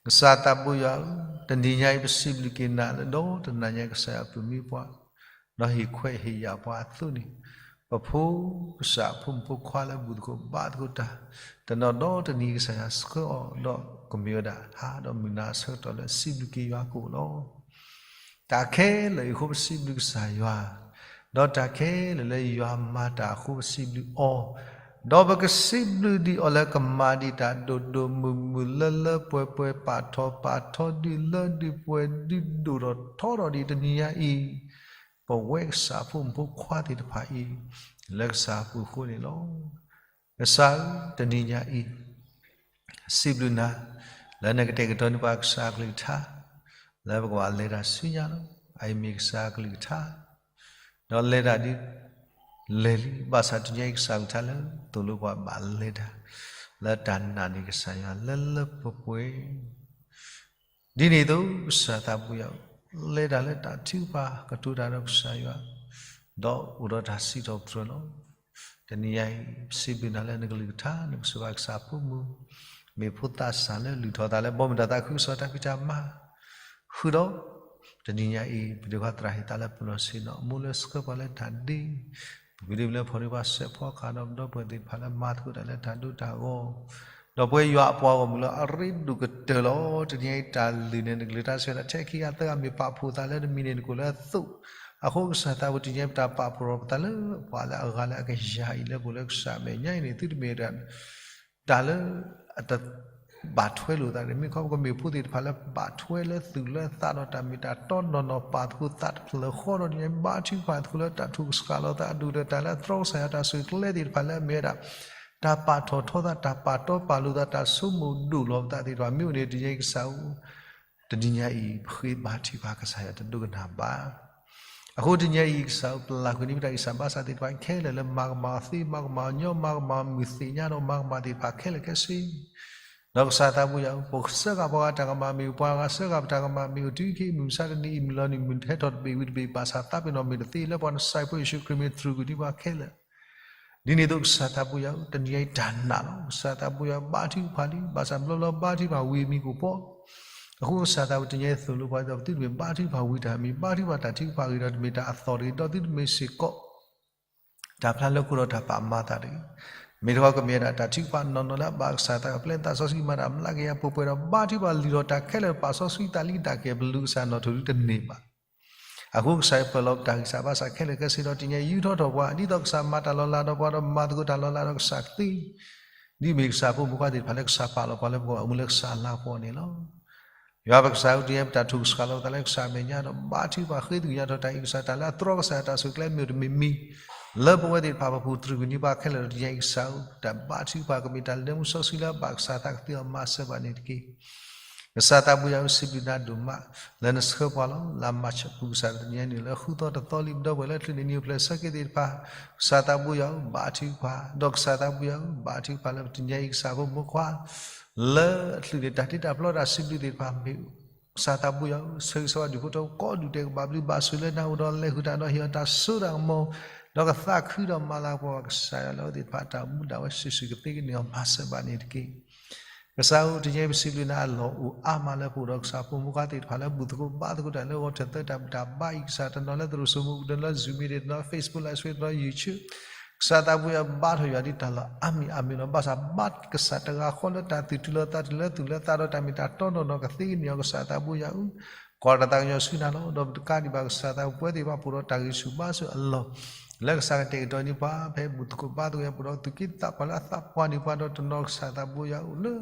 ကစၢ်သးဘိယွၤဧၢ, တနံၤညါအံၤပစံးဘျုးက့ၤနၤလၢဒီတနၤညါ ကစၢ်ယွၤပမ့ၢ်ပှၤ, ဒီးဟ့ၣ်ခွဲးဟ့ၣ်ယာ်ပှၤအသိးန့ၣ်, ပဖိကစၢ်အဖိမုၣ်ဖိခွါလၢဘူၣ်သကိးဘါသကိးတၢ်, တနီၤဒီတနံၤကစၢ်ယွၤဆှၢအီၤ, ဒီးကမ့ၢ်ဝဲဒၣ်ဟါဒီးမုၢ်နၤအဆၢကတီၢ်လၢစံးဘျုးက့ၤယွၤကအိၣ်လီၤ. တၢ်ခဲလၢာ်အံၤအဃိပစံးဘျုးကစၢ်ယွၤ, ဒီးတၢ်ခဲလၢာ်လၢယွၤမၤတၢ်အဃိပစံးဘျုးအီၤ, ဒီးပကစံးဘျုးဒံးအီၤလၢကမၤဒံးတၢ်ဒိၣ်ဒိၣ်မုၢ်မုၢ်လၢလၢပှဲၤပှဲၤ ပာ်ထီၣ်ပာ်ထီ ဒုးလၢဒုးပှဲၤဒုးဒိၣ်ထီၣ်ထီထီၣ်ဒံးတနံၤညါအံၤ, ပဝဲကစၢ်အဖိမုၣ်ဖိခွါသ့ၣ်တဖၣ်အံၤ, လၢကစၢ်အပူၤအဃိန့ၣ်လီၤ. ကစၢ်ဧၢ, တနံၤညါအံၤ စံးဘျုးနၤ လၢနကတဲာ်ကတီၤန့ၢ်ပှၤကစၢ်အကလုၢ်ကထါ, လၢပကဘၣ်လဲၤတၢ်ဆူညါလီၤ. အအံၤမ့ၢ်ကစၢ်အကလုၢ်ကထါ, ဒီးလဲၤတၢ်ဒ်လဲၣ်လံ, ဘၣ်ဆၣ်တနံၤညါအံၤကစၢ်ကလုၢ်ကထါလၢ သိၣ်လိပှၤဘၣ်လဲၤတၢ် လၢတၢ်နာ်န့ၢ်ကစၢ်ယွၤလၢလၢပှဲၤပှဲၤ ဒ်န့ၣ်အသိး ကစၢ်သးဘိယွၤ, လဲၤတၢ်လၢတၢ်ထုကဖၣ်ကတိၤတၢ်ဒီးကစၢ်ယွၤ, ဒီးအိၣ်ဒီးတၢ်စံးထီၣ်ပတြၢၤလီၤ. တနံၤညါအံၤ ပစံးဘျုးနၤလၢနကလုၢ်ကထါ, နကစၢ်ယွၤကစၢ်ဖိမုၣ်, မ့ၢ်ဖိသးစၢ်လၢလုၢ်ထီၣ်သးလၢ ဘီမုၢ်တၢ်သးခုကစီၣ်တၢ်ဖံးတၢ်မၤ ဃုာ်ဒီး တနံၤညါအံၤ ပဒုးဘၣ်သရၣ်ဟ့ၣ်သးလၢပနီၢ်ဆ့ၣ်နီၤ အမိၢ်လၢဆှၢပှၤလၢတၢ်ဒ့, ပပဒုးလၢဖီၣ်န့ၢ်ပှၤစဲးဖီကဟၣ်ဒီး ပဒီပုၢ်ဝဲၢ်သ့ၣ်တဖၣ်လၢမၤသကိးတၢ်လၢတၢ်ဒိတၢ်ဂီၤ, ဒီးပဝဲယွၤအပှၤဂီၢ်မုၢ်လၢအရ့ဒိၣ်ကတၢၢ်လီၤ. တနံၤညါအံၤတၢ်လုၢ်န့ၣ် နကလုၢ်တၢ်ဆၢတၢ်ထဲခံဂၤသၢဂၤမ့ၢ်ပာ်ဖှိၣ်သးလၢနမံၤန့ၣ် နကအိၣ်လၢအသိး, အဃိကစၢ်သးဘိ တနံၤညါအံၤပတၢ်ပာ်ဖှိၣ်ဒီးပသးလၢ ပှၤလၢအဂၤလၢအကယၤအံၤလၢပအိၣ်လၢကစၢ်အမဲာ်ညါအံၤန့ၣ် သုတမ့ၢ် တၢ်လၢအတဘၣ်ထွဲလိာ်သးန့ၣ် မ့ၢ်ခီပကမ့ၢ်ဖိသ့ၣ်တဖၣ်လၢဘၣ်ထွဲလၢသူၣ်လၢသးဒီးတၢ်မ့ၢ်တၢ်တီနီၢ်နီၢ် ပာ်သကိးသးတဖျၢၣ်ဃီဒီး တနံၤညါအံၤဘါထုကဖၣ်သကိးလၢတၢ်ထုကဆှးလိာ်သးအဒူၣ်ဒီးတၢ်လၢအတြီကစၢ်ယွၤတၢ်ဆိၣ်ဂ့ၤကျဲသ့ၣ်တဖၣ်လၢအမ့ၢ်ဝဲဒၣ် တၢ်ပာ်ထီၣ်ထီသး တၢ်ပာ်တီပာ်လိၤသး တၢ်ဆိကမိၣ်ဒိၣ်လီၤပသးသ့ၣ်တဖၣ် မ့ၢ်အိၣ်န့ၣ် တနံၤညါအံၤကစၢ်ဧၢ, တနံၤညါအံၤ ပဃ့ဘါထုကဖၣ်ကစၢ်ယွၤတဒိကနၣ်ဘၣ်. အဃိတနံၤညါအံၤကစၢ်ဧၢ ပလၢ်ကွံာ်န့ၢ်ပတၢ်ဂံၢ်စၢ်ဘါစၢ်သ့ၣ်တဖၣ်ခဲလၢာ်လၢမၤကမၣ်အီၤသ့ မၤကမၣ်အီၤညီ မၤကမၣ်အီၤမုၢ်သ့ၣ်ညါဒီးမၤကမၣ်သ့ၣ်တဖၣ်ခဲလၢာ်ခဲဆ့ ဒီးကစၢ်သးဘိယွၤဧၢ, ပစၢဃာ်ပှၤဂၤတၢ်ကမၣ်မ့ၢ် ပှၤဂၤစၢဃာ်ပတၢ်ကမၣ်မ့ၢ် အိၣ်တုၤခဲအံၤမုၢ်မဆါတနံၤအံၤ မုၢ်လီၤနံၤမုၢ်ဟဲထီၣ်တဘ့ၣ်ဝံၤတဘ့ၣ် ဘၣ်ဆၣ်သးပ့ၤနီၣ်မ့ၢ်တသ့လၢပှၤနစၢ်ဖိယ့ၣ်ၡူးခရံာ်မ့ၢ်တြူာ်ကွံာ်ဒံးပှၤခဲလၢာ် ဒ်န့ၣ်အသိးကစၢ်သးဘိယွၤဧၢ, တနံၤညါအံၤတၢ်နာ်လီၤ. ကစၢ်သးဘိယွၤဧၢ ဘါထုကဖၣ်လံ, ဘၣ်ဆၣ်ဘျီဘျီဘါထုကဖၣ်ဝံၤအမံၤကအိၣ်ပှီၢ်, အဃိကစၢ်သးဘိတနံၤညါအံၤသိၣ်လိပှၤဒီး ပသုတမ့ၢ်ဘါထုကဖၣ်ဝံၤတၢ်မံၤ, ဘါထုကဖၣ်တၢ်ထုကဖၣ်ဂ့ၤဒီးတမ့ၢ်တၢ်အသီၣ်တဂ့ၤ, ဒီးသုတမ့ၢ်စ့ၢ်ကီး တၢ်ဖျါလၢခိဒီးတၢ်ပာ်မၤသးတဂ့ၤ. မ့ၢ်တခီကမ့ၢ်ဝဲဒၣ်တၢ်ထုကဖၣ်နီၢ်နီၢ်လၢအဘၣ်ကစၢ်သးကပျဲသးစီဆှံမၤတၢ်မျးကယၤပှဲၤပှဲၤဒီး ဘါထုကဖၣ်လံာ်ဒီးတၢ်ခဲလၢာ်ပာ်စီဆှံသးလံတၢ်ကဲဘျုးကစၢ်နီၣ်ထိၣ်ဒုတန့ၢ်ဘၣ် အဃိကစၢ်ယွၤပၢၢ်လီၤပတၢ်ဂံၢ်စၢ်ဘါစၢ်ခဲလၢာ်ခဲဆ့ဒီး တနံၤညါအံၤယူထီၣ်ထီၣ်ပှၤ ဒ်သိးကစၢ်မၤတၢ်လီၤလးဒီးပှၤဒီးမၤသကိးတၢ်လီၤလးဒီးကစၢ်ကသ့ ဒ်မ့ၢ်ကစၢ်ဖိမုၣ်ဖိခွါသ့ၣ်တဖၣ်လၢကစၢ်ပာ်လီၤပှၤလၢပကဘၣ်အိၣ်မူလၢကစၢ်အလၤကပီၤန့ၣ်လီၤ. ယွၤပကစၢ်ဧၢ တနံၤညါအံၤပတၢ်ထုကဖၣ်လိာ်သးလၢကစၢ်အမဲာ်ညါဒီး ဘါထုကဖၣ်ဃ့သကွံာ်ညါထီၣ်တၢ်အံၤ ကစၢ်တၢ်လၢအတြီကစၢ်ယွၤတၢ်ဆိၣ်ဂ့ၤကျဲမ့ၢ်တမံၤမံၤ လၢပဝဲသ့ၣ်တဖၣ်ပပူၤ တြူာ်ကွံာ်န့ၢ်ပှၤခဲလၢာ်ဒီး တနံၤညါအံၤကစၢ်ဧၢ တၢ်ဘါထုကဖၣ်ကမ့ၢ်တၢ်လၢမူစီဆှံလၢအဘၣ်ကစၢ်သးကသ့အီၤမၤစၢၤဘၣ်န့ၣ်တက့ၢ်. ကစၢ်သးဘိယွၤဧၢ စံးဘျုးနၤဒိၣ်မး လၢနဆှၢပှၤလီၤ လၢမၤဆၢပူၤကစၢ်တနံၤညါအံၤန့ၣ် လၢဃုသီတသီလံ ပဒီပုၢ်ဝဲၢ်လၢချုးန့ၣ်နံၤအိၣ်ဖျဲၣ်ဆၢက့ၤသ့ၣ်တဖၣ် ကစၢ်သးဘိယွၤဧၢ ဘါထုကဖၣ် ဒီးကစၢ်သးဘိယွၤဧၢ ဘါထုကဖၣ်လၢပတနံၤညါအံၤကစၢ်ဖိမုၣ်ဖိခွါ လၢအချုးန့ၣ် တၢ်တ့တၢ်ဖျီတၢ်စံးဘျုးသ့ၣ်တဖၣ်မ့ၢ် ကစၢ်သးဘိယွၤဧၢ ဆၢဂ့ၤဆၢဝါဒူၣ်ဖိထၢဖိကိးဒူၣ်ဒဲးကဘၣ်ဘျုးဘၣ်ဆိၣ်လၢနၤအိၣ်ဒီး လဲၤဃုာ်တၢ်ဒီးဟ့ၣ်အီၤတၢ်စိတၢ်ကမီၤ ဒီးကသးခုဒီးမၤလၤကပီၤဘၣ်ကစၢ်ယွၤလၢအဝဲသ့ၣ်တဖၣ်တၢ်အိၣ်မူဒၣ်ဝဲစုာ်စုာ်ကသ့ကန့ၢ်အီၤမၤစၢၤဘၣ်န့ၣ်တက့ၢ်. ကစၢ်ဧၢ တနံၤညါအံၤပစံးဘျုးနၤအလီၢ်အိၣ်အါမးလၢပအိၣ်ဒီးကစၢ် ဖိမုၣ်ဖိခွါသ့ၣ်တဖၣ်လၢဘူၣ်သကိးဘါသကိးတၢ်လၢဂီၤထၢၣ်သၢတၢ်ဘူၣ်တၢ်ဘါအံၤ ကစၢ်တနီၤလၢသရိာ်စိမိၤပူၤ တနီၤလၢ Zoom meeting တနီၤလၢ Facebook Live Stream တနီၤလၢ YouTube ကစၢ်သးဘိယွၤဘါထီၣ်ယွၤဒ်တၢ်လီၢ်အါမံၤအါမံၤလီၤ. ဘၣ်ဆၣ်ဘါကစၢ်တဂၤဃီလၢတၢ်သူၣ်တုၤလီၤသးတုၤလၢသူၣ်လၢသးဒီးတၢ်မ့ၢ်တၢ်တီနီၢ်နီၢ်ကသ့ကန့ၢ်အီၤ ကစၢ်သးဘိယွၤဧၢ ကွၢ်တၢ်သးကညီၤဆူနၤလီၤ. ဒီးပတကးဒံးဘၣ်ကစၢ်သးဘိယွၤ ပဝဲသ့ၣ်တဖၣ်ပအိၣ်ဒီးတၢ်ဂံၢ်ဆူၣ်ဘါဆူၣ်အလီၢ် လၢကစၢ်ကတဲာ်ကတီၤန့ၢ်ပှၤ ဖဲဘူၣ်သကိးဘါသကိးယွၤပအိၣ်ဒီးသူၣ်က့သးပှၢ်လၢအသးပှၢ်န့ၢ်ပှၤဒီးတနီၤ ကစၢ်သးဘိယွၤဧၢ လၢ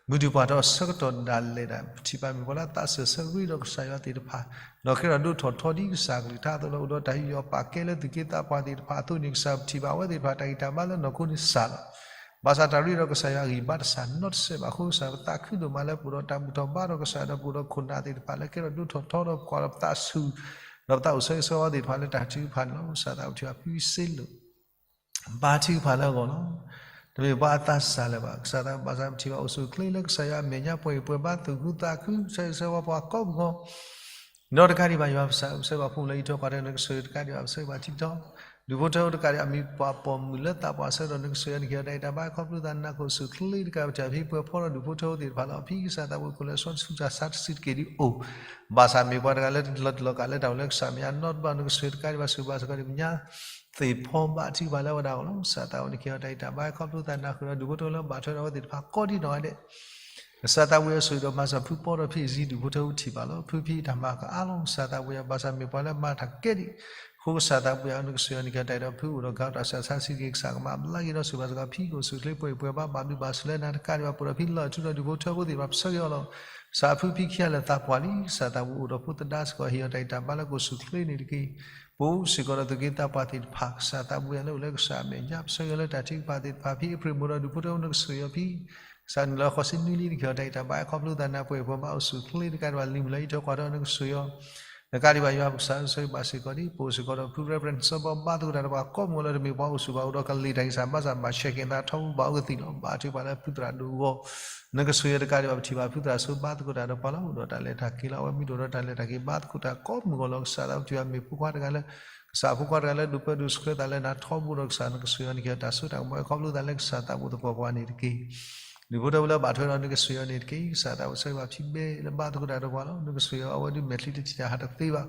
မုၢ်ဒုးပှၢ်ထီၣ်ဆၢကတီၢ်ဒၣ်လဲာ်ဒၣ် ပထံၣ်ဘၣ်မ့ၢ်ပှၤလၢအသးစၢၤဆၢဂ့ၤဒီးကစၢ်ယွၤသ့ၣ်တဖၣ် ဒီးကဲထီၣ်ဒိၣ်ထီၣ်ထီဒ်ကစၢ်အကလုၢ်ကထါအသိးလီၤ. အိၣ်ဒီးတၢ်ယူးယီၣ်ပာ်ကဲလၢသူၣ်က့သးပှၢ်သ့ၣ်တဖၣ်အသိးန့ၣ် ကစၢ်ပထံၣ်ဘၣ်အဝဲသ့ၣ်တဖၣ်တၢ်ဂံၢ်တၢ်ဘါလၢနီၢ်ခိန့ၣ်စှၤလီၤ. ဘၣ်ဆၣ်တၢ်ရ့ဒီးကစၢ်ယွၤအဂံၢ်ဘါတစှၤနီတစဲးဘၣ်အဃိ ကစၢ်ပသးခုဒိၣ်မးလၢပအိၣ်ဒီးတၢ်ဘူၣ်ထီၣ်ဘါထီၣ်ကစၢ်ဒီးပအိၣ်ဒီးခိၣ်နၢ်သ့ၣ်တဖၣ်လၢကဲထီၣ်ဒိၣ်ထီၣ်ထီဒီးပကွၢ်ဒီးပသးဆူၣ် ဒီးပသးအိၣ်ဆၢဂ့ၤဆၢဝါသ့ၣ်တဖၣ်လၢတၢ်ထုကဖၣ်န့ၣ်လီၤ. ကစၢ်သးပထံၣ်ဘၣ်ဖုစ့လိာ် ဘါထုကဖၣ်လၢအဂီၢ်လီၤ. တမ့ၢ်ပှၤအသးစၢ်လၢၤဘၣ်. ကစၢ်သးဘၣ်ဆၣ်ပထံၣ်ဘၣ်အိၣ်ဆူၣ်အိၣ်ချ့လၢကစၢ်ယွၤအမဲာ်ညါပှဲၤဂံၢ်ပှဲၤဘါသူၣ်ခုသးခု ဆၢဂ့ၤဆၢဝါပှၤကိးပဂီၢ် ဒီးတကးဒံးဘၣ်ယွၤပကစၢ် ပဆၢဂ့ၤဘၣ်ဖိလၢယံၤထီၣ်ပှၤတဂၤန့ၣ် ကစၢ်တကးဒံးဘၣ် ပဆၢဂ့ၤဘၣ်ထံထီၣ် ဒူၣ်ဖိထၢဖိတကးဒံး အမံၤပှၤပိာ်မုၣ်လၢသးပှၢ်ဆၢကတီၢ် နကစၢ်ယွၤနကဟ့ၣ်အီၤတၢ်ဂံၢ်တၢ်ဘါ ခီဖျိသးနးခိၣ်ဆူၣ်ချ့တကး ပထံၣ်ဖဲပှဲၤဖီဒီးဒူၣ်ဖိထၢဖိသ့ၣ်တဖၣ်လီၤ. ဖဲကစၢ်သးဝံၣ်အခိၣ်လၢ စီဆှံဆူၣ်တၢ်ဆါတစံးတက့ၢ်ဒ်အံၤ, ဘၣ်ဆၣ်မ့ၢ်ပှၤတဂၤလၢတလီၤတံၢ်လီၤကးလၢတၢ်အိၣ်လၢကစၢ်မဲာ်ညါနီတဘျီ နကစၢ်ယွၤတကးဒံးဘၣ် ဆိၣ်ဘၣ်စ့ၢ်ကီးဒ်ပညါ သ့ၣ်ဖီဘါထုကဖၣ်လၢအဝဲဒၣ်အဂီၢ်လီၤ. ကစၢ်သးဝံၣ်နကဟ့ၣ်အီၤတၢ်ဂံၢ်တၢ်ဘါ ခီဖျိသးနးခိၣ်ဒီး ဒူၣ်ဖိထၢဖိလၢဘၣ်ထွဲဒီးအဝဲသ့ၣ်တဖၣ်ကိးဒံးနီၢ်ဂၤဒဲး ကစၢ်သးဝံၣ်အဆိၣ်ဒီးမၤစၢၤဖုပီဒီးဖံးစ့ဒူၣ်ဖိထၢဖိထံၣ်ဘၣ်လီၤ. ဖုဖံးတၢ်မၤကအါလီၤ ကစၢ်သးဝံၣ်အဘၣ်ဆၣ်မ့ၢ်ပှၤလၢမၤတၢ်ကဲဒံး, အဃိကစၢ်သးဝံၣ်အ နကစၢ်ယွၤနကဟ့ၣ်အီၤတၢ်ဂံၢ်တၢ်ဘါ ဖုအိၣ်ဒီးဂၤတၢ်ဆါဆံးတက့ၢ် ကစၢ်ကမၤဘျါက့ၤဒီးဆိၣ်ဘၣ်စ့ၢ်ကီးဖံ ကအိၣ်ဆူၣ်ချ့ပှဲၤပှဲၤဘါ ဘၣ်ဘျုးဘၣ်ဆိၣ်လၢနၤတကးဒံးဘၣ် ပအိၣ်ဒီးဖံလီၢ်ထူဒီးဒူၣ်ဖိထၢဖိသ့ၣ်တဖၣ်ပဆၢဂ့ၤအီၤလီၤ. ကစၢ်ဖုဖံးခံဂၤလၢသးပှၢ်လံ ကစၢ်သးဝံၣ်အိၣ်ဒီးဖိသဒါစ့ၢ်ကီး ဟ့ၣ်အီၤတၢ်ဂံၢ်တၢ်ဘါလၢကအိၣ်ဆူၣ်ချ့န့ၣ်တက့ၢ်. ပအိၣ်စ့ၢ်ကီးဒီးသူၣ်က့သးပှၢ်သ့ၣ်တဖၣ် ကစၢ်သးဝံၣ်အလၢအိၣ်လၢကစၢ်အမဲာ်ညါ ပဆၢဂ့ၤအီၤလၢတၢ်ထုကဖၣ်သ့ၣ်တဖၣ် ဖံအ့ဖြ့ၣ်မိၢ်ဒီးဒူၣ်ဖိထၢဖိ နကဆိၣ်ဂ့ၤအီၤဖံ ကစၢ်နုာ်လီၤဃိးဆံနွံလံ နကဟ့ၣ်အီၤတၢ်ဂံၢ်တၢ်ဘါ ခီဖျိသးနး ပှဲၤပှဲၤဘါ အိၣ်ဆူၣ်ချ့တကးဒံးဘၣ် လံၤမုၢ်လၢအံးထွဲကွၢ်ထွဲ နကဆိၣ်ဂ့ၤအီၤ တကးဒံးဘၣ် ယွၤပကစၢ်ဧၢ ဆိၣ်ဂ့ၤဘၣ်စ့ၢ်ကီးဒံး ပအိၣ်စ့ၢ်ကီးဒီးဖု Reverend စီၤဘီ ဘါသကိးတၢ်ဒီးပှၤကိးမုၢ်ဂီၤလီၤ တမ့ၢ်ပှၤအိၣ်ဆူၣ်ဘၣ်အိၣ်ဒီးကလံၤတၢ်ဂံၢ်စၢ်ဘါစၢ် ဘၣ်ဆဲးက့ၤသးထီဘိဘၣ်အိၣ်ကသံၣ်လီၤ ဘါထုကဖၣ်လၢဖုသရၣ်ဒိၣ်အဂီၢ် နကဆိၣ်ဂ့ၤအီၤတကးဒံးဘၣ် ပထံၣ်ဘၣ်ဖုသရၣ်စိဘါသကိးတၢ်ဒီးပှၤလီၤ အိၣ်ဒီးတၢ်လဲၤတၢ်က့ၤလီၤ အဝဲမ့ၢ်ဒိၣ်ဒီးတၢ်လဲၤတၢ်က့ၤဘါသကိးတၢ်ကိးမုၢ်ဂီၤလီၤ ကစၢ်သးဝံၣ်ပထံၣ်ဘၣ်မ့ၢ်ဖိခွါတဂၤလၢ ကစၢ်ဖိခွါတဂၤလၢဒိးပၢဒိးဆှၢသးလၢနၤထီဘိဒီးကစၢ် နကဆိၣ်ဂ့ၤအီၤန့ၣ် ကဟ့ၣ်အီၤတၢ်စိတၢ်ကမီၤ ခီဖျိသးလၢကစၢ်သးဝံၣ်သပှၢ်ပှၢ်န့ၣ်တက့ၢ် ဒူၣ်ဖိထၢဖိလၢဘၣ်ထွဲဒီး နကဆိၣ်ဂ့ၤအီၤန့ၣ်တက့ၢ် ကစၢ်သးဝံၣ်ဆိၣ်ဂ့ၤဘၣ်ဖံဘဲလၢဘါသကိးတၢ်ဒီးပှၤလီၤ နကဆိၣ်ဂ့ၤအီၤ အဝဲဒုးမဲာ်ချံတထံၣ်တၢ်ဟးတသ့ဘၣ်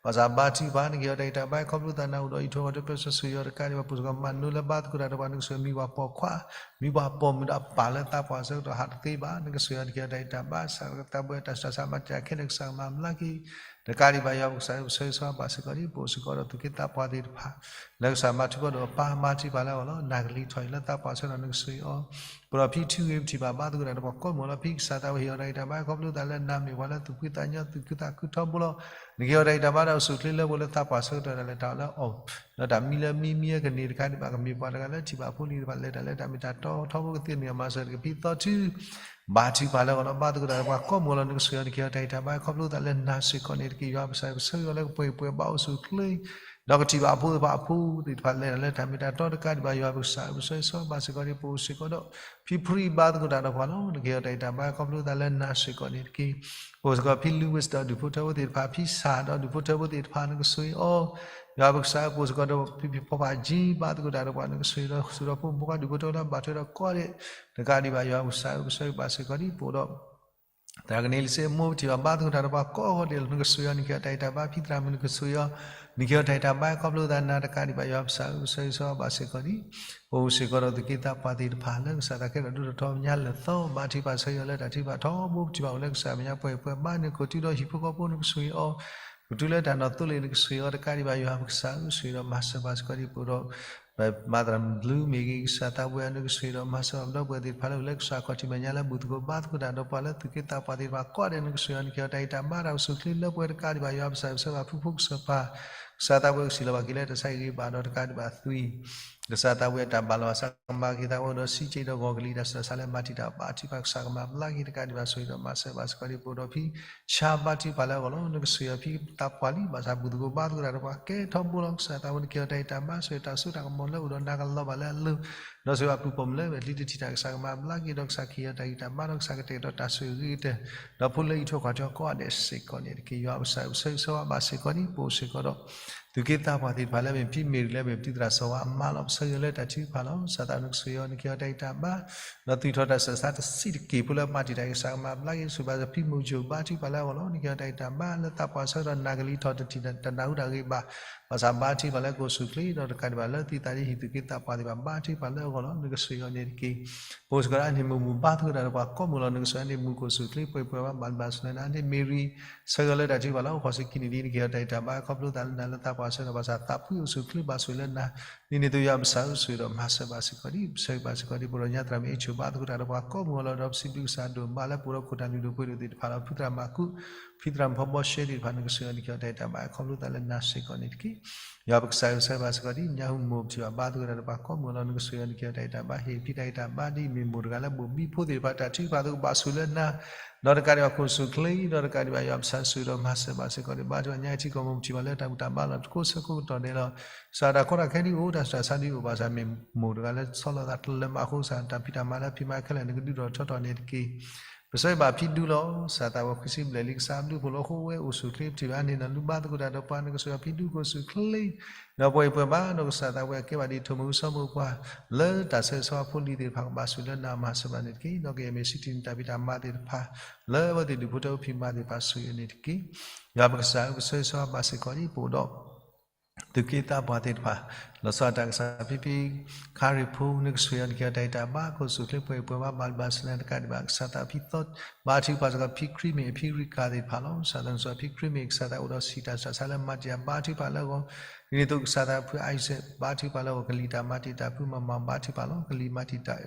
ဘၣ်ဆၣ်ဘါထုကဖၣ် နကဟ့ၣ်အီၤတၢ်ဂံၢ်တၢ်ဘါ ခီဖျိသးနၤအိၣ်ဒီးအံးထွဲကွၢ်ထွဲ ပဆၢဂ့ၤအီၤတကးဒံးဘၣ် ပအိၣ်စ့ၢ်ကီးမၤနိလၢဘါသကိးတၢ်ဒီးပှၤ နကဆိၣ်ဂ့ၤမံၤပှၤပိာ်ခွါ မံၤပှၤပိာ်မုၣ်ဒီးအပၢ်လၢသးပှၢ်ဆၢကတီၢ်ဟးတသ့ဘၣ် နကဆိၣ်ဂ့ၤအီၤ နကဟ့ၣ်အီၤတၢ်ဂံၢ်တၢ်ဘါ ကစၢ်သးဝံၣ်တၢ်ဆူးတၢ်ဆါမၤတၢ်ခဲလၢာ် ကစၢ်ကမၤဘျါက့ၤ တကးဒံးဘၣ် ယွၤပကစၢ်ဧၢ ပဆၢဂ့ၤဆိၣ်ဂ့ၤဘၣ်စ့ၢ်ကီးဒံး ပအိၣ်စ့ၢ်ကီးဒီးသူၣ်က့သးပှၢ်သ့ၣ်တဖၣ် လၢကစၢ်မၤထူးပှဲၤဒီးအပၢ် ဘါထုကဖၣ်လၢအဂီၢ်လီၤ နၤကလံၤထီၣ်အံၤလၢသးပှၢ်ဆၢကတီၢ် နကဆိၣ်ဂ့ၤအီၤ ပဒီးဖံထူဂ့ၤ ပထံၣ်ဘၣ်ဘါသကိးတၢ်ဒီးပှၤကိးမုၢ်ဂီၤလီၤ ဖံကစၢ်သးဝံၣ်ဟ့ၣ်အီၤတၢ်ဂံၢ်တၢ်ဘါ ခီဖျိသးလၢနၤမ့ၢ်ပှၤလၢသူၣ်ဖှံသးညီ သူၣ်ခုသးခုထီဘိလီၤ နကဟ့ၣ်အီၤတၢ်ဂံၢ်တၢ်ဘါဒီးအိၣ်ဆူၣ်ချ့လၢပှဲၤလၢသးပှၢ်ဆၢကတီၢ်ဒၣ်လဲာ် တၢ်လၢအီၣ် ဒီးတၢ်မံလၢမံမံအကန့ၢ်တခါဒံးဘၣ် ကမ့ၢ်ပှၤတဂၤလၢထံၣ်ဘၣ်ဖိလံၤတဖၣ် လဲၤတၢ်လၢတၢ်မ့ၢ်တၢ်တီထီဘိကသ့န့ၣ် မၤစၢၤတကဖံသီထူ ဘါထုကဖၣ်လၢအဂီၢ်လီၤ ဘါသကိးတၢ်ဒီးပှၤကိးမုၢ်ဂီၤလီၤ နကဆိၣ်ဂ့ၤအီၤ နကဟ့ၣ်အီၤတၢ်ဂံၢ်တၢ်ဘါ ခီဖျိသးလၢနၤစ့ၢ်ကီးန့ၣ်တက့ၢ် ယွၤပကစၢ်ဧၢ ပဆၢဂ့ၤအီၤလၢကပှဲၤပှဲၤဘါအိၣ်ဆူၣ်ချ့ ဒီးကထံၣ်ဘၣ်အဖိသ့ၣ်တဖၣ်အဖိသ့ၣ်တဖၣ်လဲၤတၢ်လၢတၢ်မ့ၢ်တၢ်တီတကးဒံးဘၣ် ယွၤပကစၢ်ဧၢ ပဆၢဂ့ၤဆိၣ်ဂ့ၤဘၣ်စ့ၢ်ကီးဒံး ပအိၣ်စ့ၢ်ကီးဒီး ဖံဖရံဘါသကိးတၢ်ဒီးပှၤလီၤ နကဟ့ၣ်အီၤတၢ်ဂံၢ်တၢ်ဘါ ခီဖျိသးလၢနၤစ့ၢ်ကီးန့ၣ်တက့ၢ် ပအိၣ်စ့ၢ်ကီးဖံ Lewis ဒီးဒူၣ်ဖိထၢဖိသ့ၣ်တဖၣ် ဖံစၢ်ဒီးဒူၣ်ဖိထၢဖိသ့ၣ်တဖၣ် နကဆိၣ်ဂ့ၤအီၤ ယွၤပကစၢ်ဧၢ ပအိၣ်စ့ၢ်ကီးဒီးဖံဖံဖီဖးကၠံ ဘါသကိးတၢ်ဒီးပှၤ နကဆိၣ်ဂ့ၤဒီး ဆိၣ်ဒီးဖိမုၣ်ဖိခွါဒူၣ်ဖိထၢဖိလၢဘၣ်ထွဲဒီးကိးဂၤဒဲး တကးဒံးဘၣ် ယွၤပကစၢ်ဧၢ ပဆၢဂ့ၤဘၣ်စ့ၢ်ကီးဒံး ပအိၣ်ဒီး တၢ်ကန့ၢ်လံစ့ၢ်မိၢ် ပထံၣ်ဘၣ်ဘါသကိးတၢ်ဒီးပှၤကိးဂၤဒဲးလီၤ နကဆိၣ်ဂ့ၤအီၤ နကဟ့ၣ်အီၤတၢ်ဂံၢ်တၢ်ဘါ ဖံသရၣ်မုၣ် နကဆိၣ်ဂ့ၤအီၤ နကဟ့ၣ်အီၤတၢ်ဂံၢ်တၢ်ဘါ ခီဖျိသးနၤတကးဒံးဘၣ် ယွၤပကစၢ်ဧၢ ပဆၢဂ့ၤဆိၣ်ဂ့ၤဘၣ်စ့ၢ်ကီးဒံး ပအိၣ်စ့ၢ်ကီးဒီးသူၣ်က့သးပှၢ်သ့ၣ်တဖၣ် လၢကစၢ်သးခဲဒီးဒိၣ်ထီၣ်ထီမဲာ်ညါလၢာ်သီ ဘါထုကဖၣ်ဆၢဂ့ၤအီၤလၢတၢ်ထုကဖၣ်ထီဘိ ပထံၣ်ဘၣ်အိၣ်လၢကစၢ်မဲာ်ညါပှဲၤပှဲၤဘါ နခိၣ်တုဒီးဟံၣ်ဖိဃီဖိ နကဆိၣ်ဂ့ၤအီၤ ကတုၤလၢတၢ်နီၢ်သိလ့ၣ် နကဆိၣ်ဂ့ၤအီၤတကးဒံးဘၣ် ယွၤပကစၢ်ဧၢ ဆိၣ်ဂ့ၤဒီးမၤစၢၤဘၣ်စ့ၢ်ကီးဒံး ပအိၣ်ဒီး မၤသရၣ်ဘျုးမ့ၢ်ဂ့ၤ ကစၢ်သးဝံၣ်အ နကဆိၣ်ဂ့ၤဒီးမၤစၢၤဘၣ်ပဒီပုၢ်ဝဲၢ်သ့ၣ်တဖၣ်လၢအိၣ်လၢကစၢ်ခီၣ်ထံးမဲာ်ညါလၢဘူၣ်သကိးဘါသကိးတၢ်ဒီးပှၤလၢသူၣ်က့သးပှၢ်သ့ၣ်တဖၣ်ကိးဂၤဒဲး နကဆိၣ်ဂ့ၤအီၤ နကဟ့ၣ်အီၤတၢ်ဂံၢ်တၢ်ဘါ တၢ်အိၣ်ဆူၣ်ချ့လၢပှဲၤတကးဒံးဘၣ် ယွၤပကစၢ်ဧၢ ပဆၢဂ့ၤဘၣ်ဖုဖိကစၢ်ပၢ် ကစၢ်သးဝံၣ်အ ကစံၣ်လီၤဘၣ်က့ၤလၢတၢ်ဆါဟံၣ်ဂ့ၤဘၣ်ဒီးတကးဒံးဘၣ်သွံၣ် ကစၢ်သးဝံၣ်အတၢ်ဘၣ်လီၤဘၣ်စးကမၤက့ၤသးဝဲဒီး စံးက့ၤဒီးဂီၤကလံၤ တၢ်ဆူးတၢ်ဆါလၢမၤတံာ်တာ်ဘါထုကဖၣ် ကစၢ်ကမၤဘျါက့ၤတကးဒံးဘၣ် ဆိၣ်ဂ့ၤဒီးမၤစၢၤဘၣ်စ့ၢ်ကီးဒံး ပအိၣ်ဒီးဖံ ဆါဘါထုကဖၣ်လၢအဂီၢ်လီၤ နကဆိၣ်ဂ့ၤအီၤ ဖံသးပှၢ်လံ ဘၣ်ဆၣ်ဘူၣ်သကိးဘါသကိးတၢ်ဒီးပှၤကဲထီဘိလီၤ ကစၢ်သးဝံၣ် နကဟ့ၣ်အီၤတၢ်ဂံၢ်တၢ်ဘါ ဆိၣ်ဂ့ၤတၢ်စိတၢ်ကမီၤလၢအိၣ်ဒီးနၤကလီၤဘၣ်လၢအလိၤ ဒီးဆိၣ်ဂ့ၤဘၣ်ဖုပိာ်မုၣ်လၢမဲာ်ချံတထံၣ်တၢ် ကစၢ်ကမၤဘျါက့ၤဒီး ကစၢ်ကဟ့ၣ်အီၤတၢ်ဂံၢ်တၢ်ဘါဒီး ကစၢ်ကတဲာ်ကတီၤတၢ်ဆိၣ်ဂ့ၤကတၢၢ် ဒီးဖိလၢအံးထွဲကွၢ်ထွဲကိးဂၤဒဲးစ့ၢ်ကီးန့ၣ်တက့ၢ် ယွၤပကစၢ်ဧၢ ပဆၢဂ့ၤဆိၣ်ဂ့ၤဘၣ်စ့ၢ်ကီးဒံး ပအိၣ်စ့ၢ်ကီးဒီး သူၣ်က့သးပှၢ်သ့ၣ်တဖၣ်လၢမ့ၢ်ဖံမ့ၢ်ရံလၢမ့ၢ်ပတုၤသရၣ်စီၤဝါအမါလီၤ ပဆၢဂ့ၤလၢတၢ်ထုကဖၣ်လီၤ ကစၢ်သးဝံၣ် နကဆိၣ်ဂ့ၤအီၤ နကဟ့ၣ်အီၤတၢ်ဂံၢ်တၢ်ဘါ ဒီးသူၣ်ထီၣ်တၢ်ဆူးတၢ်ဆါတစဲးတက့ၢ် ဖိလၢမၤတံာ်တာ်က့ၤ ကစၢ်ကမၤဘျါက့ၤ ဆိၣ်ဂ့ၤဘၣ်စ့ၢ်ကီးဖံမိၢ်ယိၤ ဘါထုကဖၣ်လၢအဂီၢ်လီၤ နကဟ့ၣ်အီၤတၢ်ဂံၢ်တၢ်ဘါ လၢသးပှၢ်ဆၢကတီၢ်နၤကလံၤထီၣ်တထံၣ် တၢ်နၢ်ဟူတၢ်ဂ့ၤဘၣ် ဘၣ်ဆၣ်ဘါထုကဖၣ်လၢကအိၣ်ဆူၣ်ချ့ဒီးတကးဒံးဘၣ်လၢသံသးဒ်ဟံၣ်သူၣ်က့သးပှၢ်သ့ၣ်တဖၣ် ဘါထုကဖၣ်လၢအဂီၢ်လီၤ နကဆိၣ်ဂ့ၤအီၤန့ၣ်တက့ၢ် ပအိၣ်စ့ၢ်ကီးဒီးအန့ၣ်မုၢ်မုၢ်ဘါသကိးတၢ်ဒီးပှၤကိးမုၢ်လီၤ နကဆိၣ်ဂ့ၤအန့ၣ်မုၢ်ကအိၣ်ဆူၣ်ချ့ပှဲၤပှဲၤဘၣ် ဘၣ်ဘၣ်ဆၣ်န့ၣ် အန့ၣ်မ့ၢ်ရံ ဆၢဂ့ၤလၢတၢ်ထုကဖၣ်လၢအဂီၢ် ဃိးဆံခံနံၣ်လံ နကဟ့ၣ်အီၤတၢ်ဂံၢ်တၢ်ဘါ ခီဖျိသးလၢနၤလၢသးပှၢ်ဆၢကတီၢ် ဘၣ်ဆၣ်သးဖှံအိၣ်ဆူၣ်ချ့ဘၣ်ဆိၣ်ဂ့ၤလၢနၤ ဒ်န့ၣ်အသိးယွၤပကစၢ်ဧၢ ဆိၣ်ဂ့ၤဒီးမၤစၢၤဘၣ်စ့ၢ်ကီးဒံး ပဆၢဂ့ၤဘၣ်စ့ၢ်ကီးဒံး ပဒီးညါသရၣ်မုၣ်အ့ၣ်ဆိၣ် ဘါသကိးတၢ်ဒီးပှၤကိးမုၢ်ဂီၤလီၤ ဒီးပစံးဘျုးကစၢ်ဒိၣ်မးလၢပအိၣ်ဒီးခိၣ်တၢ်လုၢ်ဒိၣ်ပှ့ၤဒိၣ်သ့ၣ်တဖၣ်လီၤ ဖုသရၣ်မၤကူး ဖံသရၣ်မုၣ်ဖီဘီရှဲသ့ၣ်တဖၣ် နကဆိၣ်ဂ့ၤအီၤ နကဟ့ၣ်အီၤတၢ်ဂံၢ်တၢ်ဘါ ခီဖျိသးလၢနၤစ့ၢ်ကီးန့ၣ်တက့ၢ် ယွၤပကစၢ်ဧၢ ပဆၢဂ့ၤဘၣ်စ့ၢ်ကီးဒံး ညါဟူမိၢ်ပထံၣ်ဘၣ်ဘါသကိးတၢ်ဒီးပှၤကိးမုၢ်ဂီၤလီၤ နကဆိၣ်ဂ့ၤအီၤ နကဟ့ၣ်အီၤတၢ်ဂံၢ်တၢ်ဘါ ဟ့ၣ်ဖံတၢ်ဂံၢ်တၢ်ဘါဒ်အမ့ၢ်မိၢ်တဂၤလၢဘိၣ်ဘံဖိသ့ၣ်တဖၣ်တၢ်ထုကဖၣ်သကိးဘၣ်ဆိၣ်လၢနၤ ဒီးတကးဒံးဘၣ်ကအိၣ်ဆူၣ်ချ့ ဒီးတကးဒံးဘၣ် ယွၤပကစၢ်ဧၢ ဆိၣ်ဂ့ၤဒီးမၤစၢၤဘၣ်စ့ၢ်ကီးဒံး ဘါထုကဖၣ်ညါအံၤထံကီၢ်မိၢ်ပထံၣ်ဘၣ်လၢတၢ်ဘူၣ်တၢ်ဘါလီၤ တကိးဆၢကိးကတီၢ်ဒဲးလီၤ ကစၢ်တၢ်ကီတၢ်ခဲဒ်အိၣ် တၢ်ဆူးတၢ်ဆါဒ်အိၣ် ဘၣ်ဆၣ်မ့ၢ်မိၢ်တဂၤလၢဆီလီၤသးတလၢမးအဃိ ကစၢ်တၢ်ဖံးတၢ်မၤလၢဖံးမၤခဲလၢာ် နကဒုးထီၣ်ထီထီၣ်န့ၣ်တက့ၢ် ပဆၢဂ့ၤဘၣ်ဖံဒူလီၤ. ကစၢ်သးပှၢ် ခွံဆံဘျဲၣ်လံ ကစၢ်ဘျုးဖှိၣ်လၢဟီၣ်ခိၣ်ဝဲအိၣ်ဆူၣ်ချ့ ပထံၣ်ဘၣ်န့ၣ်ဒီး လုၢ်ဘါသကိးတၢ်ဒီးပှၤ နကစၢ်ယွၤဖံဒူကိးဆူၣ်ချ့, ဒီးပှၤအံၤပှၤဘါ ဒီးကစၢ်သးပှၢ်ကဲဘၣ်ဒ်ထိၣ်မုၢ်အဆၢမုၢ်ပှၢ် လၢတၢ်ဆၢဂ့ၤဆၢဝါဖိလံၤသ့ၣ်တဖၣ် ကဘၣ်ဆိၣ်လၢနၤမၤစၢၤဘၣ်န့ၣ်တက့ၢ်. ဒီးကယဲၢ်မ့ၢ်စံးတံၢ်န့ၣ် တၢ်ဖံးတၢ်မၤသ့ၣ်တဖၣ် လၢအဝဲသ့ၣ်ဒူၣ်ဖိထၢဖိဖံးမၤသ့ၣ်တဖၣ် ဆိၣ်ဂ့ၤအီၤန့ၣ်တက့ၢ်. ယွၤပကစၢ်ဧၢ, ပဆၢဂ့ၤဆၢဝါဘၣ်စ့ၢ်ကီးဒ်ပအိၣ်ဒီး သုးက့သးပှၢ်သ့ၣ်တဖၣ်, လီၤဆီဒၣ်တၢ်ကစၢ်ဖံဖံ ခါရ့ၣ်ဖိ နကစၢ်ယွၤနကဲထီၣ်တၢ်ဂံၢ်တၢ်ဘါ ကိးဆူၣ်ချ့ ပှၤအံၤပှၤဘါ ဘၣ်လုၢ်ဘၣ်စၢၤလၢနတကးဒံးဘၣ် ကစၢ်သးဖံသီ ဘါထုကဖၣ်စ့ၢ်ကီး ဖံခရံာ်မ့ၢ်အဖံရံးကၤသ့ၣ်တဖၣ်လီၤ. ကစၢ်သးနကစၢ်ဖံခရံာ်မ့ၢ်ကစၢ်သးအိၣ်ဒီးစံးတၢ်စံးဆၢလၢမၤတံာ်တာ် ဘါထုကဖၣ်လၢအဂီၢ်, ဒ်န့ၣ်အသိးကစၢ်သးဖုအံစဲး ဘါထုကဖၣ်လၢအဂီၢ် ကလံၤတၢ်မၤတံာ်တာ်ဖုမၤမၤ ဘါထုကဖၣ်လီၤ. ကလံၤမၤတံာ်တာ်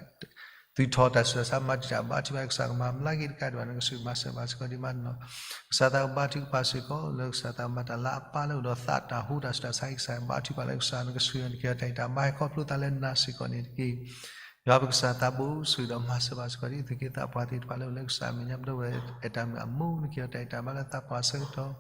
သုးထီၣ်တၢ်ဆူးတၢ်ဆါ မၤတံာ်တာ်ဘါထုကဖၣ် ကစၢ်ကမၤဘျါက့ၤတကးဒံးဘၣ် နကစၢ်မၤစၢၤဘၣ်စ့ၢ်ကီးဒ်မးနီၤ. ကစၢ်သးဘါထုကဖၣ်စ့ၢ်ကီးလၢကစၢ်သးမၤတၢ်လၢအပၢ်လၢအိၣ်ဒီးသးတၢ်ဟူတၢ်ဆူးတၢ်ဆါအံၤ ကစၢ်ဘါထုကဖၣ်လၢကစၢ် နကစၢ်ယွၤနကဲထီၣ်တၢ်ဂံၢ်တၢ်ဘါ ဟဲခီဖျိသးလၢနၤစ့ၢ်ကီးန့ၣ်တက့ၢ်. ယွၤပကစၢ်သးဘိ ဆိၣ်ဂ့ၤဒီးမၤစၢၤဘၣ်စ့ၢ်ကီးဒ် သုးက့သးပှၢ်သ့ၣ်တဖၣ်လၢအိၣ်လၢကစၢ်မဲာ်ညါပဒိၣ်ဝဲၢ်အဲၣ်တၢ်မုၢ်အမိၢ် နကဲထီၣ်တၢ်ဂံၢ်တၢ်ဘါလၢသးပှၢ်ဆၢကတီၢ်,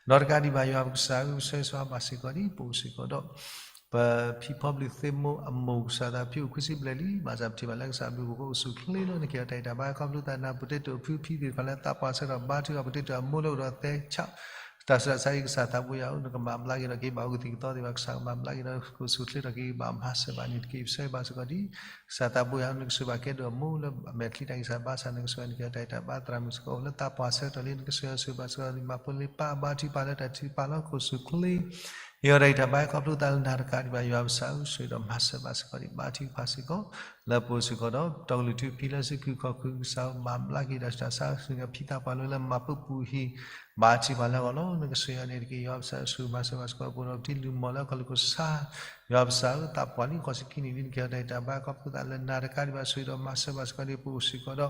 ဒီးတကးဒံးဘၣ် ယွၤပကစၢ်ဧၢ ပဆၢဂ့ၤဆၢဝါဘၣ်စ့ၢ်ကီးဒ်ပအိၣ်စ့ၢ်ကီးဒီး ပဖံဖီဘျုးသ့ၣ်မိၢ်အမိၢ် ကစၢ်သးဖံအိၣ်ခွံဆံဘျဲၣ်လံ ဘၣ်ဆၣ်ပထံၣ်ဘၣ်လၢကစၢ်ဘျုးဖှိၣ်ကအိၣ်ဆူၣ်ချ့လီၤ. နကဲထီၣ်တၢ်ဂံၢ်တၢ်ဘါ ဟဲခီဖျိသးနၤ ပတဲတ့ၢ်အဖုဖံသ့ၣ်တဖၣ်လၢသးပှၢ်ဆၢကတီၢ် ဘါထုကဖၣ် ပတဲတ့ၢ်အမိၢ်လၢအိၣ်ဒီးသဲဆး တၢ်ဆူးတၢ်ဆါအံၤ ကစၢ်သးဘိယွၤဧၢ နကမၤဘျါက့ၤဒီးက့ၤဘၣ်အဂုာ်သ့ၣ်ကသီသ့ၣ်တဖၣ် ကစၢ်ကမၤဘျါက့ၤဒီးကအိၣ်ဆူၣ်ချ့ဒီးက့ၤဘၣ်မၤစၢၤဘၣ်န့ၣ်တက့ၢ်. ပဆၢဂ့ၤဘၣ်စ့ၢ်ကီးဒ် ကစၢ်သးဘိယွၤဧၢ နကစၢ်ဘၣ်ကဲဒိၣ်အမိၢ်လၢအမဲာ်ချံတၢ်ဂံၢ်စၢ်ဘါစၢ် နကစၢ်နကဲထီၣ်တၢ်ဂံၢ်တၢ်ဘါ သရၣ်မုၣ်စ့ၢ်ကီးအိၣ်လၢသးပှၢ်ဆၢကတီၢ်လံ နကစၢ်ယွၤဆိၣ်ဂ့ၤဘၣ်စ့ၢ်ကီး မၤဖိလ့ပၢ် ဘါထုကဖၣ်လၢတၢ်ထုကဖၣ်လီၤ ကအိၣ်ဆူၣ်ချ့ ဟ့ၣ်အီၤတၢ်ဂံၢ်တၢ်ဘါ ဟဲခီဖျိသးလၢနၤတကးဒံးဘၣ် ယွၤပကစၢ်ဧၢ ဆိၣ်ဂ့ၤဒီးမၤစၢၤဘၣ်စ့ၢ်ကီးဒ် ဘါထုကဖၣ်စ့ၢ်ကီး လၢပအိၣ်စ့ၢ်ကီးဒီး ပတီၢ်ကလုၢ်ထူဖံလၢစုခူၣ်ခီၣ်ခူၣ် ကစၢ်ဧၢ မၤဘျါက့ၤတၢ်ဆူးတၢ်ဆါ ဆူညါဖံသးပှၢ်လၢလၢမၤပူၤပူၤဟံၣ် ဘါထုကဖၣ်လၢအဂီၢ်လီၤ. နကစၢ်ယွၤန့ၣ်တက့ၢ် ယွၤပကစၢ်ဧၢ ဆိၣ်ဂ့ၤမၤစၢၤဘၣ်စ့ၢ်ကီး ပအိၣ်ဒီးပတံၤလုၢ်မီၢ်လၢကီၢ်လၢကီၢ်ဆါ ယွၤပကစၢ်ဧၢ သးပှၢ်လံဃိးဆံခံနံၣ်လံ နကဲထီၣ်တၢ်ဂံၢ်တၢ်ဘါ ဟဲခီဖျိသးလၢနၤတကးဒံးဘၣ် ဆိၣ်ဂ့ၤဒီးမၤစၢၤဘၣ်စ့ၢ်ကီးဒ်ပအိၣ်စ့ၢ်ကီးဒီး တံၢ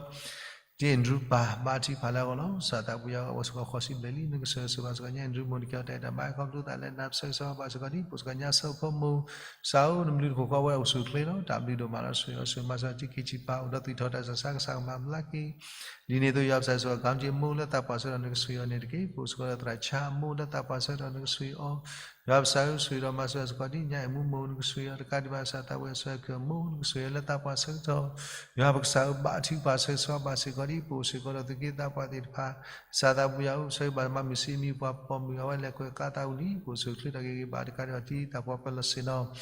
်အဲၣ်ဒရူပၢ် ဘါထုကဖၣ်လၢအဂီၢ်လီၤ. ကစၢ်သးပှၢ်ယွၤ အိၣ်စ့ၢ်ကီးဃိးဆံဘျဲၣ်လံ နကစၢ်ဆိၣ်ဂ့ၤဘၣ်စ့ၢ်ကီး ညၣ်အဲၣ်ဒရူမိၢ် နကဲထီၣ်တၢ်ဂံၢ်တၢ်ဘါ ဟဲခီဖျိသးလၢနၤ ပဆၢဂ့ၤဆၢဝါဘၣ်စ့ၢ်ကီးဒ် ပအိၣ်စ့ၢ်ကီးညါဆၢဖိမိၢ် ကစၢ်ဧၢ နဘျုးတခီၣ်ဃီဝဲအိၣ်ဆူၣ်ချ့လီၤ တၢ်ဘျုးဒိၣ်မးလီၤ ဆိၣ်ဂ့ၤအီၤ ဆိၣ်ဂ့ၤမၤစၢၤအီၤ တံၤက့ၤကံၢ်ပၢ် အိၣ်ဒီးသူၣ်ထီၣ်တၢ်ဆူးတၢ်ဆါ ကစၢ်ကမၤဘျါက့ၤ ဒ်န့ၣ်အသိး ယွၤပကစၢ်ဆိၣ်ဂ့ၤ ကၣ်က့ၤအမိၢ်လၢသးပှၢ်ဆၢကတီၢ် နကဆိၣ်ဂ့ၤအီၤန့ၣ်တက့ၢ်. ပအိၣ်စ့ၢ်ကီးဒီးသရၣ်ဆါအမိၢ်လၢသးပှၢ်ဆၢကတီၢ် နကဆိၣ်ဂ့ၤအီၤ ယွၤပကစၢ်ဧၢ ဆိၣ်ဂ့ၤဒီးမၤစၢၤစ့ၢ်ကီးဒ် ညၣ်အဲၣ်မူမိၢ် နကဆိၣ်ဂ့ၤအီၤတကးဒံးဘၣ် ကစၢ်သးပှၢ်ယွၤ ဆိၣ်ဂ့ၤအီၤ ကၢ်အမိၢ် နကဆိၣ်ဂ့ၤအီၤလၢသးပှၢ်ဆၢကတီၢ် ယွၤပကစၢ်ဧၢ ဘါထုကဖၣ်ဆၢဂ့ၤဆၢဝါဘၣ်စ့ၢ်ကီးဒ် ပအိၣ်စ့ၢ်ကီးဒီးသုးက့သးပှၢ်သ့ၣ်တဖၣ် ကစၢ်သးပှၢ်ယွၤဧၢ ပဆၢဂ့ၤဘၣ်မၤမုၢ်ဆ့ၣ်မံၤ ပှၤပိာ်မုၣ်အဝဲလဲၤကွဲးကါသးဝံၤလံ ပအိၣ်ဆူၣ်ချ့ဒီးက့ၤက့ၤဘၣ်တကးဒံးဘၣ် တံၤသးပှၢ်ပၢၢ်လီၤဆ့ၣ်နီၤ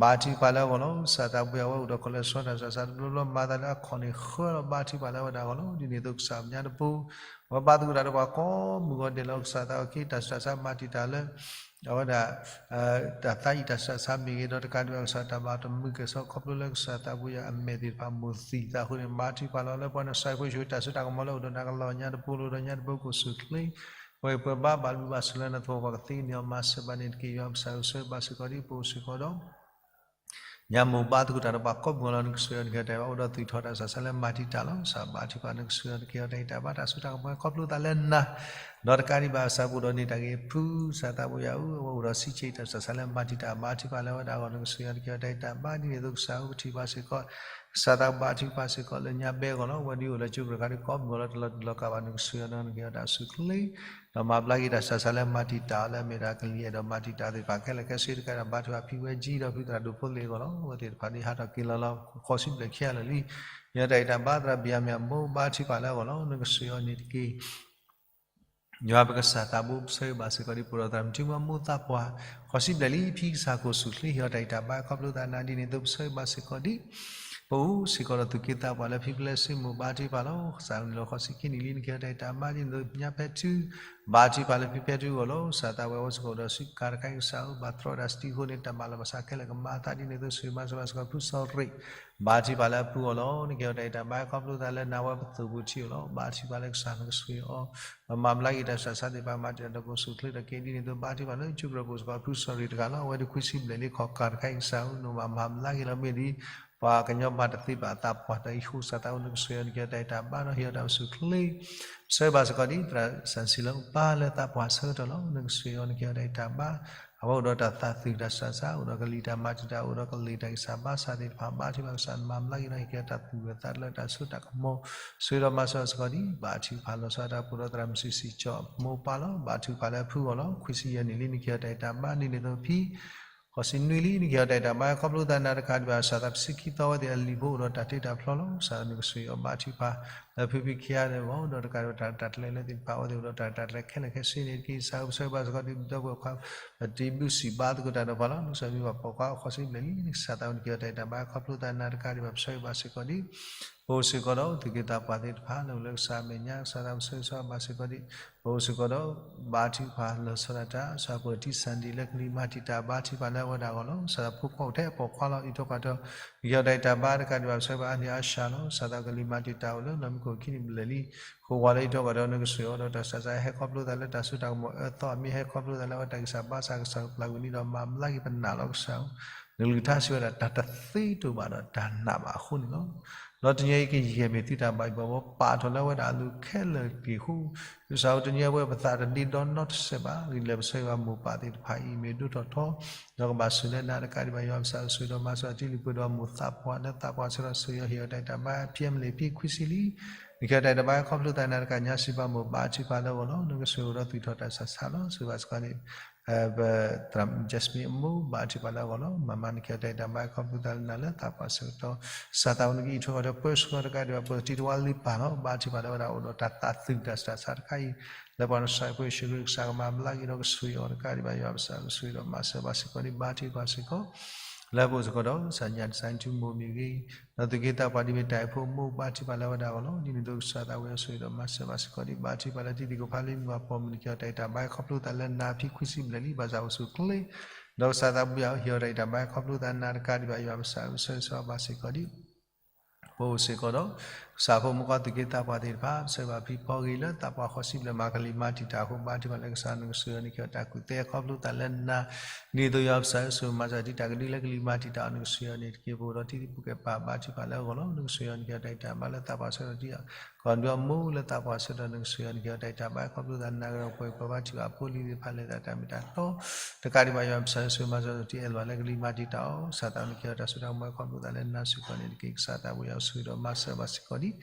ဘါထုကဖၣ်လၢအဂီၢ်လီၤ. ကစၢ်သးပှၢ်ယွၤ အဝဲအိၣ်ဒီး cholesterol တၢ်ဆူးတၢ်ဆါတဘျီဘျီ မၤသးလၢအခီၣ်န့ၣ်ဃၢလီၤ ဘါထုကဖၣ်လၢအဝဲဒၣ်အဂီၢ်လီၤ. ဒ်န့ၣ်အသိးကစၢ်မဲာ်ညါတဘိ အဝဲဘါသကိးတၢ်ဒီးပှၤကိးမုၢ်ဂီၤဒဲးလီၤ. ကစၢ်သးအုးက့ၤ တၢ်ဆူးတၢ်ဆါမၤတံာ်တာ်လၢ အဝဲဒၣ် တၢ်သးအံၣ်တၢ်ဆူးတၢ်ဆါမ့ၢ်ဂ့ၤဒီးတကးဒံးဘၣ် ကစၢ်တၢ်ဘၣ်တမုာ်ကဲၣ်ဆိး ခီဖျိလၢကစၢ်သးပှၢ်ယွၤအမဲာ်သ့ၣ်တဖၣ်မိၢ်သံၣ်သးအဃိန့ၣ် ဘါထုကဖၣ်လီၤ လၢပှၤနၢ်စံးဖိဆံးတၢ်စိတၢ်ကမီၤလၢအိၣ်ဒီးနၤကလီၤညါတဘိ လၢအိၣ်ဒီးညါတဘိ ကအိၣ်ဆူၣ်ချ့ ပှၤအံၤပှၤဘါ ဘၣ်လုၢ်ဘၣ်စၢၤလၢနသဝီပှၤကသ့န့ၣ်အီၤ မၤစၢၤဘၣ်န့ၣ်တက့ၢ်. ယွၤပကစၢ်ဧၢ ဆိၣ်ဂ့ၤဘၣ်စ့ၢ်ကီးဒ်ပအိၣ်စ့ၢ်ကီးဒီး ညါမိၢ်ဘါသကိးတၢ်ဒီးပှၤကိးမုၢ်ဂီၤလီၤ. နကဆိၣ်ဂ့ၤအီၤ နကဲထီၣ်တၢ်ဂံၢ်တၢ်ဘါ အိၣ်ဒီးသူၣ်ထီၣ်တၢ်ဆူးတၢ်ဆါလၢမၤတံာ်တာ်လီၤ. ကစၢ်ဘါထုကဖၣ် နကဆိၣ်ဂ့ၤအီၤ နကဲထီၣ်တၢ်ဂံၢ်တၢ်ဘါ တၢ်စိတၢ်ကမီၤ ခီဖျိသးလၢနၤ ဒီးတကးဒံးဘၣ် ကစၢ်ပှၤဒီးန့ၢ်တၢ်ဂ့ၤဖု ကစၢ်သးပှၢ်ယွၤဧၢ အဝဲအိၣ်ဒီးဆံးဆံးတၢ်ဆူးတၢ်ဆါလၢမၤတံာ်တာ် ဘါထုကဖၣ်လၢအဝဲဒၣ်အဂီၢ် နကဆိၣ်ဂ့ၤအီၤ နကဲထီၣ်တၢ်ဂံၢ်တၢ်ဘါ ဒ်န့ၣ်အသိးကစၢ်ဧၢ ပထံၣ်ဘၣ်စ့ၢ်ကီး ကစၢ်သးဘါထုကဖၣ်စ့ၢ်ကီးလၢညါဘဲအဂီၢ်လီၤ. ဝဲဒၣ်အိၣ်လၢကၠိပတြၢၤခါဒ်ကိးမုၢ်ဂီၤလီၤ တလီၤတူာ်လီၤကာ်ဘၣ် နကဆိၣ်ဂ့ၤအီၤ နကဲထီၣ်တၢ်ဆူၣ်ချ့ ဒီးမၤဘျါက့ၤတၢ်ဆူးတၢ်ဆါလၢမၤတံာ်တာ်အီၤလၢအမ့ၢ်ဒၣ်ကလံၤအဲၣ်ဒိးမၤတံာ်တာ်သ့ၣ်တဖၣ်ခဲလၢာ်ခဲဆ့တကးဒံးဘၣ် ဘါထုကဖၣ်ဖံဝဲကၠံဒီးဖုသရၣ်ဒိၣ်ဖိလ့ၣ်အဂီၢ်လီၤ. အဝဲသ့ၣ်တဖၣ်ဒ်ဟးထီၣ်က့ၤလီၤလီၤ ဃိးဆံဘျဲၣ်ခံဂၤလၢာ်လံ ယွၤတၢ်ဂံၢ်တၢ်ဘါသရၣ်ဘံၣ်ယၤမ့ၣ်အမိၢ် ဘါထုကဖၣ်လၢအဂီၢ်လီၤ. နကဆိၣ်ဂ့ၤအီၤန့ၣ်တက့ၢ်. ယွၤပကစၢ်သးဘိ ပဆၢဂ့ၤဘၣ်စ့ၢ်ကီးဒ် ပအိၣ်ဒီးသရၣ်မုၣ်ထံမုၢ်အမိၢ်သးပှၢ် ဃိးဆံဘျဲၣ်လံ ဖံကစၢ်ကအိၣ်ဆူၣ်ချ့ ဟ့ၣ်အီၤတၢ်ဂံၢ်တၢ်ဘါ ခီဖျိသးနၤ ဒ်န့ၣ်အသိးပဆၢဂ့ၤဘၣ်စ့ၢ်ကီးဒ် ပအိၣ်စ့ၢ်ကီးဒီးသူၣ်က့သးပှၢ်လၢဖံဖုလၢစုမုၢ် ဘါထုကဖၣ်လီၤ. ကစၢ်န့ၣ်လီၤ ဃိးဆံခံနံၣ်လံ နကဟ့ၣ်အီၤတၢ်ဂံၢ်တၢ်ဘါ ဒ်န့ၣ်အသိးညါဖဲထူ ဘါထုကဖၣ်လၢဖံဖဲထူအဂီၢ်လီၤ. ကစၢ်သးဝဲအိၣ်စ့ၢ်ကီးဒီးစုကါတခါအံၤ ကစၢ်ဧၢ ဘၣ်တြီတၢ်စတံးအဃိန့ၣ် တၢ်ဘၣ်လီၤဘၣ်စးခဲလၢာ်ကမၤအသး ဒ်န့ၣ်အသိးဆိၣ်ဂ့ၤမၤစၢၤဘၣ်စ့ၢ်ကီးဖုစီၤရ့ၣ် ဘါထုကဖၣ်လၢအဖုအဂီၢ်လီၤ. နကဟ့ၣ်အီၤတၢ်ဂံၢ်တၢ်ဘါ ခီဖျိသးလၢနၤဝဲပသိၣ်ပူၤထံအဂီၢ်လီၤ. ဘါထုကဖၣ်လၢကစၢ်နကဆိၣ်ဂ့ၤအီၤ ဒီးမၤဘျါက့ၤတၢ်ဆူးတၢ်ဆါသ့ၣ်တဖၣ် မၤတံာ်တာ်ဒီးကအိၣ်ဆူၣ်ချ့ဒီးက့ၤ ဒ်န့ၣ်အသိးဘါထုကဖၣ်လၢကၠိပတြၢၤပူၤစ့ၢ်ကီးဖုစီၤရ့ၣ်တဂၤလီၤ. အဝဲဒၣ်ခွံဆံဘျဲၣ်လံ ခီၣ်ကၢ်တခါအံၤ ကစၢ်ဧၢ နမၤမၤဘျါက့ၤလီၤ မ့ၢ်ဒ် ပှၤကညီမၤတသ့ဘၣ်အသးပှၢ်တၢ်အံၤအဃိ ကစၢ်သးဧၢ နကဆိၣ်ဂ့ၤအီၤ နကဟ့ၣ်အီၤတၢ်ဂံၢ်တၢ်ဘါဒီး ဟ့ၣ်အီၤတၢ်အိၣ်ဆူၣ်ချ့ ပဆၢဂ့ၤဘၣ်စ့ၢ်ကီးဒ် သရၣ်စၣ်စံလၢအပၢ်လၢသးပှၢ်ဆၢကတီၢ်လီၤ. နကဆိၣ်ဂ့ၤအီၤ နကဟ့ၣ်အီၤတၢ်ဂံၢ်တၢ်ဘါ အဝဲအိၣ်ဒီးတၢ်သးသူၣ်တၢ်ဆူးတၢ်ဆါ အိၣ်ဒီးကလံၤတၢ်မၤတံာ်တာ် အိၣ်ဒီးကလံၤတၢ်ဂံၢ်စၢ်ဘါစၢ်သ့ၣ်တဖၣ် ဘါထုကဖၣ်ကစၢ် နမၤဘျါက့ၤဒီး ဟ့ၣ်က့ၤတၢ်သူၣ်ဝဲသးလၢတၢ်စိတၢ်ကမီၤ ဆိၣ်ဂ့ၤဒီးမၤစၢၤစ့ၢ်ကီးဒ် ဘါထုကဖၣ်လီၤဆီဒၣ်တၢ်ပူၤဒီးသရၣ်မုၣ်ဆံးဆံးကၠီအမိၢ်ပၢ်လီၤ. ဘါထုကဖၣ်လၢအဖုအဂီၢ်လီၤ. ခွံဆံယဲၢ်နံၣ်လံ နကဟ့ၣ်အီၤတၢ်ဂံၢ်တၢ်ဘါ ဒ်န့ၣ်အသိးဖံ ဃိးဆံနွံလံ နကဟ့ၣ်အီၤတၢ်ဂံၢ်တၢ်ဘါ ခီဖျိသးနၤတကးဒံးဘၣ် ကစၢ်သးပှၢ်ဆံခံသီဝဲသ့ၣ်အလံာ်ဖိအိၣ်ဒီးတၢ်တ့တၢ်ဖျီလီၤ. ကစၢ်နကဆိၣ်ဂ့ၤအီၤ ဘါထုကဖၣ် လၢဖုဖံခံဂၤန့ၣ်အဂီၢ် ဒီးတကးဒံးဘၣ်တၢ်ရဲၣ်တၢ်ကျဲၤလၢသ့ၣ်တဖၣ်အဝဲသ့ၣ်အိၣ်ဒီးတၢ်ရဲၣ်တၢ်ကျဲၤခဲလၢာ်ခဲဆ့န့ၣ်တက့ၢ်. ကစၢ်ဧၢ ပဆၢဂ့ၤဘၣ်စ့ၢ်ကီးဒ်ပဒီပုၢ်ဝဲၢ်ခွါ ပတံဘုၣ်စံးဘါသကိးတၢ်ဒီးပှၤလီၤ. နကစၢ်မ့ၢ်ပှၤပိာ်ခွါအီၣ်ခီဆံဘျဲၣ်လံ နကစၢ်သးဝံၣ်နက့ၤအီၤတၢ်အံၤတၢ်ဘါခီဖျိသးနၤတကးဒံးဘၣ် ပဆၢဂ့ၤဘၣ်စ့ၢ်ကီးဒ် ပအိၣ်စ့ၢ်ကီးဒီးသုးက့သးပှၢ်သ့ၣ်တဖၣ်လၢအိၣ်လၢကစၢ်အမဲာ်ညါ ကစၢ်သးပဆၢဂ့ၤဘၣ်စ့ၢ်ကီးဒ် ပအိၣ်စ့ၢ်ကီးဒီး ဘါထုကဖၣ်လီၤဆီဒၣ်တၢ် ကစၢ်ပၢၤတံၢ်စၢ်ဒံးလၢကလံၤမၤတံာ်တာ် ဘါထုကဖၣ်လၢအဝဲဒၣ်အဂီၢ်လီၤ. ကစၢ်သးဖိခွါအိၣ်ထဲအပိာ်ခွါလီၤ အံးထွဲကွၢ်ထွဲ နက့ၤအီၤတၢ်အံးတၢ်ဘါတကးဒံးဘၣ် ပဆၢဂ့ၤဘၣ်အါန့ၢ်အါစှၤလီၤ. ကစၢ်သးကလံၤမၤတံာ်တာ်အိၣ်လၢနီၢ်မူခိၣ်ခံနံၣ်ဘျဲၣ်လံ ဃိးဝါလၢအံးထွဲကွၢ်ထွဲ နကဆိၣ်ဂ့ၤအီၤဒီးတၢ်စၢ်စၢ်ဟဲခီဖျိသးလၢတၢ်စိတၢ်ကမီၤအၢသီ အမ့ၢ်ဟဲခီဖျိသးလၢအဝဲတၢ်ဂံၢ်စၢ်ဘါစၢ် ကစၢ်ကပျၢ်ကွံာ်န့ၣ်ဒီးမၤဘျါက့ၤပနာ်လီၤ ကစၢ်ဧၢ နကလုၢ်ကထါစံးဝဲဒၣ် တၢ်တသ့တအိၣ်ဘၣ်ဒီးတၢ်နာ်ဘၣ်အဃိန့ၣ်လီၤ. ဒီးတနံၤအံၤကယဲၢ်မ့ၢ်သုတၢ်ဘၣ်ယိၣ်ဘၣ်ဘှီ ပာ်ထီၣ်လၢအဝဲဒၣ်အလိၤခဲလၢာ်တက့ၢ်အဃိ ကစၢ်ဧၢတနံၤအံၤပဝဲပသးတဒ့ဒီနီတစဲးဘၣ် ဂ့ၢ်လၢပဆၢဂ့ၤဘၣ်မိၢ်ပၢ်သ့ၣ်တဖၣ်အံၤ မ့ၢ်ဒိၣ်ထီၣ်ထီ ဒီးကဘၣ်ဆိၣ်လၢနၤတကးဒံးဘၣ် ယွၤပစၢ်ဆိၣ်ဂ့ၤဒီးမၤစၢၤတံၤလံၤပှဲၤဒီးမိၢ်သးပှၢ်လၢသးပှၢ်ဆၢဒီးဆိၣ်ဂ့ၤအီၤဟ့ၣ်အီၤတၢ်အံးတၢ်ဘါ ဖံမလ့ၣ်ဖံခွံဆံလံ နက့ၤအီၤတၢ်အံးတၢ်ဘါခီဖျိသးနၤတကးညါစံးဘၣ်မိၢ်ဘါထုကဖၣ်လၢအဂီၢ်လီၤ. နကဆိၣ်ဂ့ၤဒီးသူၣ်ထီၣ်တၢ်ဆးဆးလီၤ. ဆိၣ်ဂ့ၤဘၣ်စ့ၢ်ကီးန့ၣ် ပ Jasmine အမိၢ် ဘါထုကဖၣ်လၢအဂီၢ်လီၤ. မၤမၤ နက့ၤအီၤတၢ်အံးတၢ်ဘါခီဖျိသးလၢနၤလၢသးပှၢ်ဆၢကတီၢ် ကစၢ်သးဝံၣ်နက့ၤအံးထွဲကွၢ်ထွဲပၢဆှၢတကးဒံးဘၣ် ပတံၤတဝါလံပၢ်လီၤ. ဘါထုကဖၣ်လၢအဝဲဒၣ်အိၣ်ဒီးတၢ်သးသုးတၢ်ဆးတၢ်ဆးတခါအံၤ လၢပှၤကစၢ်ပၢဆှၢက့ၤ ကစၢ်ကမၤဘျါက့ၤဒီးကဆိၣ်ဂ့ၤအီၤတကးဒံးဘၣ် ယွၤပစၢ်ကဆိၣ်ဂ့ၤဒီးမၤစၢၤဘၣ်စ့ၢ်ကီးန့ၣ် ဘါထုကဖၣ်စ့ၢ်ကီး လၢပအိၣ်စ့ၢ်ကီးဒီး ကစၢ်ညါ design ထူမိၢ်မ့ၢ်ဂ့ၤ ဒီးသုးက့သးပှၢ်ဒ်မ့ၢ်တၢ်အဲၣ်ဖိမိၢ် ဘါထုကဖၣ်လၢအဝဲဒၣ်အဂီၢ်လီၤ. ဒ်န့ၣ်အသိးကစၢ်သးဝံၣ်အဆိၣ်ဂ့ၤဒီးမၤစၢၤဘၣ်စ့ၢ်ကီးဒ် ဘါထုကဖၣ်လၢတံၤသကိးဖးလံမုၢ်အပိာ်မုၣ် နက့ၤအီၤတၢ်အံးတၢ်ဘါခီဖျိသးလၢနၤဖံခွံဆံဘျဲၣ်လံ ဘၣ်ဆၣ်အိၣ်ဆူၣ်အိၣ်ချ့ ဒီးကစၢ်သးဘိယွၤဧၢ ဟ့ၣ်အီၤတၢ်အံးတၢ်ဘါခီဖျိသးနၤတကးဒံးဘၣ် ယွၤပစၢ်ကဆိၣ်ဂ့ၤဘၣ်စ့ၢ်ကီးဒ် ပအိၣ်စ့ၢ်ကီးဒီး ကစၢ်ဖိမုၣ်ခွါသုးက့သးပှၢ်သ့ၣ်တဖၣ် ပဆၢဂ့ၤဘၣ်ဖံဖီဂ့ၤလၢသးပှၢ်ဃီဆံဘျဲၣ် မၤကလံၤမၤတံာ်တာ်အဃိ ဘါထုကဖၣ်လၢကစၢ်နကဆိၣ်ဂ့ၤအီၤ နက့ၤအီၤတၢ်ကူၣ်သ့ခီဖျိသးလၢနၤ ဒ်သိးယွၤပစၢ်ကဆိၣ်ဂ့ၤမၤစၢၤတံၤတၢ်ကဒုလၢကလံၤမၤတံာ်တာ်အီၤ နကဆိၣ်ဂ့ၤအီၤန့ၣ်တက့ၢ်. ပအိၣ်ဒီးတံၤသကိးပှၤဘါထုကဖၣ်လၢအဂီၢ်လီၤ. နကဆိၣ်ဂ့ၤအီၤနက့ၤအီၤတၢ်အံးတၢ်ဘါလၢသးပှၢ်ဆၢကတီၢ်ဒ်အံၤ ကီၢ်ဒွဲမိၢ်လၢသးပှၢ်ဆၢကတီၢ် နကဆိၣ်ဂ့ၤအီၤနက့ၤအီၤတၢ်အံးတၢ်ဘါခီဖျိသးနၤကဒီး ပှၤပှၤဘါထုကဖၣ်ဖိလံၤသ့ၣ်တဖၣ်လဲၤသးတၢ်မ့ၢ်တၢ်တီ တကးဒံးဘၣ် ယွၤပစၢ်ကဆိၣ်ဂ့ၤမၤစၢၤတံၤအဲၣ်လီၤလၢကလံၤမၤတံာ်တာ်အီၤ ကစၢ်သးနက့ၤအီၤတၢ်စိတၢ်ကမီၤခီဖျိသးလၢနၤစ့ၢ်ကီးန့ၣ်တက့ၢ်. ကစၢ်သးဘိယွၤကဆိၣ်ဂ့ၤဒီးမၤစၢၤဘၣ်စ့ၢ်ကီးဒ်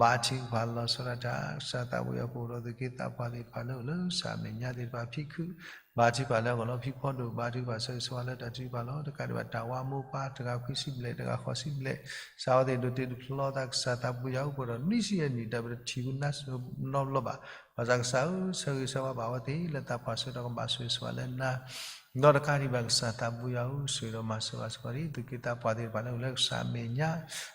ဘါထုကဖၣ်လီၤဆီဒၣ်တၢ် ကစၢ်သးဘိယွၤပအိၣ်ဒီးသုးက့သးပှၢ်သ့ၣ်တဖၣ်လၢအိၣ်လၢ ကစၢ်အမဲာ်ညါသ့ၣ်တဖၣ်ဖံခုၣ် ဘါထုကဖၣ်လၢအဂီၢ်လီၤ. ဖံဖီဒိၣ် ဘါထုကဖၣ်ဆၢဂ့ၤဆၢဝါလၢတၢ်ထုကဖၣ်လီၤ. တကးဒံးဘၣ်တၢ်ဝါမိၢ်ပၢ် တဂၤခွံဆံဘျဲၣ် တဂၤဃိးဆံဘျဲၣ် ကစၢ်အဝဲသ့ၣ်ဒိးတ့ဒိးဖျီသး ကစၢ်သးဘိယွၤအိၣ် ပှဲၤဒီးနွံဆံယဲၢ်နံၣ် တၢ်ပတထံၣ်ဝဲနၤနီတဘျီဘၣ်. ဘၣ်ဆၣ်ကစၢ်ဧၢ ဆၢဂ့ၤဆၢဝါဘၣ်အဝဲသ့ၣ်လၢသးပှၢ်ဆၢကတီၢ် ကဘၣ်ဆိၣ်ဂ့ၤဆိၣ်ဝါလၢနၤ ဒီးတကးဒံးဘၣ် ကစၢ်သးဘိယွၤဧၢ ဆိၣ်ဂ့ၤဒီးမၤစၢၤဘၣ်စ့ၢ်ကီးဒ် သုးက့သးပှၢ်သ့ၣ်တဖၣ်လၢအိၣ်လၢကစၢ်အမဲာ်ညါ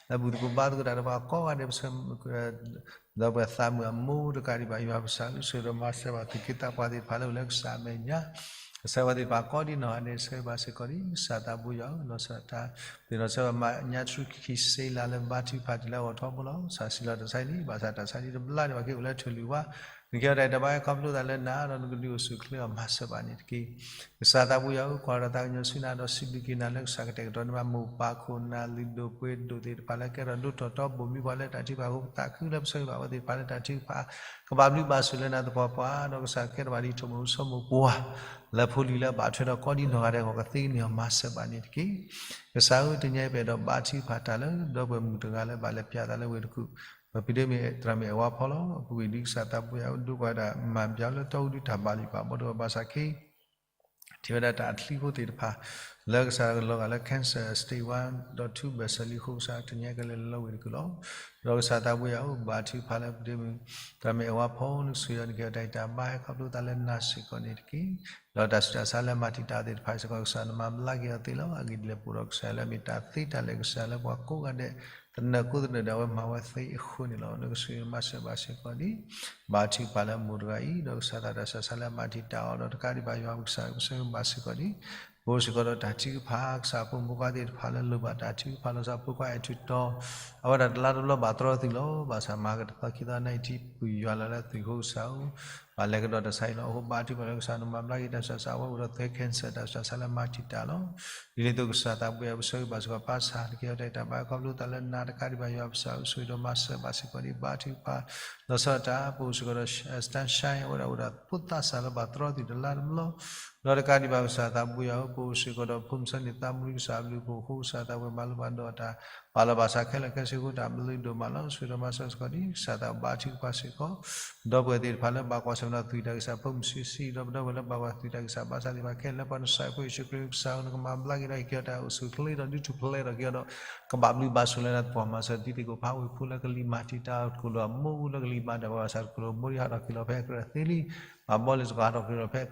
လၢဘူၣ်သကိးဘါသကိးတၢ်ဒီးပှၤကိးဂၤဒဲး ပဆၢ ဒီးပှၤသးမုာ်အမိၢ် တကးဒံးဘၣ် ယွၤပစၢ်ဧၢ ဆိၣ်ဂ့ၤဒီးမၤစၢၤဘၣ် သုးက့သးပှၢ်သ့ၣ်တဖၣ်လၢအိၣ်လၢကစၢ်အမဲာ်ညါ ကစၢ်ဝဲသ့ၣ်တဖၣ်ကိးဒံနီၢ်ဂၤဒဲး ဆၢဂ့ၤဘၣ်စ့ၢ်ကီးဒ် ကစၢ်သးဘိယွၤဧၢ လီၤဆီဒၣ်တၢ် သ့ၣ်နီၣ်ဆၢဝဲမး ညါထူခံစ့လါလၢဘါထုကဖၣ်တံၢ်လၢအဂီၢ်ထီဘိလီၤ. ကစၢ်စံးလီၤတၢ်ဆါန့ၣ် ဘၣ်ဆၣ်တၢ်ဆါန့ၣ်တဘျါန့ၣ် ပှၤက့ၤအိၣ်လၢထၢၣ်လွံၢ်ဝါ နက့ၤအီၤတၢ်အံးတၢ်ဘါခီဖျိသးလၢနၤ ဒီးနကဒုးအိၣ်ဆူၣ်အိၣ်ချ့အီၤ မၤစၢၤဘၣ်န့ၣ်တက့ၢ်. ကစၢ်သးဘိယွၤဧၢ ကွၢ်ဒီးသးကညီၤဆူနၤ ဒီးစံးဘျုးက့ၤနၤလၢကစၢ်ကတဲာ်ကတီၤန့ၢ် မိၢ်ပၢ်ခိၣ်နၢ်လုၢ်ဒိၣ်ပှ့ၤဒိၣ်သ့ၣ်တဖၣ်လၢကဲထီၣ်ဒိၣ်ထီၣ်ထီဘိၣ်မံပှၤလၢတၢ်ထုကဖၣ်အဃိ ပသးခုလၢပဆၢဂ့ၤဘၣ်အဝဲသ့ၣ်တဖၣ်လၢတၢ်ထုကဖၣ် ကဘၣ်ဘျုးဘၣ်ဆိၣ်လၢနၤသပှၢ်ပှၢ် ဒီးကစၢ်ကဲထီၣ်ဘၣ်ဒ်ထိၣ်မိၣ်စိမိၣ်ပှၢ် လၢဖိလံၤလၢအဘၣ်ထွဲဒီးကိးဒံနီၢ်ဂၤဒဲးအဂီၢ် ကသ့န့ၢ်အီၤ မၤစၢၤဘၣ်န့ၣ်တက့ၢ်. ကစၢ်ဧၢ တနံၤအံၤပအဲၣ်ဒိးဘါထုကဖၣ်တၢ်လၢ ဒီပုၢ်ဝဲၢ်မုၣ်တဂၤလၢဘၣ်လဲၤပၠးသးလၢဝ့ၢ်တကူၣ် ပဖံးဒ့မ့ၢ်သရၣ်မုၣ်အဲၣ်ဝါဖီလီၤ. အပူၤကွံာ်ဒ်ကစၢ်သးဘိယွၤဒိးကွၢ်ဒၣ်မၤဘၣ်လၢတီအူဒုးတၢ်ဘၣ်လံဘၣ်ဘီတဂၤဘၣ်ဆၣ်က့ ထံၣ်ဝဲဒၣ်တၢ်အချံဖိသ့ၣ်တဖၣ် လၢကစၢ်လီၤဂာ်လၢ cancer stage one ဒီး two ဘၣ်ဆၣ်လံအဃိ ကစၢ်တနံၤအံၤကလဲၤလၢဝ့ၢ်တကူၣ်လီၤ. ဒီးကစၢ်သးဘိယွၤဧၢ ဘါထုကဖၣ်လၢပဒ့မုၣ် သရၣ်မုၣ်အဲၣ်ဝါဖီ နကဆိၣ်ဂ့ၤအီၤ နကဟ့ၣ်အီၤတၢ်အံးတၢ်ဘါဟဲခီဖျိသးလၢနၤစ့ၢ်ကီးန့ၣ်တက့ၢ်. ဒီးတၢ်ဆူးတၢ်ဆါလၢမၤတံာ်တာ်သ့ၣ်တဖၣ်စ့ၢ်ကီး ကစၢ်နမၤဘျါက့ၤအီၤသ့လီၤ. အဂ့ၢ်ဒ်လဲၣ်ပအိၣ်ဒီးကစၢ်လၢအမ့ၢ်တၢ်သ့တၢ်လၢာ် ကစၢ်လၢပှၤကိးဂၤဒဲး သနၢၣ်ကိးသနၢၣ်ဒီးအဝဲမၤဝဲသ့အဃိန့ၣ်လီၤ. နကဆိၣ်ဂ့ၤမၤစၢၤဘၣ်စ့ၢ်ကီးန့ၣ် ဘါထုကဖၣ်လၢမိၢ်တဂၤအံၤ ဒီးကစၢ်သးတၢ်ဆူးတၢ်ဆါလၢမၤတံာ်တာ်အီၤ ဒီးတကးဒံးဘၣ်ယွၤပကစၢ်ကဆိၣ်ဂ့ၤဘၣ်စ့ၢ်ကီးန့ၣ် ပအိၣ်စ့ၢ်ကီးဒီးတၢ်ထုကဖၣ် ကစၢ်ဖိမုၣ်ဖိခွါသ့ၣ်တဖၣ်လၢလိၣ်ဘၣ်တၢ်ထုကဖၣ်လီၤဆီ ဖိခွါအဲၣ်ထူၣ်တီၤ အဝဲဒၣ်တလါတဘျီဘၣ်တြီသုးလီၤ. ဘၣ်ဆၣ်မၤကတသီခံသီနံၣ်အံၤထံၣ်ပှံၤယွၤလီၤလၢသုးခိၣ်ကစၢ်ဧၢ ဘၣ်လဲၤကဒီးတၢ်ဆါအံၤလီၤ. အဃိဘါထုကဖၣ်လၢကစၢ်နမၤဘျါက့ၤတၢ်ဆူးတၢ်ဆါ အဝဲအိၣ်ဒီးသၢ cancer တၢ်ဆူးတၢ်ဆါလၢမၤတံာ်တာ်လီၤ. ဒ်န့ၣ်အသိးကစၢ်သးဘိယွၤပဆၢဂ့ၤဘၣ်စ့ၢ်ကီး ပၢ်ဆၣ် နကဟ့ၣ်အီၤတၢ်အံးတၢ်ဘါဟဲခီဖျိသးလၢနၤတကးဒံးဘၣ်ယွၤပကစၢ် ဆိၣ်ဂ့ၤဒီးမၤစၢၤဘၣ်စ့ၢ်ကီးန့ၣ် ဘါထုကဖၣ် လီၤဆီဒၣ်တၢ် ပအိၣ်စ့ၢ်ကီးဒီး sunshine အဝဲဒၣ်အိၣ်ဒီးဖိသၣ်စၢ်လၢဘၣ်တြီသုးတလါတဘျီ ဒီးတကးဒံးဘၣ်ကစၢ်သးပူၤယၤဧၢ, ပအိၣ်စ့ၢ်ကီးဒီးဖိမုၣ်ဆၢန့ၣ် သးမူဒံးကစၢ်အဘျုးအဖှိၣ်အဃိ ကစၢ်သးပူၤမၤလိဘၣ်ဒီးတၢ် ပာ်လီၤဘၣ်ဆၣ်ခဲလၢာ်ခဲဆ့အဃိ တၢ်ဘျုးဒိၣ်မးလီၤ. ဆိၣ်ဂ့ၤဒီးမၤစၢၤစ့ၢ်ကီးဒံး ကစၢ်သးဘါထုကဖၣ်စ့ၢ်ကီး ဒီပုၢ်ဝဲၢ်သ့ၣ်တဖၣ်လၢဘၣ်ကွၢ်ဆၢၣ်မဲာ်ဒီးသွံၣ်တၢ်ဂံၢ်စၢ် ဖိမုၣ်ဆံးဆံး ဒီးပဒီပုၢ်ဝဲၢ်လၢဘၣ်ကွၢ်သွံၣ်တၢ်ဂံၢ်စၢ်ဘါစၢ်သ့ၣ်တဖၣ်ခဲလၢာ် လၢပှၤနစၢ်ခရံာ်ဖိယ့ၣ်ၡူးခရံာ် ကစၢ်ဧၢ နကမၤဘျါက့ၤဒီးဟ့ၣ်က့ၤအီၤတၢ်အိၣ်ဆူၣ်အိၣ်ချ့ဒီး ဒုးထူၣ်ဖျဲးထီၣ်က့ၤအီၤဒီး ကဘၣ်ဘျုးဘၣ်ဆိၣ်လၢနသပှၢ်မၤစၢၤဒ်သ့ၣ်ကိးဖးဝ့ၢ်ဖိလၢကလံၤမၤတံာ်တာ်တကိၢ်ဒီး အမိၢ်လၢကလံၤမၤတၢ်ပှၤဘၣ်ဆၣ်တကိၢ်ဒီး မိၢ်ဒံးဟးထီၣ်က့ၤလီၤဖဲအကြၢးသ့လံ မၤဘီလ့ၣ်စ့ၢ်ကီးဟးထီၣ်က့ၤလီၤဖဲအ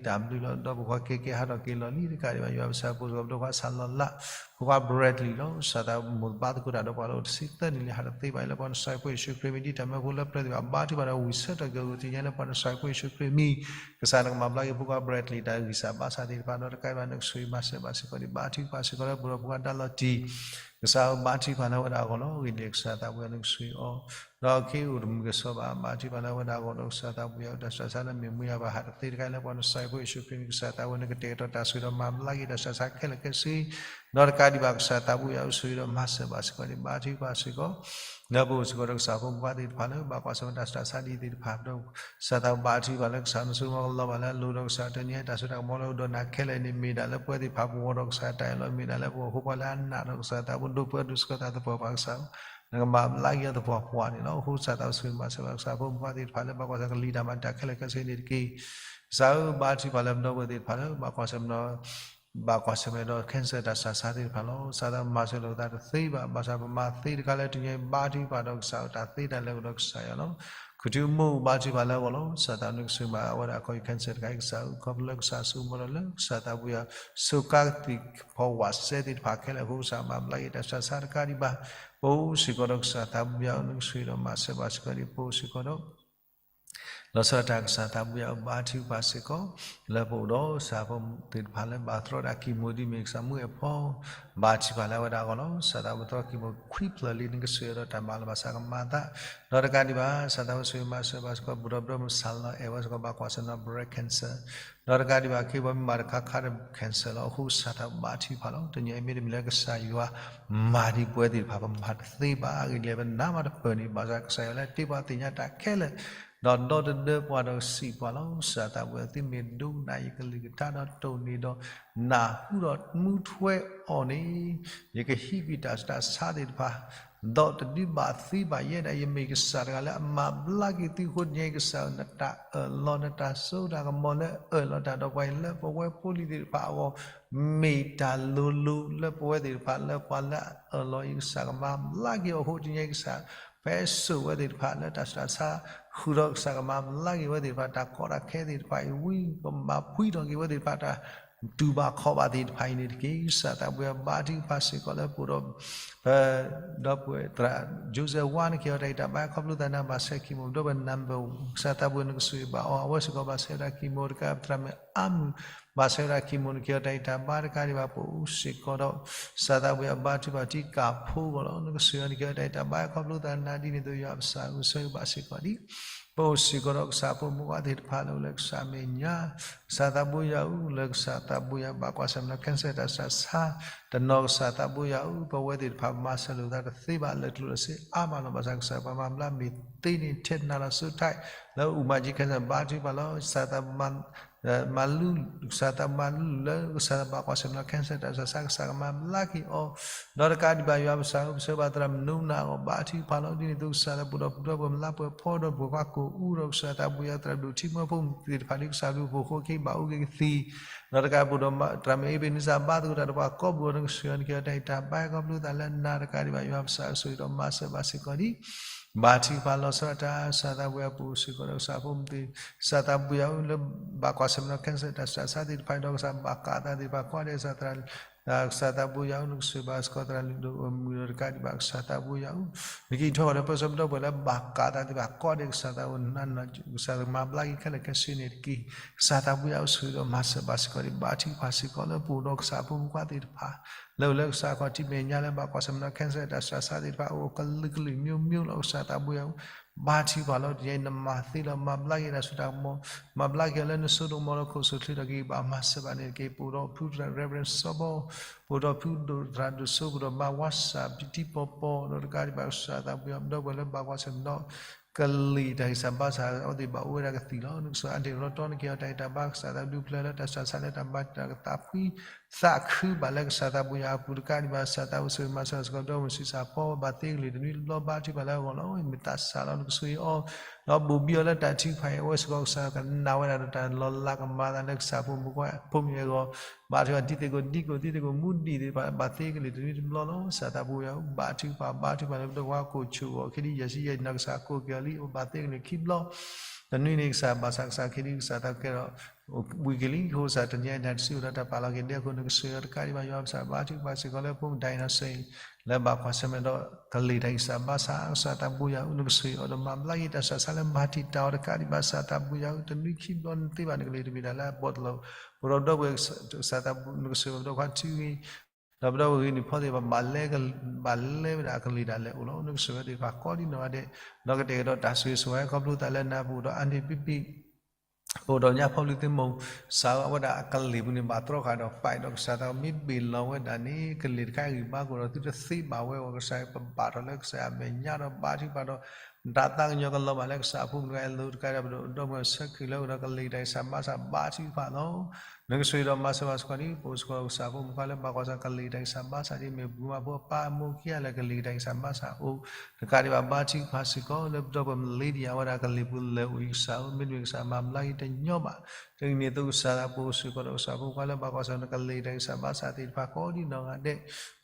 ကြၢးသ့လံ တၢ်ဘျုးလီၤ ဒီပုၢ်ဝဲၢ်ကဲကဲဟးထီၣ်က့ၤလီၤလံ တကးဒံးဘၣ် ယွၤပစၢ်ဖိစ့ၢ်ကီး ပဒိၣ်ခွါဆၣ်လီၤလး ဖိခွါ Bradley လီၤ ကစၢ်သးမိၢ်သဘါသကိးတၢ်ဒီးပှၤလၢအိၣ်တဆံသၢနံၣ်လံ ဟးတသ့ဘၣ်အံၤ လၢပှၤနစၢ်ခရံာ်ဖိယ့ၣ်ၡူးခရံာ်မ့ၢ်ဒ်တၢ်မၢဖိလၢပျၢၤသ့ၣ်တဖၣ် ဘါထုကဖၣ်ဒီးဝံၣ်ဆၢထီၣ်က့ၤအီၤ တနံၤညါလၢပှၤနစၢ်ခရံာ်ဖိယ့ၣ်ၡူးခရံာ်မံၤ ကစၢ်နကမၤဘျါက့ၤဖိခွါ Bradley တၢ်ဂံၢ်စၢ်ဘါစၢ်သ့ၣ်တဖၣ် ဒီးတကးဒံးဘၣ် နကဆိၣ်ဂ့ၤမၤစၢၤဘၣ်စ့ၢ်ကီးဒံး ဘါထုကဖၣ်စ့ၢ်ကီးလၢပဒိၣ်ဖိခွါ ဒၣ်လီၤတံၢ် ကစၢ်ဧၢ ဘါထုကဖၣ်လၢအဝဲဒၣ်အဂီၢ်လီၤ. ဂ့ၢ်ဒ်လဲၣ် ကစၢ်သးပူၤယၤ နကဆိၣ်ဂ့ၤအီၤ ဒီးအခ့အိၣ်တမုာ်ကစီၣ်ဘၣ် ဘါထုကဖၣ်လၢအဝဲဒၣ်အဂီၢ်ဒီး ကစၢ်သးပူၤယၤ တၢ်စှၤဆါလၢမ့ၢ်မူယၤဘၣ် ဟးတသ့တခါအံၤ လၢပှၤနစၢ်ခရံာ်ဖိယ့ၣ်ၡူးခရံာ်မံၤ ကစၢ်သးပူၤယၤ နကတဲာ်ကတီၤတၢ်ဆိၣ်ဂ့ၤဒီးမၤဘျါက့ၤတၢ်စှၤဆါခဲလၢာ်ခဲဆ့ ဒီးတကးဒံးဘၣ် ကစၢ်သးပူၤယၤ အိၣ်ဆိၣ်ဂ့ၤဒီးမၤစၢၤဘၣ်စ့ၢ်ကီးဒံး ဘါထုကဖၣ်စ့ၢ်ကီး လၢပအိၣ်စ့ၢ်ကီးဒီးကစၢ်ဖိမုၣ်ဖိခွါသ့ၣ်တဖၣ်လၢ ဘၣ်ကွၢ်ဆၢၣ်မဲာ်တၢ်စှၤဆါဒ်သ့ၣ်တဖၣ်ဒီး ကစၢ်သးပူၤဘါထုကဖၣ်လၢကစၢ်နဆိကမိၣ်ကလီၤဘၣ်လၢအလိၤဒီးကစၢ်တနံၤအံၤ တၢ်စိတၢ်ကမီၤလၢအိၣ်ဒီးနၤခဲလၢာ်န့ၣ် မ့ၢ်ဒၣ်လၢပဝဲသ့ၣ်တဖၣ်ပဂီၢ်ဒီးကစၢ်တၢ်အၢၣ်လီၤ မ့ၢ်ဒၣ်လၢပဂီၢ်ဖိခွါလၢအနာ်ဒီးကစၢ်သးပူၤဒိၣ်ပှဲၤဒိၣ်စ့ၢ်ကီးသးသပှၢ်ပှၢ် ကစၢ်ဧၢ နကမၤဘျါက့ၤအီၤသပှၢ်ပှၢ်န့ၣ်လီၤ. အဃိကစၢ်သးပူၤဆိၣ်ဂ့ၤမၤစၢၤဘၣ် ကစၢ်ဖိမုၣ်ဖိခွါသ့ၣ်တဖၣ်လၢဘၣ်ကွၢ်ဆၢၣ်မဲာ်ကလံၤတၢ်မၤတၢ်ခဲလၢာ်ခဲဆ့န့ၣ်တက့ၢ်. ကစၢ်ဧၢ ဘါထုကဖၣ်လၢပဒီပုၢ်ဝဲၢ်သ့ၣ်တဖၣ်လၢ ဘၣ်ကွၢ်ဆၢၣ်မဲာ်ဒီး ဘၣ်ကွၢ်ဆၢၣ်မဲာ်ဒီး cancer တၢ်စှၤဆါသ့ၣ်တဖၣ်လီၤ. ကစၢ်သးပူၤမၤစၢၤလိာ်သးတသ့ဘၣ် ဘၣ်ဆၣ်ပမၤသ့တခါလၢတနံၤအံၤ ဘါထုကဖၣ်ဒီးကစၢ်အတၢ်သ့တၢ်လၢကဒီးကစၢ်ယွၤလီၤ. ခူၣ်ထံမိၢ်ဘါထုကဖၣ်လၢအဂီၢ်လီၤ. ကစၢ်သးပူၤနကဆိၣ်ဂ့ၤမၤအဝဲဒၣ်အခီ cancer တခါအံၤ ကစၢ်ဧၢ ခီဖျိလၢကစၢ်ဆိကမိၣ်ဒီးလၢကစၢ်သးပူၤယၤ ဆိကါကသံၣ်ဖီဝးစဲသ့ၣ်တဖၣ်ခဲလၢာ်အဃိ ကစၢ်မၤဘျါက့ၤတၢ်စှၤဆါတကးဒံးဘၣ် ပအိၣ်စ့ၢ်ကီးဒီးကစၢ်သးပူၤယၤဧၢ နကဆိၣ်ဂ့ၤဒီးမၤစၢၤဘၣ်စ့ၢ်ကီးဒံး ပအိၣ်စ့ၢ်ကီးဒီး လီၤဆီဒၣ်တၢ်ကစၢ်သးပူၤယၤဧၢ ဘါထုကဖၣ်စ့ၢ်ကီး လၢပအိၣ်ဒီးကစၢ်ဖိသ့ၣ်တဖၣ်လၢဘၣ်သရီတၢ်ကံၢ်မူဒ်မ့ၢ်ကစၢ်မုၢ်အဲၣ်ဖီ ဘါထုကဖၣ်လၢအဝဲဒၣ်အဂီၢ်လီၤ. ကစၢ်သးပူၤသရီကံၢ်မူခွံဖျၢၣ်လံ နကဆိၣ်ဂ့ၤဒီးတၢ်မၤလီၤဘၣ်ဆၣ်ကမၤသး ဒီးတကးဒံးဘၣ် ကစၢ်သးပူၤဆိၣ်ဂ့ၤမၤစၢၤဘၣ်စ့ၢ်ကီး ပဒီပုၢ်ဝဲၢ်မုၣ်ဆၣ်လီၤအဲၣ်ဝဲစ့ၢ်ကီး ဘၣ်ကွၢ်ဆၢၣ်မဲာ်ဒီး breast cancer ဒီးတကးဒံးဘၣ် ခ့ဘီမ့ၢ်မၤတခါခါဒီး cancer လီၤ. အဃိကစၢ်သးပူၤဘါထုကဖၣ်လီၤ. တနံၤအံၤမ့တမ့ၢ်လၢကစၢ်ယွၤမၤဒ်ပဝဲသ့ၣ်တဖၣ်ပမၤတသ့ဘၣ် အဂ့ၢ်ဒ်လဲၣ် ပနၢ်မးတပၢၢ်န့ၣ် ဘၣ်ဆၣ်ကစၢ်ယွၤလၢတ့ပှၤသ့ၣ်ညါတၢ်ခဲလၢာ် ဒီးဒီတဒၢပှၤဒီးစံးပှၤလီၤ. ကစၢ်သးပူၤယၤ သုမ့ၢ်ဒိကနၣ်ယကလုၢ်ကထါဒီးတိၢ်န့ၢ်ဒီး နၢ်ဟူဒီးမူထွဲအီၤန့ၣ် ယကဟံးကွံာ်တၢ်ဆူးတၢ်ဆါသ့ၣ်တဖၣ် ဒီးတဒုးဘၣ်သ့ဘၣ်ယဲဒၣ် ယမ့ၢ်ကစၢ်တဂၤလၢအမၤဘျါက့ၤသုအဃိ တနံၤအံၤကစၢ်ဧၢ နတၢ်အၢၣ်လီၤ နတၢ်စိတၢ်ကမီၤလၢအအၢၣ်လီၤတၢ်ဒီးပှၤအံၤလၢပဝဲဖိလံၤသ့ၣ်တဖၣ်အဂီၢ် မ့ၢ်တၢ်လိၤလိၤလၢပဝဲသ့ၣ်တဖၣ် လၢပှၤလၢအအၢၣ်လီၤအံၤ ကစၢ်ကမၤဘျါက့ၤအီၤအဃိ တနံၤအံၤကစၢ် ဖဲစိာ်ဝဲသ့ၣ်တဖၣ်လၢတၢ်ဆူးတၢ်ဆါ ဃုာ်ဒီးကစၢ်ကမၤဘျါက့ၤဝဲသ့ၣ်တဖၣ် တၢ်ကီတၢ်ခဲသ့ၣ်တဖၣ်အံၤဝံၤ ကမၤဖှံထီၣ်က့ၤဝဲသ့ၣ်တဖၣ်တၢ် တူၢ်ဘၣ်ခီၣ်ဘၣ်သ့ၣ်တဖၣ်အံၤန့ၣ်တက့ၢ်. ကစၢ်သးပူၤယၤ ဘါထုကဖၣ်စ့ၢ်ကီးလၢပအိၣ်ဒီး ပဒီပုၢ်ဝဲၢ်သရၣ် Joseph ဝါ နကဟ့ၣ်အီၤတၢ်ဂံၢ်တၢ်ဘါ ခီဖျိသးနၤဘၣ်ဆဲး chemo ပဒီပုၢ်ဝဲၢ် number ကစၢ်သးပူၤယၤ နကဆိၣ်ဂ့ၤဘၣ်အီၤ အဝဲစ့ၢ်ကီးဘၣ်ဆဲးဝဲဒၣ် chemo တကး သရၣ်မုၣ်အါမုၢ် ဘၣ်ဆဲးဝဲဒၣ် chemo နကဟ့ၣ်အီၤတၢ်ဂံၢ်တၢ်ဘါတကးဒံးဘၣ် ပအိၣ်စ့ၢ်ကီးဒီး ကစၢ်သးပူၤယၤ ဘါထုကဖၣ်ထံကၢ်ဖိအဂီၢ်လီၤ. နကဆိၣ်ဂ့ၤအီၤ နကဟ့ၣ်အီၤတၢ်ဂံၢ်တၢ်ဘါ ခီဖျိသးနၤဒ်န့ၣ်အသိး ယွၤပစၢ်ဧၢ ဆိၣ်ဂ့ၤဘၣ်စ့ၢ်ကီးဒံး ပအိၣ်စ့ၢ်ကီးဒီးကစၢ်ဖိမုၣ်ဖိခွါသ့ၣ်တဖၣ်လၢအိၣ်လၢကစၢ်မဲာ်ညါ ကစၢ်သးပူၤယၤဧၢ လၢကစၢ်သးပူၤယၤ ဘၣ်ကွၢ်ဆၢၣ်မဲာ်ဒီး cancer တၢ်ဆူးတၢ်ဆါ တနီၤ ကစၢ်သးပူၤယၤဧၢ ပဝဲသ့ၣ်တဖၣ်မၤစၢၤလိာ်သးတသ့ဘၣ် လၢကျိၣ်လၢစ့အါမးလီၤ. ဘၣ်ဆၣ်ကစၢ်ပှၤမၤဘျါမ့ၢ်သ့န့ၣ် ထဲနၤလီၤစိၤထဲ လၢအူမၤကံ cancer ဘါထုကဖၣ်လီၤ. ကစၢ်သးပူၤ မၤလူၤ ကစၢ်သးပူၤမၤလူၤလၢ ကစၢ်သးဘၣ်ကွၢ်ဆၢၣ်မဲာ်ဒီး cancer တၢ်ဆူးတၢ်ဆါ ကစၢ်ကမၤဘျါက့ၤအီၤ ဒီးတကးဒံးဘၣ် ယွၤပစၢ်ဧၢ ပဆၢဘၣ်သရၣ်မုၣ်နူနၤအဂီၢ် ဘါထုကဖၣ်လီၤ. ဒ်န့ၣ်အသိး ကစၢ်သးပူၤဒီး ပဒီပုၢ်ဝဲၢ်မုၣ်လါပှဲၤဖီဒီး ပှၤကွၢ်ကိၣ်အူဒီး ကစၢ်သးပူၤယၤ သရၣ်ဒိၣ်ထံမွဲဖိသ့ၣ်တဖၣ် ဒ်ကစၢ်ဘျုးဖှိၣ်ဃိခံ ဘၣ်အူက့ၤကသံၣ် ဒီးတကးပူၤဒီး သရၣ်မုၣ်အ့ဘ့းနံစၢ် ဘါသကိးတၢ်ဒီးပှၤကိးပူၤ နကဆိၣ်ဂ့ၤအီၤ နကဟ့ၣ်အီၤတၢ်ဂံၢ်တၢ်ဘါ ခီဖျိသးလၢနၤတကးဒံးဘၣ် ယွၤပစၢ်ဧၢ ဆိၣ်ဂ့ၤဒီးမၤစၢၤဘၣ်စ့ၢ်ကီးဒံး ဘါထုကဖၣ်လီၤဆီဒၣ်တၢ် ကစၢ်သးပူၤယၤ ပအိၣ်စ့ၢ်ကီးဒီးကစၢ်ဖိမုၣ်သ့ၣ် ကစၢ်သးပူၤယၤဧၢ လၢဘၣ်ကွၢ်ဆၢၣ်မဲာ်ဒီး cancer တၢ်ဆူးတၢ်ဆါသ့ၣ်တဖၣ်ဒီး ကစၢ်ဘၣ်ကးသးသ့ၣ်တဖၣ် ကီဒဲးကစၢ်သရၣ် ကစၢ်သးပူၤယၤဧၢ နကဆိၣ်ဂ့ၤဘၣ်စ့ၢ်ကီးသရၣ်လုၢ်ဒိၣ်မုၢ်ဒီးတကးဒံးဘၣ် ကစၢ်သးပူၤယၤဧၢ နကဟံးထီၣ်ဒီးပၢဆှၢပဒီပုၢ်ဝဲၢ်လၢဘၣ်ကးသးသ့ၣ်တဖၣ် ကီဒဲးကစၢ်သးပူၤ ကစၢ်မၤဘျါက့ၤခဲလၢာ်ခဲဆ့န့ၣ်တက့ၢ်. ကစၢ်သးပူၤယၤဧၢ ဆိၣ်ဂ့ၤဒီးမၤစၢၤဘၣ်စ့ၢ်ကီးဒံး ဘါထုကဖၣ်စ့ၢ်ကီးလၢပအိၣ်ဒီးကစၢ်ဖိမုၣ်ဖိခွါသ့ၣ်တဖၣ် လၢအိၣ်လၢကစၢ်ခီၣ်ထံးမဲာ်ညါလၢဘၣ်ကွၢ်ဆၢၣ်မဲာ်ဒီး cancer တၢ်ဆူးတၢ်ဆါသ့ၣ်တဖၣ် အိၣ်ကလုာ်ကလုာ်မျိုးမျိုးလီၤ ကစၢ်သးပူၤယၤဧၢ ဘါထုကဖၣ်လီၤ တနံၤအံၤနမၤသ့လီၤ မၤဘျါက့ၤတၢ်စိတၢ်ကမီၤ မၤဘျါက့ၤအီၤလၢနစိတၢ်ကမီၤလၢခိၣ်စိချ့ထီၣ်က့ၤ ဘၣ်မၤစၢၤဘၣ်န့ၣ်တက့ၢ်. ပအိၣ်ဒီးဖုသရၣ် Reverend စီၤဘီ ပအိၣ်ဒီးဖုဒိၣ်သရၣ်ဒိၣ်စိ ပအိၣ်ဒီးမါဝါစၢ် ပတံၤပီၤပီၤ ဒီးတကးဒံးဘၣ် ကစၢ်သးပူၤယၤ ပဒီပုၢ်ဝဲၢ်လၢဘၣ်ကွၢ်ဆၢၣ်မဲာ်ဒီး ကလံၤတၢ်ဂံၢ်စၢ်ဘါစၢ် အဝဲသ့ၣ်ဘၣ်အိၣ်ဝဲဒၣ်ကသံၣ်လီၤ. နကစၢ်အါတ့ၢ်ရီတီ နကဟ့ၣ်အီၤတၢ်ဂံၢ်တၢ်ဘါ ကစၢ်သးဒုးဖျၢၣ်လၢတၢ်ဆးဆးလၢတၢ်ဘါတၢ်ကသးဖှံ သးခုဘၣ်လၢကစၢ်သးပူၤယွၤအပူၤတကးဒံးဘၣ် ကစၢ်သးဝဲဆိၣ်ဂ့ၤမၤစၢၤဘၣ်စ့ၢ်ကီး ဒီးမုၢ်ဆံးစၢ်ဖီ ဘၣ်သ့ကလံၤတနွံတဘျီ ဘါထုကဖၣ်လၢအဂီၢ်လီၤ. မ့ၢ်သးစၢ်လီၤ နကဆိၣ်ဂ့ၤအီၤ ဒီးဘိၣ်ဘံအီၤလၢတၢ်ထုကဖၣ်အံၤ အဝဲစ့ၢ်ကီး ကစၢ်ကနၣ်ဝဲဒၣ်ဒီးတၢ်လီၤလးကမၤသးလၢကစၢ်ဖိမုၣ်ဖိမုၣ်အဂီၢ် ဘါထုကဖၣ်တံၤသကိးဒံကိး တံၤသကိးမူဒံးသ့ၣ်တဖၣ် ဘၣ်သ့ကလံၤတနွံတဘျီလီၤ. ကစၢ်သးပူၤယွၤ ဘါထုကဖၣ် ဘါထုကဖၣ်လၢပဒီပှၤကိၣ်ဆိၣ်အဂီၢ် ခံဒံယဲၢ်ဆံယဲၢ်နံၣ် ကစၢ်ကိးက့ၤအီၤလံ အိၣ်ဘၣ်သ့ကလံၤခံဘျီ တနွံန့ၣ်ကစၢ်ဘၣ်ဆၣ်ကစၢ်ခံဒံကစၢ်သးကဲထီၣ် ဝံၤက့ၤလံ အဃိကစၢ်တနံၤအံၤတစုအိၣ်ဒီးတၢ်ပာ်လီၤက့ၤဒဲအဃိ နကဆိၣ်ဂ့ၤအီၤတကးဒံးဘၣ် ယွၤပကစၢ် ဘါထုကဖၣ်စ့ၢ်ကီးလၢဖိမုၣ်ဒိၣ်နီၢ်စ့ၢ် လၢဘၣ်ကွၢ်ဆၢၣ်မဲာ်ဒီးကလံၤတၢ်ဂံၢ်စၢ်ဘါစၢ် ကစၢ်သးပူၤယွၤ နကဆိၣ်ဂ့ၤအီၤဒီးမၤဘျါက့ၤတၢ်ဆးဆးလၢမၤတံာ်တာ်အီၤတကးဒံးဘၣ် ကစၢ်သးပူၤယွၤ တနွံခံဘျီနသ့ဘၣ် နကလံၤတမ့ၢ်တၢ်လၢအဘီၣ်တလီၤ ပဒီပုၢ်ဝဲၢ်ကစၢ်သးပူၤ နကဆိၣ်ဂ့ၤအီၤပဒီခွါထံဂ့ၤ ဒီးပဒီပုၢ်ဝဲၢ်ဂ့ၤနံၣ်ဖီသ့ၣ်တဖၣ် ဘၣ်လဲ ဘၣ်လဲဝဲဒၣ်အကလံၤဒၣ်လဲာ်အိၣ်လီၤ. နကဆိၣ်ဂ့ၤသ့ၣ်တဖၣ်ကိးဒံနီၢ်ဂၤဒဲး ဒီးကတဲာ်ကတီၤတၢ်ဆိၣ်ဂ့ၤဆိၣ်ဝါ ခီဖျိသးလၢနၤပအိၣ်ဒီးအါန့ၢ်ပံပံ ပအိၣ်ဒီးညါဖီၣ်ဘျုးသ့ၣ်မုၢ် စးအဝဲဒၣ်အကလံၤပူၤန့ၣ် ဘၣ်တြီဃာ်ဒီးပာ်ဒီးကစၢ်သးမ့ၢ်ဘ့ၣ်လီၤဝဲဒၣ်န့ၣ် ကလံၤတခါအံၤဂံၢ်ဘါကအိၣ်ဒီးသုတသ့ဘၣ်ဝဲအဂီၢ် ကစၢ်ယွၤ ပဘၣ်ထီၣ်လၢကစၢ်ယွၤအမဲာ်ညါဒီးဘါထုကဖၣ်ဒီး တၢ်သးကညီၤကလီၤဘၣ်လၢကစၢ်အဖိမုၣ်တဂၤအလိၤတကးဒံးဘၣ် ပဒီပုၢ်ဝဲၢ်ဆၢခရံာ်လၢအိၣ်ဒီးကလံၤတၢ်ဂံၢ်စၢ်ဘါစၢ် ဘါထုကဖၣ်လီၤ. နကဆိၣ်ဂ့ၤဒီးမၤစၢၤဘၣ်စ့ၢ်ကီးဒ် ပအိၣ်စ့ၢ်ကီးဒီးကစၢ်ဖိမုၣ်ဖိလၢဘၣ်ကွၢ်ဆၢၣ်မဲာ်ကလံၤတၢ်ဂံၢ်စၢ်ဘါစၢ်ဒ် မ့ၢ်ပုၢ်မၤဖိအပၢ်အမိၢ်ခံဂၤလၢာ် ကလံၤတၢ်ဂံၢ်စၢ်ဘါစၢ်အိၣ် တကးဒံးဘၣ် ဘါထုကဖၣ်စ့ၢ်ကီး လၢပဒီပုၢ်ဝဲၢ်မလ့ဒံယၤဝဲဒၣ်ကလံၤပူၤလၢာ်အိၣ်အံၤ ကစၢ်ဧၢ မ့တမ့ၢ်ကစၢ်မၤဘျါက့ၤတညီဘၣ်. တနံၤန့ၣ်အသိးကစၢ်သးပူၤစ့ၢ်ကီးဒီးကစၢ်ဖိမုၣ်ဖိလၢဘၣ်ကွၢ်ဆၢၣ်မဲာ်ကလံၤတၢ်ဂံၢ်စၢ်ဘါစၢ်သ့ၣ်တဖၣ်ကိးဒံနီၢ်ဂၤဒဲး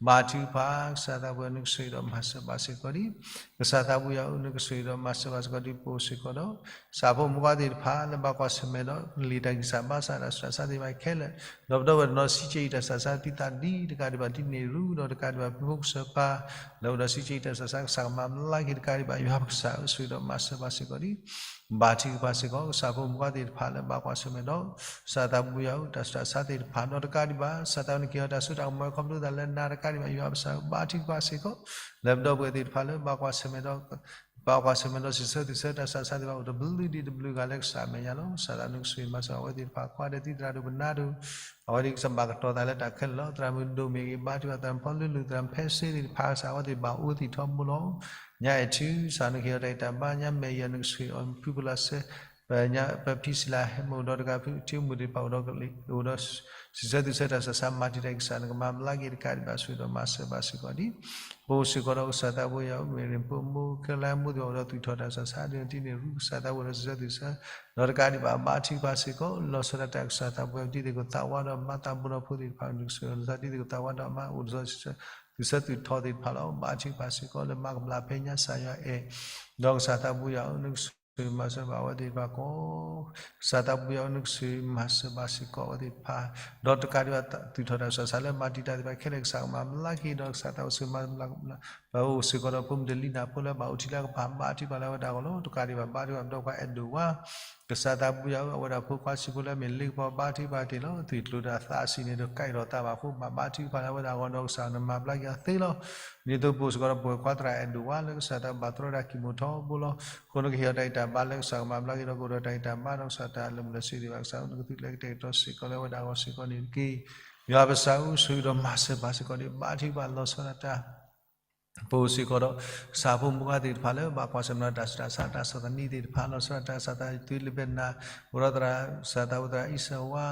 ဘါထုကဖၣ် ကစၢ်သးပူၤယွၤ နကဆိၣ်ဂ့ၤဒီးမၤစၢၤဘၣ်စ့ၢ်ကီးဒ် ကစၢ်သးပူၤယွၤ နကဆိၣ်ဂ့ၤဒီးမၤစၢၤဘၣ်စ့ၢ်ကီးဒ် ပအိၣ်စ့ၢ်ကီးဒီး ကစၢ်ဖိမုၣ်ဖိသ့ၣ်တဖၣ်လၢဘၣ်ကွၢ်ဆၢၣ်မဲာ်ဒီး ကလံၤတၢ်ဂံၢ်စၢ်ဘါစၢ်တၢ်ဆူးတၢ်ဆါသ့ၣ်တဖၣ်ခဲလၢာ် ဒီးပဒီပုၢ်ဝဲၢ်တနီၤစံးဆၢအံၤတၢ်ဆူးတၢ်ဆါ သုသးဒ်တကးဒံးဘၣ်ဒ်န့ၣ်ရူဒီးတကးဒံးဘၣ်ဖုဖိကစၢၢ်ပၢ် လၢအိၣ်ဒီးစံးဆၢအံၤတၢ်ဆူးတၢ်ဆါ ကစၢ်ကမၤဘျါက့ၤတကးဒံးဘၣ် ယွၤပကစၢ် ဆိၣ်ဂ့ၤဒီးမၤစၢၤဘၣ်စ့ၢ်ကီးဒ် ဘါထုကဖၣ်စ့ၢ်ကီး ကစၢ်ဖိမုၣ်ဖိသ့ၣ်တဖၣ်လၢဘၣ်ကွၢ်ဆၢၣ်မဲာ်ဒီး ကစၢ်သးပူၤယွၤ တၢ်ဆူးတၢ်ဆါသ့ၣ်တဖၣ်ဒီးတကးဒံးဘၣ် ကစၢ်သးနကဟ့ၣ်အီၤတၢ်စိတၢ်ကမီၤ ခီဖျိသးလၢနၤတကးဒံးဘၣ် ယွၤပကစၢ် ဘါထုကဖၣ်စ့ၢ်ကီး လၢပဒီပုၢ်ဝဲၢ်သ့ၣ်တဖၣ်လၢဘၣ်ကွၢ်ဆၢၣ်မဲာ်ဒီး ဘၣ်ကွၢ်ဆၢၣ်မဲာ်ဒီးစံးဆၢသုးဆၢတၢ်ဆူးတၢ်ဆါသ့ၣ်တဖၣ်အိၣ်တဘျုးဒံးတဘျုးဂၤလၢကစၢ်အမဲာ်ညါလီၤ. ကစၢ်သးနကဆိၣ်ဂ့ၤမၤစၢၤအဝဲသ့ၣ်တဖၣ် ကွၢ်ဒီးသံသရၣ်ဒိၣ်ပနါဒိၣ် အဝဲသ့ၣ်ကစၢ်ဘၣ်ကတီၤသးလၢတၢ်ခဲလၢာ်လီၤ. သရၣ်မုၣ်ဒိၣ်မ့ၢ်ဂ့ၤ ဘါထုကဖၣ် သရၣ်ဖီလုၢ်လုၢ် သရၣ်ဖဲစ့သ့ၣ်တဖၣ် ကစၢ်အဝဲသ့ၣ်ဘၣ်အိၣ်သံးထီဘိလီၤ. ညါအဲၣ်ထံ ကစၢ်နကဟ့ၣ်အီၤတၢ်ဂံၢ်တၢ်ဘါ ညါမဲာ်ယၤနကဆိၣ်ဂ့ၤအီၤ ဖုဖလၢ်ဆဲ ပဖံစလၢဟဲမုၢ်ဒီးတကးဖုထံမုၢ်သ့ၣ်တဖၣ်အိၣ်ဒီး အိၣ်ဒီး စံးဆၢသုးဆၢတၢ်ဆူးတၢ်ဆါ မၤတံာ်တာ်ကစၢ်နကမၤဘျါက့ၤတကးဒံးဘၣ် ဆိၣ်ဂ့ၤဒီးမၤစၢၤဘၣ်စ့ၢ်ကီးဒ် ပအိၣ်စ့ၢ်ကီးဒီးကစၢ်သးပူၤယွၤ မ့ၢ်ရ့ၣ်ဖိမိၢ်ခဲလၢာ်မိၢ်သ့ၣ်တဖၣ်အိၣ်ဒီးသူၣ်ထီၣ်တၢ်ဆူးတၢ်ဆါ ဒ်န့ၣ်တနံၤန့ၣ်ရူ ကစၢ်သးပူၤဒီးစံးဆၢသုးဆၢ ဒီးတကးဒံးဘၣ် ဘါထုကဖၣ်စ့ၢ်ကီး လီၤဆီဒၣ်တၢ်ကစၢ်သးပူၤယွၤ ဒ်သိးကသးဝါဒီးမါသးဘိဒီးဖိသ့ၣ်တဖၣ် နကဆိၣ်ဂ့ၤအီၤ ဒ်သိးကသးဝါဒီးမါအိၣ်ဒီး သုးဆၢသုးထီသ့ၣ်တဖၣ်လီၤ. ဘါထုကဖၣ်စ့ၢ်ကီးလၢမၤကဘျါဖဲညါကစၢ်ယွၤအဲၣ် ဒီးကစၢ်သးပူၤယွၤ နကဆိၣ်ဂ့ၤမၤစၢၤဘၣ်အဝဲသ့ၣ်တဖၣ်ကိး ကစၢ်သးပူၤယွၤ နကဆိၣ်ဂ့ၤမၤစၢၤဘၣ်စ့ၢ်ကီးအဝဲသ့ၣ်တဖၣ် ဒီးတကးဒံးဘၣ် သူၣ်ထီၣ်တၢ်ဆူးတၢ်ဆါလၢမၤတံာ်တာ်သ့ၣ်တဖၣ်ခဲလၢာ် ကစၢ်ကမၤဘျါက့ၤဒီးကစၢ်သးအိၣ်ဆိၣ်ဂ့ၤမၤဘျါ ပအိၣ်စ့ၢ်ကီးဒီးဖိမုၣ်တလံၤနၢ်ဖိလၢဘၣ်အိၣ်ထံလၢကပၤ ဘါထုကဖၣ်လၢအဝဲဒၣ်အဂီၢ်လီၤ. တကးဒံးဘၣ် ဘါထုကဖၣ်ပဒီပုၢ်ဝဲၢ်အဲၣ်ဒိၣ်ဝါ ကစၢ်သးပူၤယွၤ အဝဲဒၣ်ဖိခွါဆံးဖိလၢမ့ၢ်လ့ကပီၤ ဘါထုကဖၣ်တ့ၢ်လီၤ. အသွံၣ်ကျိၤဒီးအသးအဆံးန့ၣ်ဒီး ကဲထီၣ်သးဘၣ်အဃိ ဘၣ်ဘါထုကဖၣ်လၢအဝဲဒၣ်အဂီၢ်ဒီးကစၢ်နမၤဘျါက့ၤအီၤသ့လီၤ. ဒ်သိးပအိၣ်စ့ၢ်ကီးဒီးပဝဲၢ်ခွါသရၣ်အဲၣ်ဒိၣ်ဝါလၢကစၢ်သးဘၣ်တြီဒၣ်ကံၢ်မိၢ်ထီဘိလီၤ. အဃိနကဟ့ၣ်အီၤတၢ်ဂံၢ်တၢ်ဘါလၢကစၢ်ကမၤဘျါက့ၤဒီးကအိၣ်ဒီးတၢ်ဂံၢ်တၢ်ဘါဒီးကစၢ်တၢ်လၢာ်ဘူၣ်လၢာ်စ့ၤသ့ၣ်တဖၣ် ကစၢ်ဧၢ နကသုးကျဲၤကတဲာ်ကတီၤစ့ၢ်ကီးလၢအဝဲဒၣ်အဂီၢ်စ့ၢ်ကီးန့ၣ်တက့ၢ်. ယွၤပကစၢ်ဧၢ ဆိၣ်ဂ့ၤဒီးမၤစၢၤဘၣ်စ့ၢ်ကီးန့ၣ် ဘါထုကဖၣ်လီၤဆီဒၣ်တၢ် ပအိၣ်စ့ၢ်ကီးဒီး ကစၢ်ဖိမုၣ်ဖိခွါသ့ၣ်တဖၣ်လၢဘၣ်ကွၢ်ဆၢၣ်မဲာ်ဒီးတၢ်ဆူးတၢ်ဆါတၢ်ဆီၣ်သနံးသ့ၣ်တဖၣ် လီၤဆီဒၣ်တၢ် ကစၢ်သးသုးလ့ဘ့းနၢ် အိၣ်ဒီးသရၣ်စၢ်သးဝဲသရၣ်အံၣ်စၢၤဝါ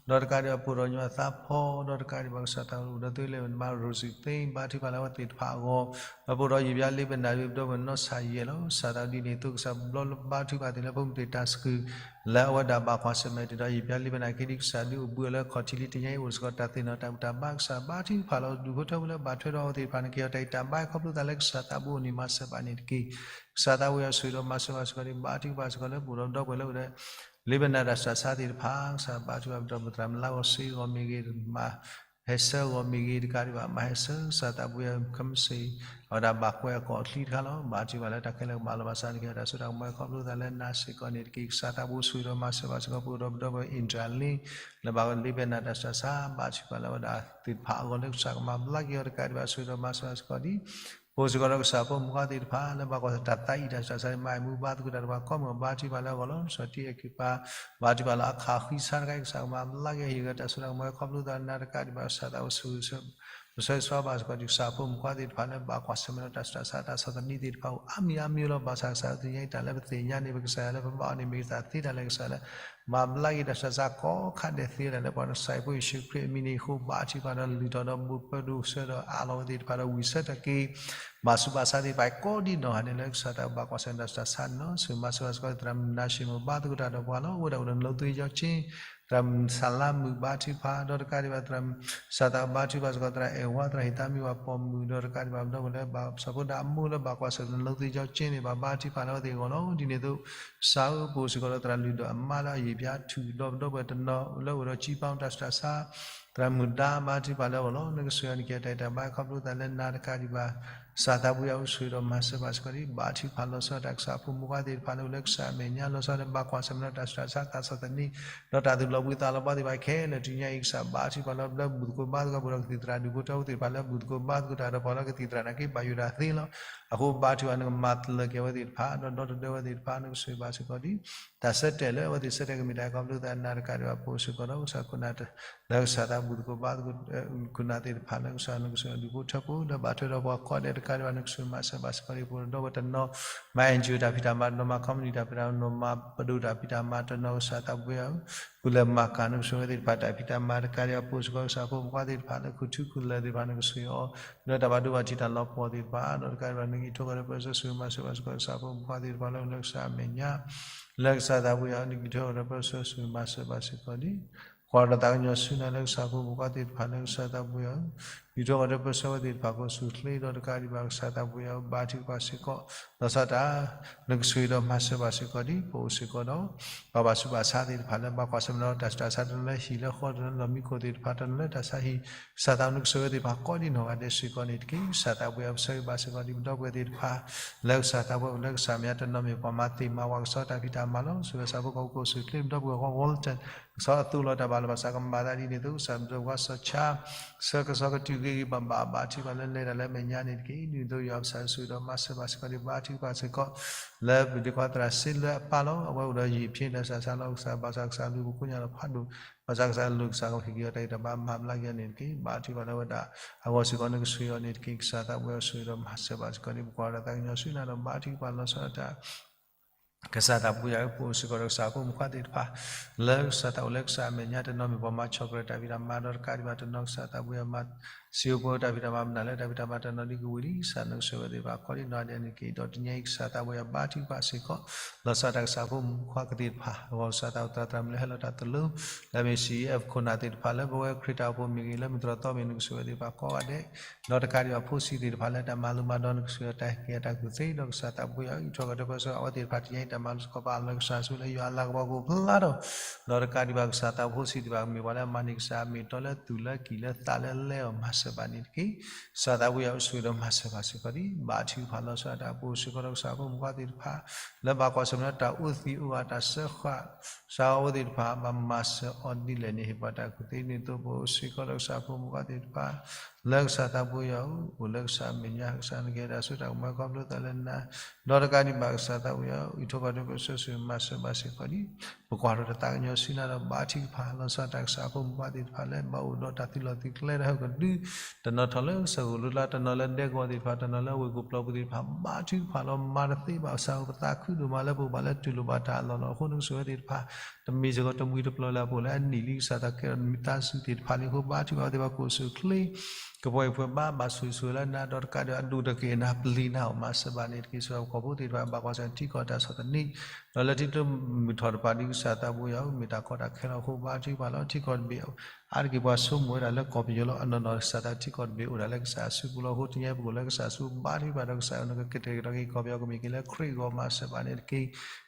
ဒီးတကးဒံးဘၣ်ပအိၣ်ဒီးညီအသးဖီ ဒီးတကးဒံးဘၣ်ကစၢ်သးအိၣ်ဒီးသုးလ့ဘ့းနၢ် ရိၣ်စံၣ်သ့ ဘါထုကဖၣ်လၢအဝဲသ့ၣ်တဖၣ်အဂီၢ် ဒီးပအိၣ်ဒီးယံာ်ဘျါလ့ဘ့းနၢ် ပဒီပုၢ်ဝဲၢ်နီၢ်ဆၣ်ယဲၢ်လီၤ. ကစၢ်သးဒ်န့ၣ်အသိး ကစၢ်ဘျီလၢဘါထုကဖၣ်သ့ၣ်လၢဖိမုၣ်သ့ၣ်တၢ်စကူ လၢအဝဲဒၣ်ဘၣ်ကွၢ်ဆၢၣ်မဲာ်တ့ၢ်ဒီးယံာ်ဘျါလ့ဘ့းနၢ် က့ၤဒ်ကစၢ်ဒုးအိၣ်ဘှံးအီၤလၢခီၣ်ထံးလံတညါအံၤ အိၣ်စ့ၢ်ကီးတၢ်သ့ၣ်နီၣ်တၢ်ဘူၣ်တၢ်ဘါ ကစၢ်ဘါထုကဖၣ်လီၤ ဒူၣ်ဖိထၢဖိလၢဘၣ်ထွဲဒီးအဝဲသ့ၣ်တဖၣ် နကဟ့ၣ်အီၤတၢ်ဂံၢ်တၢ်ဘါ ခီဖျိသးလၢကစၢ်သးဘိန့ၣ် မၤစၢၤဘၣ်န့ၣ်တက့ၢ်. ကစၢ်သးဝဲအံၤ ဆိၣ်ဂ့ၤဒီးမၤစၢၤဘၣ်စ့ၢ်ကီးန့ၣ် ဘါထုကဖၣ်စ့ၢ်ကီးလၢပအိၣ်ဒီးပဒီပုၢ်ဝဲၢ်လၢအိၣ်ဒီး လ့ဘ့းနၢ်တၢ်ဆူးတၢ်ဆါသ့ၣ်တဖၣ် ကစၢ်ဘါထုကဖၣ်ပဒီပုၢ်ဝဲၢ်သရၣ်မုၣ်လါဂီၤစ့ဂီၤမ့ၢ်ဂ့ၤ မၤ ဟဲဆၢဂီၤမ့ၢ်ဂ့ၤတကးဒံးဘၣ် မၤဟဲဆၢ ကစၢ်သးပူၤယွၤ ခမစ့ၢ် အဝဲဒၣ်ဘၣ်ကွဲးအကီၢ်အချံတခါလီၤ. ဘါထုကဖၣ်လၢတၢ်ခဲလၢာ်ကဘၣ်လီၤဘၣ်ဆၣ် နကဟ့ၣ်အီၤတၢ်စိတၢ်ကမီၤ ခီဖျိသးလၢနၤစ့ၢ်ကီးန့ၣ်တက့ၢ်. ကစၢ်သးဘိဆိၣ်ဂ့ၤဒီးမၤစၢၤဘၣ်စ့ၢ်ကီး ပအိၣ်ဒီးပဒီပုၢ်ဝဲၢ် အ့ၣ်တြၢ်လ့ လၢဘၣ်လ့ဘ့းနၢ်တၢ်ဆူးတၢ်ဆါ ဘါထုကဖၣ်လၢအဝဲဒၣ်သ့ၣ်တဖၣ်အဂီၢ်လၢကစၢ်ကမၤဘျါက့ၤအီၤ တကးဒံးဘၣ်ဆိၣ်ဂ့ၤဒီးမၤစၢၤဘၣ်စ့ၢ်ကီးဒ် ပအိၣ်စ့ၢ်ကီးဒီးကစၢ်ဖိမုၣ်ဖိခွါသ့ၣ်တဖၣ် လၢဘၣ်ကွၢ်ဆၢၣ်တၢ်သးအံၣ်တၢ်ဆူးတၢ်ဆါ မၤမူဘါသကိးတၢ်ဒီးပှၤကိးမုၢ် ဘါထုကဖၣ်လၢအဂီၢ်လီၤ. စီၤတံအက့ၤပၤ ဘါထုကဖၣ်လၢအခးဃံဆါတခါအံၤ ကစၢ်ကမၤဘျါက့ၤအဟံၣ်ဂၢၢ်တၢ်စိတၢ်ကမီၤ ခီဖျိသးနၤတကးဒံးဘၣ် ကစၢ်သးဘိဆိၣ်ဂ့ၤဆိၣ် ပဆၢဂ့ၤဆၢဝါဘၣ်စ့ၢ်ကီးဒံးကစၢ်ဖိမုၣ်ဖိခွါသ့ၣ်တဖၣ်လၢဘၣ်ကွၢ်ဆၢၣ်မဲာ်ဒီးတၢ်ဆူးတၢ်ဆါတၢ်ဆီၣ်သနံးသ့ၣ်တဖၣ်အိၣ်အါမံၤအါမံၤလီၤ. ဘၣ်ဆၣ်ကစၢ်ယွၤသ့ၣ်ညါအံၤ တၢ်လၢပသ့ၣ်ညါန့ၣ် ပကစၢ်ယွၤလၢပဘါအီၤန့ၣ် မ့ၢ်ကသးသ့တၢ်လၢကစၢ်လၢ မၤဘျါက့ၤတၢ်ဆူးတၢ်ဆါကိးခါဒဲးသ့တၢ်လၢပှၤကစၢ်အံၤဖိယ့ၣ်ၡူးခရံာ်အမံၤန့ၣ်အဃိ ဘါထုကဖၣ်ဒီးလုၢ်ထီၣ်ဒီးဘူးပၢဒိၣ်ဆၢဒီးအးလီၤဝဲသ့ၣ်တဖၣ်ဒီးဝံၣ်ဆၢထၢၣ်က့ၤ ဘၣ်ဆူးဘၣ်ဆါသ့ၣ်တဖၣ်ကိးဒံနီၢ်ဂၤဒဲး လၢကစၢ်သးဘၣ်ကွၢ်ဆၢၣ်မဲာ်တၢ်ဆူးတၢ်ဆါန့ၣ်လီၤ. ဆိၣ်ဂ့ၤမၤစၢၤဘၣ်စ့ၢ်ကီး သရၣ်မုၣ်နၤၡ့ၣ်မိၣ် ဘါသကိးတၢ်ဒီးပှၤလီၤ. အိၣ်ဝဲဒၣ်အိၣ်ဒီးနီၣ်သ့ကၠီက့ သရၣ်မုၣ်စၤလါမုၣ် ဘါထုကဖၣ်ဒီးတကးဒံးဘၣ် သရၣ်မုၣ်စၤသးဘါထုကဖၣ်စ့ၢ်ကီး သရၣ်အဲၣ်ဝါ သရၣ်ဟ့ၣ်သးမံဝၤပိာ်မုၣ်ဒီးတကးဒံးဘၣ် ဒီပုၢ်ဝဲၢ်လၢဘၣ်ဆၣ်ဖိဒီးအမိၢ်လၢဘၣ်ကွၢ်ဆၢၣ်မဲာ်နီၣ်သ့ကၠီက့န့ၣ် ဘၣ်ဘါထုကဖၣ်လၢအဝဲသ့ၣ်အဂီၢ်လီၤ. ဒ်န့ၣ်အသိး စးအိၣ်ပိာ်စ့ၢ်ကီးဒီးသရၣ်လုၢ်ဒိၣ်အမါလၢအယံာ်ပျါထူၣ်ဒီးပဒီပုၢ်ဝဲၢ်တနီၤလၢအိၣ်ဒီးကံပီတၢ်ဆူးတၢ်ဆါ သရၣ်မုၣ်ဒါ ဘါထုကဖၣ်လၢအဂီၢ်လီၤ. နကဆိၣ်ဂ့ၤအီၤန့ၣ်က့ၤတၢ်အဲၣ်တၢ်ဘါခီဖျိသးလၢနၤတကးဒံးဘၣ် ကစၢ်သးဘိယွၤအိၣ်ဆိၣ်ဂ့ၤဒီးမၤစၢၤဘၣ်စ့ၢ်ကီးဒံး ဘါထုကဖၣ်လီၤဆီဒၣ်တၢ်ကစၢ်ဖိမုၣ်ဖိခွါသ့ၣ်တဖၣ်လၢအိၣ်လၢကစၢ်အမဲာ်ညါ လီၤဆီဒၣ်တၢ်ဘၣ်ကွၢ်ဆၢၣ်မဲာ်ဒီးတၢ်ဆူးတၢ်ဆါတၢ်ဆီၣ်သနံး ဒီးတၢ်သူၣ်လီၤဘှံးသးလီၤဘှါသ့ၣ်တဖၣ်ခဲလၢာ်တနံၤညါအံၤ ကစၢ်ဘါထုကဖၣ်လီၤဘျၢ ဘူၣ်သကိးဘါသကိးပှၤဒီးကသံၣ်သရၣ်ဒူၣ်ဖိထၢဖိသ့ၣ်တဖၣ်လၢဘူၣ်သကိးဘါသကိးတၢ်ဒီးပှၤလၢကသံၣ်သရၣ်နာ်က့ ဘၣ်ယိၣ်တၢ်သ့လီၤ. အဃိဘါထုကဖၣ်နကမၤတလၢက့ၤအဝဲသ့ၣ်တဖၣ် ဒီးဒီတဒၢဝဲသ့ၣ်တဖၣ် နကဆိၣ်ဂ့ၤဘၣ်စ့ၢ်ကီးဒံး တၢ်ဆၢတဲာ်လၢအဝဲသ့ၣ်ဆၢတဲာ်ကမ့ၢ်တၢ်ခီဖျိသးနၤတကးဒံးဘၣ် ပိာ်စ့ၢ်ကီးဒီးကစၢ်ခိၣ်နၢ် လၢကစၢ်သးဘူၣ်သကိးဘါသကိး ခိၣ်နၢ်သ့ၣ်တဖၣ်လၢကစၢ်နကဆိၣ်ဂ့ၤဒူၣ်ဖိထၢဖိ လၢဘၣ်ထွဲဒီးပှၤကိးဂၤဒဲးတကးဒံးဘၣ် နကဆိၣ်ဂ့ၤမၤစၢၤဘၣ်စ့ၢ်ကီးဒံး ပဒီပုၢ်ဝဲၢ်တနီၤ မၤ NGO တၢ်ဖံးတၢ်မၤတနီၤ မၤ community တၢ်ဖံးတၢ်မၤတနီၤ မၤပဒိၣ်တၢ်ဖံးတၢ်မၤတနီၤ ကစၢ်သးဘိယွၤ ကူၣ်လဲၤမၤကၤ နကဆိၣ်ဂ့ၤဝဲသ့ၣ်တဖၣ်တၢ်ဖံးတၢ်မၤတကးဒံးဘၣ် ပိာ်စ့ၢ်ကီးကစၢ်ဖိမုၣ်ဖိခွါသ့ၣ်တဖၣ်လၢ ခူၣ်ထူခူၣ်လဲၤသ့ၣ်တဖၣ် နကဆိၣ်ဂ့ၤအီၤ လၢတၢ်ဘၣ်ဒိဘၣ်ထံးတၢ်လီၤပှီၢ်သ့ၣ်တဖၣ် ဒီးတကးဒံးဘၣ် နကအံးထွဲဃီၤဒီးပၢဆှၢ ဆိၣ်ဂ့ၤမၤစၢၤဘၣ်စ့ၢ်ကီးကစၢ်ဖိမုၣ်ဖိခွါသ့ၣ်တဖၣ်လၢအိၣ်လၢကစၢ်အမဲာ်ညါ လၢကစၢ်သးဘိယွၤ နကအံးထွဲဃီၤဒီးပၢဆှၢ ဆိၣ်ဂ့ၤမၤစၢၤဘၣ်စ့ၢ်ကီးဒံး ကွၢ်ဒီးသးကညီၤဆူနၤလၢကစၢ်ဖိမုၣ်ဖိခွါသ့ၣ်တဖၣ်လၢကစၢ်သးဘိယွၤ အံးထွဲဃီၤဒီးပၢဆှၢဝဲသ့ၣ်တဖၣ်ကိးဆူၣ်ချ့ ဒီးတကးဒံးဘၣ်ကစၢ်သးဘိယွၤ ဘါထုကဖၣ်စ့ၢ်ကီး လီၤဆီဒၣ်တၢ် နကဆိၣ်ဂ့ၤဒီးမၤစၢၤဘၣ်စ့ၢ်ကီးဒံး ပအိၣ်စ့ၢ်ကီးဒီး ပှၤဘၣ်ဆူးဘၣ်ဆါသ့ၣ်တဖၣ်လၢဘၣ်ကွၢ်ဆၢၣ်မဲာ်ဒီးတၢ်ဆူးတၢ်ဆါ တနီၤလၢဟံၣ်လၢဃီ တနီၤလၢလီၢ်မံခိၣ်သ့ၣ်တဖၣ် တနီၤလၢတၢ်ဆါဟံၣ် ကစၢ်သးဘိယွၤ နကဆိၣ်ဂ့ၤဝဲသ့ၣ်တဖၣ်ကိးဒံးနီၢ်ဂၤဒဲးစ့ၢ်ကီးန့ၣ်တက့ၢ်. ကစၢ်သးဘိယွၤ ပဆၢဂ့ၤဘၣ်စ့ၢ်ကီးဒံး ပဒီပုၢ်ဝဲၢ်သ့ၣ်တဖၣ် လၢကစၢ်သးဘိယွၤ လၢကစၢ်မဲာ်ညါတနီၤမ့ၢ်ပှၤမၤသ့ၣ်မၤဝၤကစီၣ်တၢ်ဖံးတၢ်မၤလီၤ. ဆိၣ်ဂ့ၤကစၢ်ဖိကိးမုၢ်ကိးဆူၣ်ချ့ ပဒီပုၢ်ဝဲၢ် Walton ကဆီအသိးလီၤတၢ်ဘၣ်လီၤဘၣ်စးကမၤသးဒ်န့ၣ်အသိး ကစၢ်ပဒီပုၢ်ဝဲၢ်စီၤဆါ ဆၢကဆီကတုၤက့ၤဂ့ၤဘၣ်ဘၣ်ဘၣ်ထုကဖၣ်လၢလဲၤတၢ်လၢအမဲာ်ညါန့ၣ်တက့ၢ်. ဒ်န့ၣ်အသိးယွၤပစၢ်ဆိၣ်ဂ့ၤဒီးမၤစၢၤဘၣ်စ့ၢ်ကီးဒံး ဘါထုကဖၣ်စ့ၢ်ကီး လၢပဒ့ခွါသရၣ်စ့လၢအပၢ်လီၤ. အဝဲအိၣ်ဒီးယံာ်ဖျ့ဒီးစးဆါလီၤ. ကစၢ်ဘၣ်ဆၣ်ကစၢ်လူၤပခိၣ်ညါလီၤဖးဒိၣ် ဘၣ်ဆၣ်ကစၢ်လူၤကစၢ်ကဟ့ၣ်က့ၤအီၤတၢ်ဂံၢ်တၢ်ဘါမၤဘျါက့ၤအီၤန့ၣ်တက့ၢ်. ဘါထုကဖၣ်လၢဝဲဒၣ်အဂီၢ်စ့ၢ်ကီး နကဆိၣ်ဂ့ၤအီၤန့ၣ်တက့ၢ်. ကစၢ်သးဘိယွၤဆိၣ်ဂ့ၤဒီးမၤစၢၤဘၣ်စ့ၢ်ကီးဒံး ပကွၢ်ဒီးသးကညီၤဆူနၤဒီးဘါထုကဖၣ်လီၤဆီဒၣ်တၢ် ကစၢ်သးဘိယွၤ ပအိၣ်စ့ၢ်ကီးဒီးကစၢ်ဖိမုၣ်ဖိခွါသ့ၣ်တဖၣ် လၢကစၢ်သးအိၣ်လၢကစၢ်အမဲာ်ညါတနီၤမ့ၢ်ပှၤမၤဆီၣ်ကြၢးတၢ်ဖံးတၢ်မၤဒီးတကးဒံးဘၣ်တနီၤ ကစၢ်သးဘိယွၤမၤစံးပတြၢၤတၢ်ဖံးတၢ်မၤ မနုၤလၢတၢ်ဖံးတၢ်မၤတနီၤဒ်ကဝံၤလံ ကစၢ်နကဆိၣ်ဂ့ၤဝဲသ့ၣ်တဖၣ်ကိးဒံးနီၢ်ဂၤဒဲးန့ၣ်တက့ၢ်. ဒီးတနံၤအံၤ ကစၢ်သးဘိယွၤဘါထုကဖၣ်စ့ၢ်ကီး လီၤဆီဒၣ်တၢ်ကစၢ်ဖိမုၣ်ဖိခွါသ့ၣ်တဖၣ်အဂီၢ် ကစၢ်သးအိၣ်သရၣ်သရၣ်မုၣ်လၢဟဲလီၤတၢ်သလိ လၢအမ့ၢ် စီအီၣ်အ့ၣ်အ့ၣ် ခိၣ်နၢ်သ့ၣ်တဖၣ်လၢပဝဲခရံာ်တၢ်အိၣ်ဖှိၣ်မ့ၢ်ဂ့ၤ လၢမုၢ်တြီၢ်သီမ့ၢ်ဂ့ၤ နကဆိၣ်ဂ့ၤသ့ၣ်တဖၣ်ကိးဂၤဒဲး ဒီးတကးဒံးဘၣ်ဖိဆံးသ့ၣ်တဖၣ်လၢတၢ်မၤလိမၤဒိး နကဆိၣ်ဂ့ၤတၢ်ဟ့ၣ်က့ၤအတၢ်ကူၣ်သ့ ဒီးကစၢ်သးဘိယွၤ အံးထွဲဃီၤဒီးပၢဆှၢအဝဲသ့ၣ်တဖၣ်တနံၤအံၤ တၢ်မၤလိစ့ၢ်ကီးပာ်လီၤလၢကစၢ်ဆူလၢယွၤအလၤကပီၤကအိၣ်ဖျါထီၣ် ဒီးတကးဒံးဘၣ်ကစၢ်သးဖိဆံးသ့ၣ်တဖၣ်မ့ၢ်ပှၤလၢအမၤန့ၢ်ကစၢ်အမ့ၢ်အတီလၢသူၣ်လၢကံၢ်လၢသးလၢလဲအီၤ မၤစၢၤဘၣ်န့ၣ်တက့ၢ်. ကစၢ်သးဘိယွၤအိၣ်ဆိၣ်ဂ့ၤဒီးမၤစၢၤဘၣ်စ့ၢ်ကီးဒံး ဘါထုကဖၣ်လီၤဆီဒၣ်တၢ် ပအိၣ်စ့ၢ်ကီးဒီးကစၢ်ဖိမုၣ်ဖိခွါသ့ၣ်တဖၣ် လၢဘၣ်ကွၢ်ဆၢၣ်မဲာ်ဒီးတၢ်အိၣ်သံအိၣ်ဂၤတၢ်စၢဃာ် ကစၢ်အဝဲသ့ၣ်တဖၣ် ဘၣ်မၤစၢၤအီၤဒ်လဲၣ်န့ၣ် ဟ့ၣ်ပှၤတၢ်ကူၣ်သ့န့ၣ်အသိး ပအိၣ်စ့ၢ်ကီးဒီးကစၢ်ဖိမုၣ်ဖိခွါသ့ၣ်တဖၣ် လၢကစၢ်သးဘိယွၤ အိၣ်လၢကစၢ်အမဲာ်ညါ ကစၢ်နကဟ့ၣ်တၢ်စိတၢ်ကမီၤခီဖျိသးလၢနၤ ဒီးတကးဒံးဘၣ်ကစၢ်သးဘိယွၤ အံးထွဲဃီၤဒီးပၢဆှၢဆိၣ်ဂ့ၤမၤစၢၤဘၣ်စ့ၢ်ကီးဒံး ပကွၢ်ထီၣ်ဒီးသးကညီၤဆူနၤဒီးဘါထုကဖၣ်လီၤဆီဒၣ်တၢ်ကစၢ်ဖိမုၣ်ဖိခွါသ့ၣ်တဖၣ်လၢ ဘၣ်အိၣ်ဒီးတၢ်သုးလီၢ်သုးကျဲတၢ်ဟဲကဒု တနီၤထီၣ်လၢကစၢၢ်ဂိၢ်လိၤလါ တနီၤလၢဒဲကဝီၤသ့ၣ်တဖၣ် တနီၤလၢဝ့ၢ်ကိးပျီပူၤသ့ၣ်တဖၣ် ဘါထုကဖၣ်လီၤ မၤတသ့ဘၣ်ကစၢ်ဧၢ ပသးခုဒိၣ်မးလၢပအိၣ်ဘၣ်လၢတူၢ်လိာ်ဘၣ်တၢ်အလီၢ်လီၤ. အဃိနကဆိၣ်ဂ့ၤဝဲသ့ၣ်တဖၣ် တမ့ၢ်စ့ၢ်ကီးတမှံၤတပျီၤလၢအပူၤလၢအနံၣ်လံ ကစၢ်သးကဲထီၣ်မံသးစုသ့ၣ်တဖၣ်လံအဃိ ဘါထုကဖၣ်ဝဲသ့ၣ်တဖၣ်ကိးဆူၣ်ချ့ ကပှဲၤအံၤပှဲၤဘါ ဘၣ်ဆိၣ်ဂ့ၤဆိၣ်ဝါလၢနၤ ဒီးတကးဒံးဘၣ် အဒိၣ်တက့ၢ်နၤ ပလံၤနၤအီၤ မၤစၢၤဘၣ်န့ၣ်တက့ၢ်. ဆိၣ်ဂ့ၤပှၤဟီၣ်ခိၣ်ဖိသ့ၣ်တဖၣ် ဘၣ်ကွၢ်ဆၢၣ်ထံကီၢ်တၢ်ဆီၣ်သနံး ဒီးလၢထံတမုၢ်ထီၣ်တဖၣ်ဒ်ကစၢ်သးဘိယွၤဧၢ မ့ၢ်တၢ်ကီတၢ်ခဲလီၤအဃိ ဘါထုကဖၣ်လီၤ. ထံကီၢ်တဘ့ၣ် အါတက့ၢ်ပှၤဆိကမိၣ်ဝဲဒၣ်လၢကီၢ်ပယီၤလီၤ. အနီၢ်နီၢ်ကစၢ်သးထံကီၢ်တဘ့ၣ်အိၣ်ဒၣ်လၢကစၢ်အစုပူၤလီၤ. အဃိတနံၤအံၤပကအိၣ်လၢကစၢ်အစုပူၤ ဘါထုကဖၣ်ဒီးကစၢ်ယွၤ နကကတဲာ်ကတီၤက့ၤကီၢ်ပယီၤကမ့ၢ်က့ၤလၢခရံာ်အဂီၢ် မၤစၢၤဘၣ်န့ၣ်တက့ၢ်.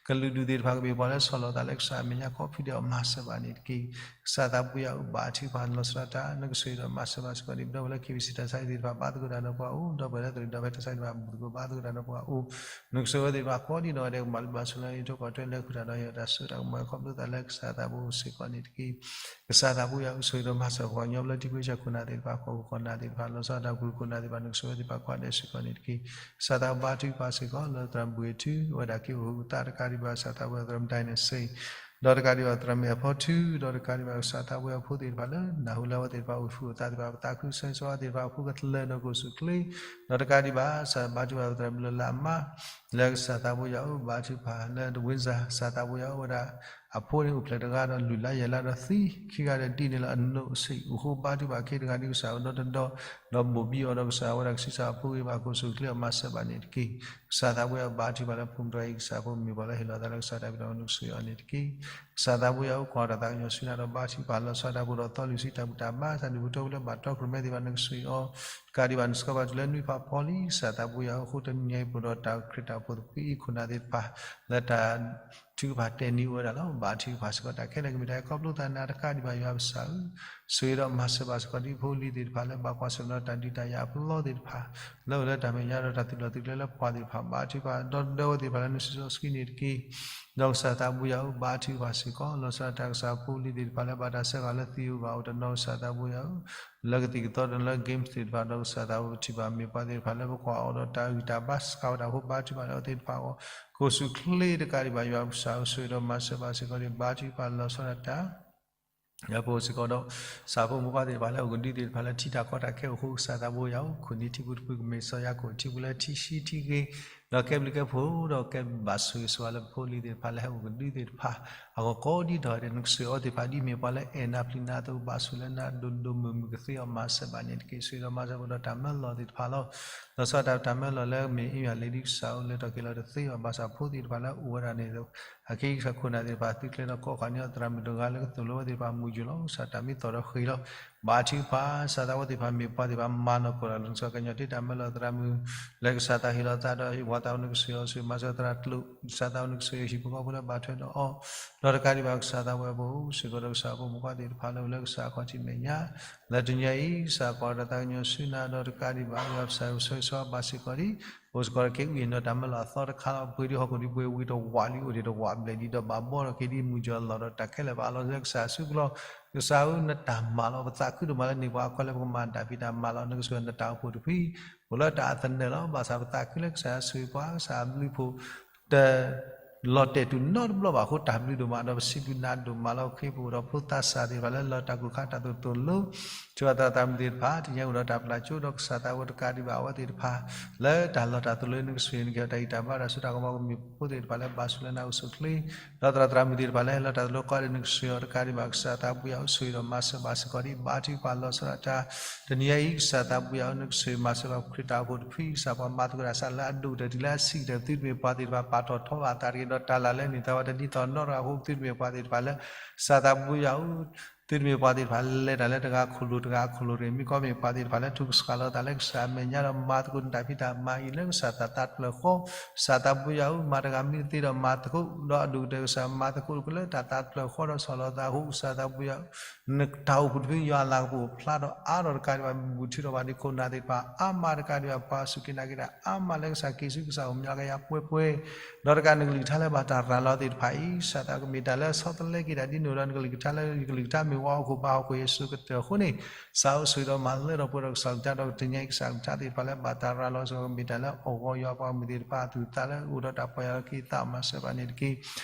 ကလုာ်ဒူၣ်သ့ၣ်တဖၣ်ကမ့ၢ်ပှၤလၢဆီၣ်လီၤသးလၢကစၢ်အမဲာ်ညါ ကိးဖုဒဲးအီၤ မၤစၢၤဘၣ်န့ၣ်တက့ၢ်. ကစၢ်သးဘိယွၤဧၢ ဘါထုကဖၣ်လီၤဆီဒၣ်တၢ် နကဆိၣ်ဂ့ၤဒီးမၤစၢၤဘၣ်စ့ၢ်ကီးဒံး ပဒီပုၢ်ဝဲၢ်လၢ ခ့ဘံၣ်စံၣ် တၢ်ဆါဟံၣ်သ့ၣ်တဖၣ် ဘါသကိးတၢ်ဒီးပှၤအိၣ် ဒီပုၢ်ဝဲၢ်လၢသရံၣ်ဒီးဖဲတၢ်ဆါဟံၣ်သ့ၣ်တဖၣ် ဘူၣ်သကိးဘါသကိးတၢ်ဒီးပှၤအိၣ် နကဆိၣ်ဂ့ၤဝဲသ့ၣ်တဖၣ်ကိးဒံးနီၢ်ဂၤဒဲး ကမၤလိဘၣ်ဆိလၢအံးထွဲကွၢ်ထွဲလၢဃုာ်တၢ်ဒီးယွၤတၢ်စိတၢ်ကမီၤ ခီဖျိသးလၢကစၢ်သးဘိစ့ၢ်ကီးန့ၣ်တက့ၢ်. ကစၢ်သးဘိယွၤ ဆိၣ်ဂ့ၤဒီးမၤစၢၤပှၤကညီဘျၢထံခဝ့ၡၢၣ်ခိၣ်နၢ်သ့ၣ်တဖၣ် ကီၢ်ခိၣ်ကီၢ်နၢ်သ့ၣ်တဖၣ် လီၤဆီဒၣ်တၢ်ပူၤခိၣ်နၢ်သ့ၣ်တဖၣ် နကဆိၣ်ဂ့ၤဝဲသ့ၣ်တဖၣ်ကိးဂၤဒဲးစ့ၢ်ကီးန့ၣ်တက့ၢ်. ကစၢ်သးဘိဘါထုကဖၣ်စ့ၢ်ကီးလၢသရၣ်မုၣ်ဘှံးထူ အဝဲဒၣ်က့ၤအိၣ်ဟုးအသးတကးဒံးဘၣ် ကစၢ်သးဘိယွၤ သရၣ်မုၣ်ဒိၣ်န့ၣ်စ့ၢ် ဒီးတကးဒံးဘၣ်သရၣ်မုၣ်အဖီထု, ဒီးတကးဒံးဘၣ်ကစၢ်သးပူၤယၤဖိသ့ၣ်တဖၣ်လၢ နၢ်ဟူလၢအဝဲသ့ၣ်တဖၣ်အိၣ်သူၣ်အိၣ်သးသ့ၣ်တဖၣ် ပသးခုကစီၣ်သ့ၣ်တဖၣ်အဖုကသလၢဒီးကအိၣ်ဆူၣ်ချ့, ဒီးတကးဒံးဘၣ် ကစၢ်ဘါထုကဖၣ်သရၣ်မုၣ်လၢလၢအမါ လၢကစၢ်သးပူၤယၤအိၣ် ဘါထုကဖၣ်လၢတဝ့ၢ်စၢ် ကစၢ်သးပူၤယၤအိၣ်ဝဲဒၣ် အဖိန့ၣ်အိၣ်ဖျဲၣ်တဂၤဒီး လုၢ်လၢ်ယဲၢ်လၢဒီးသံ ခံဂၤဒီးဒ်န့ၣ်လီၤ အနိးအဆံးအိၣ်ဃိ ဘါထုကဖၣ်ခဲတဂၤဒ်ကစၢ်အိၣ်ဒီးတဒီ ဒီးဘိၣ်ဘံအီၤဒီးကစၢ်ဝဲဒၣ်ကဆံးစၢ်အဖိဂ့ၤ ဘၣ်ကအိၣ်ဆူၣ်ချ့အီၤမၤစၢၤဘၣ်န့ၣ်တက့ၢ်. ကစၢ်သးပူၤယၤဘါထုကဖၣ်လၢဖိမုၣ်တဂၤအံၤ ကစၢ်ဖိမ့ၢ်ပှၤလၢဟ့ၣ်လီၤသးလၢကစၢ်တၢ်ဖံးတၢ်မၤ နကဆိၣ်ဂ့ၤအီၤန့ၣ်တက့ၢ်. ကစၢ်သးပူၤယၤအိၣ် ကွၢ်တၢ်သးကညီၤဆူနၤဒီးဘါထုကဖၣ်လီၤဆီဒၣ်တၢ်ဖိဒီးသီလွံၢ်ဆံတၢ်ဘူၣ်တၢ်ဘါ တၢ်ဒုးပူၤထီၣ်ပူၤလၢဘၣ်တီခိၣ်ရိၣ်မဲသ့ၣ်တဖၣ် နကဆိၣ်ဂ့ၤအီၤ တကးဒံးဘၣ် နဆှၢဘၣ်တုၤလၢနွံဖးဖီလံ ကစၢ်သးပူၤယၤအိၣ် ဃိတနံၤညါအံၤပအိၣ်ဒီးတၢ်ခရံာ်တၢ်အိၣ်ဖှိၣ်သကွံာ်အံၤ ခိၣ်နၢ်သ့ၣ်တဖၣ် လၢတၢ်ထုကဖၣ်တဲာ်နံၤအိၣ်ဝဲဒၣ်လီၤ. ဘါထုကဖၣ်စ့ၢ်ကီးတၢ်ခဲလၢာ်ကမ့ၢ်တၢ်အဲၣ်ခီဖျိသးနၤ တကးဒံးဘၣ်ယွၤပစၢ်ဧၢ, ဆိၣ်ဂ့ၤဒီးမၤစၢၤဘၣ်စ့ၢ်ကီးဒ်ဖိလံၤသ့ၣ်တဖၣ်လၢဘၣ်ကွၢ်ဆၢၣ်မဲာ်ဒီးတၢ်ဒုးတၢ်ယၤအပလီသ့ၣ်တဖၣ် လၢအိၣ်လၢတၢ်မဲာ်ညါဒီးတၢ်သုးလီၢ်သုးကျဲလၢပှၤသ့ၣ်တဖၣ် ဘါထုကဖၣ်ဒီသဒၢဝဲသ့ၣ်တဖၣ်လၢနစုစီဆှံန့ၣ်တက့ၢ်. ဒီးကစၢ်သးပူၤယၤအိၣ် ဘါထုကဖၣ်စ့ၢ်ကီး လီၤဆီဒၣ်တၢ်ကစၢ်ဖိလံၤသ့ၣ်တဖၣ်လၢဘၣ်တၢ်ဆှၢဃာ်လၢသံးဧိၤဘၣ်ဧိၤတနီၤ ကစၢ်သးပူၤယၤအိၣ် လၢကသံၣ်ကသီတနီၤလၢ games သ့ၣ်တဖၣ်ဒီးကစၢ်သးပူၤပထံၣ်ဘၣ်မ့ၢ်ပှၤသ့ၣ်တဖၣ်လၢပကွၢ်အီၤဒီးတၢ်ဂံၢ်တၢ်ဘါ စှၤဝဲဒၣ်အဃိ ဘါထုကဖၣ်လၢအဝဲသ့ၣ်တဖၣ်အဂီၢ် ကအိၣ်ဆူၣ်ချ့တကးဒံးဘၣ် ယွၤပစၢ်ဧၢ ဆိၣ်ဂ့ၤဒီးမၤစၢၤဘၣ်စ့ၢ်ကီးန့ၣ် ဘါထုကဖၣ်လီၤဆီဒၣ်တၢ် အပအိၣ်စ့ၢ်ကီးဒီး ကစၢ်ဖိမုၣ်ဖိသ့ၣ်တဖၣ်လၢအအိၣ်ကဒုသ့ၣ်တဖၣ်လၢထံတၢ်ကီတၢ်ခဲအိၣ်ဃိ ကစၢ်သးပူၤယၤအိၣ် ခိၣ်နံၤထံပူၤတဖုကမ့ၢ်စီၤယၤကိာ်ထံပူၤလၢထံဆှံထံဂ့ၤ ဒီးကဲဘျုးကဲဖှိၣ်ဒီးကဲဘၣ်ဆိၣ်ဂ့ၤဆိၣ်ဝါလၢပဖိလံၤသ့ၣ်တဖၣ်လၢဟဲအိၣ်ကဒုသ့ၣ်တဖၣ် အဂီၢ်ကိးဒံဒီး နကဆိၣ်ဂ့ၤအဝဲသ့ၣ်တဖၣ်ဒ်မ့ၢ်ပှၤလၢအဲၣ်နၤပျံၤနၤအသိး ဘၣ်ဆိၣ်လၢနၤဒိၣ်ဒိၣ်မုၢ်မုၢ်ကသ့အီၤမၤစၢၤဘၣ်န့ၣ်တက့ၢ်. ဆိၣ်ဂ့ၤဒီးမၤစၢၤပှၤဒီးတၢ်မၢလီၤသ့ၣ်တဖၣ်လီၤ. လီၤဆီဒၣ်တၢ်မၢလီၤလၢမ့ၢ်အ့ၣ်ယၤလံၤဒ်ကစၢ်အိၣ်လၢထီၣ်က့ၤလီၤတသ့ဘၣ် ဘၣ်ဆၣ်ဖိသ့ၣ်တဖၣ်လၢအအိၣ်ဝဲဒၣ်န့ၣ် အက့ကစၢ်ခိၣ်နၢ်သ့ၣ်တဖၣ်သုးကျဲၤဒီးကိးခီၣ်န့ၢ်အီၤသရၣ်မုၣ်တဂၤလၢကသိၣ်လိဝဲသ့ၣ်တဖၣ်မုၢ်ယိၤလီၤ. ကစၢ်တၢ်မ့ၢ်သီၣ်ဒီးဃ့ၢ်လီၤ. ဘါထုကဖၣ် ကစၢ်သးဝဲသ့ၣ်တဖၣ်မ့ၢ်ပှၤသ့ၣ်တဖၣ်မၤနီၢ်ကီၢ်တၢ်လီၤ နကစၢ်ကညီၤတ့ၢ်တၢ်မၢလီၤသရၣ်မုၣ် လၢကစၢ်သးဟ့ၣ်လီၤသးဒီးဟ့ၣ်ဝီသးအီၤ နကဆိၣ်ဂ့ၤအီၤဆိၣ်ဂ့ၤမၤစၢၤသရၣ်ကျိာ် ကစၢ်သးအီၤ နကဆိၣ်ဂ့ၤဟံၣ်ဖိဃီဖိလၢဘၣ်ထွဲဒီးအီၤ ဒီးတကးဒံးဘၣ်ကစၢ်သးဝဲပအိၣ်စ့ၢ်ကီးဒီးကစၢ်ဖိမုၣ်ဖိသ့ၣ်တဖၣ်လၢအိၣ်လၢကစၢ်အခီၣ်ထံးမဲာ်ညါ လၢတနံၤအံၤ ကစၢ်ကွၢ်တၢ်သးကညီၤဆူနၤဒီးတကးဒံးဘၣ် ယွၤပစၢ်ဆိၣ်ဂ့ၤဆိၣ်ဝါဘၣ်စ့ၢ်ကီးဒံး အိၣ်စ့ၢ်ကီးဒီးက့ၤအုၣ်အ့ၣ်နီၤတၢ်မၢလီၤအသီတခါလီၤ. ပှ့ၤဒံးဟီၣ်ခိၣ်ဒံးပှ့ၤဝံၤတဝးလံ အိၣ်ဒံးတဝးဘျဲၣ်ဒံးဒီးဘၣ်ဘီဒီးက့ၤဒ်မုၢ်ကီၤလီၤဒီးတၢ်ခဲလၢာ်ဘၣ်လီၤလၢကစၢ်အစုပူၤလီၤ. ကစၢ်ဧၢ နတၢ်မၤလီၤပသးခုဒိၣ်မးလၢန့ၢ်ပှၤအခီလၢပကမၤတၢ်ဖံးတၢ်မၤလီၤ နကဆိၣ်ဂ့ၤနတၢ်အိၣ်ဖှိၣ်တဖု အိၣ်လၢတၢ်အသနၢၣ်လီၤ. ဘၣ်ဆၣ်ပသးခုလၢကစၢ်ယွၤဆိၣ်ဂ့ၤပှၤ ကစၢ်အဘျုးဖှိၣ် တ လီၤတဲာ်တူၢ်နီတဘျီဘၣ်အဃိ တၢ်ဘျုးဒိၣ်မးဒီးပစံးဘျုးနၤဒိၣ်မးလီၤ. ခ့ပအိၣ်ဒီးဖိသးစၢ်သ့ၣ်တဖၣ်လၢလီၤတၢ်ကူၣ်ခါတၢ်သိၣ်တၢ်လိ ဆိၣ်ဂ့ၤသရၣ်သရၣ်မုၣ်သ့ၣ်တဖၣ် တနံၤအံၤအိၣ်ဒီးတၢ်ပျၢ်ကၠိဒီးကစၢ်သးဝဲတကးဒံးဘၣ်အဝဲသ့ၣ်တဖၣ် လၢတၢ်လီၤတၢ်သိၣ်လိနကဆိၣ်ဂ့ၤနကဟ့ၣ်အီၤတၢ်ဂံၢ်တၢ်ဘါတၢ်စိတၢ်ကမီၤကမ့ၢ်ပဖိသ့ၣ်တဖၣ်လၢဘၣ်ဆိၣ်လၢနၤအိၣ်ဆူၣ်ချ့ ဒီးသရၣ်သရၣ်မုၣ်သ့ၣ်တဖၣ်လၢဟဲလီၤတၢ်သိၣ်လိကီးဒီးနကဆိၣ်ဂ့ၤအီၤတကးဒံးဘၣ် ကစၢ်သးပူၤယၤအိၣ်ဆိၣ်ဂ့ၤဒီးမၤစၢၤဘၣ်စ့ၢ်ကီးဒံး ဘါထုကဖၣ်လီၤဆီဒၣ်တၢ် တနံၤအံၤ ကစၢ်သးပူၤယၤအိၣ်နကဆိၣ်ဂ့ၤမၤစၢၤဘၣ်ခရံာ်တၢ်အိၣ်ဖှိၣ်တဖု ကစၢ်ပှၤမၤသကိးတၢ်ဆးလၢအဒိၣ်ကတၢၢ်တုၤလၢအဆံးကတၢၢ် သုတမ့ၢ်ပှၤသ့ၣ်တဖၣ်ပာ်ထီၣ်ထီဘၣ်အသးတဂ့ၤ ဒီးတၢ်လၢ်လၢန့ၢ်သါဝဲတဒ်သိးနီတဂၤအဃိ သုတမ့ၢ်ပှၤသ့ၣ်တဖၣ်လၢ ကစၢ်သးပူၤယၤအိၣ် သုတမ့ၢ်ပှၤသ့ၣ်တဖၣ်လဲၤတၢ်လၢတဂၤခိၣ်လိၤတဂၤအခိၣ်လိၤတဂ့ၤ မ့ၢ်ကီမ့ၢ်ပှၤသ့ၣ်တဖၣ်လၢထူကဆှီလီၤသးလၢကစၢ်အမဲာ်ညါဒီးမၤသကိးနတၢ်ဖံးတၢ်မၤအံၤ လၢကစၢ်တၢ်သးတဖျၢၣ်ဃီ ကစၢ်သးပူၤယၤအိၣ် မၤတဂၤမ့ၢ်တသ့ဒီးမၤသကိး ဒီးအဒိၣ်ကတၢၢ်ကစၢ်မၤသကိးကလၢတၢ်သးတဖျၢၣ်ဃီဒီးဆီၣ်လီၤသးအဃိ ကစၢ်သးပူၤယၤ နတၢ်အိၣ်ဖှိၣ်တဖုယွၤအလၤကပီၤဖျါဒီးအါထီၣ်တကးဒံးဘၣ် မ့ၢ်ဘူၣ်ထုးထီၣ်ဘၣ်ဒံးခိၣ်နၢ်သ့ၣ်တဖၣ် အါမးတကးဒံးဘၣ် ပှၤစူၢ်က့ၤနာ်က့ၤတၢ်အါမးလၢကစၢ်က့ၤဆူကစၢ်အိၣ်မူအကယၤပှဲၤပှဲၤ ဒီးတကးနကလုၢ်ကထါလၢဘၣ်တၢ်ရၤလီၤသ့ၣ်တဖၣ်အံၤ ကစၢ်သးကမ့ၢ်တၢ်လၢဆီတလဲက့ၤတၢ်ဒ်န့ၣ်ဒီးနကလုၢ်ကထါလၢယကလုၢ်ကထါမ့ၢ်ဝဲဟီၣ်ခိၣ်ဘါဟီၣ်ခိၣ်ယဲၢ်စိၤကတၢၢ်အဃိန့ၣ် ကစၢ်အိၣ်ဆိၣ်ဂ့ၤဒီးမၤလၢထီၣ်ပှဲၤဒီးကစၢ်ကလုၢ်ကထါဒီးတနံၤအံၤ ကစၢ်ကလုၢ်ကထါသ့ၣ်တဖၣ်လၢဘၣ်တၢ်ရၤလီၤစ့ၢ်ကီး ကမ့ၢ်တၢ်လၢအဂီၢ်ယွၤပှၤဂီၢ်မုၢ်သ့ၣ်တဖၣ်အသူၣ်အသးလၢအိၣ်ဒီးတၢ်ပီၢ်ယၢ်လီၤက့ၤသးမၤစၢၤဘၣ်န့ၣ်တက့ၢ်.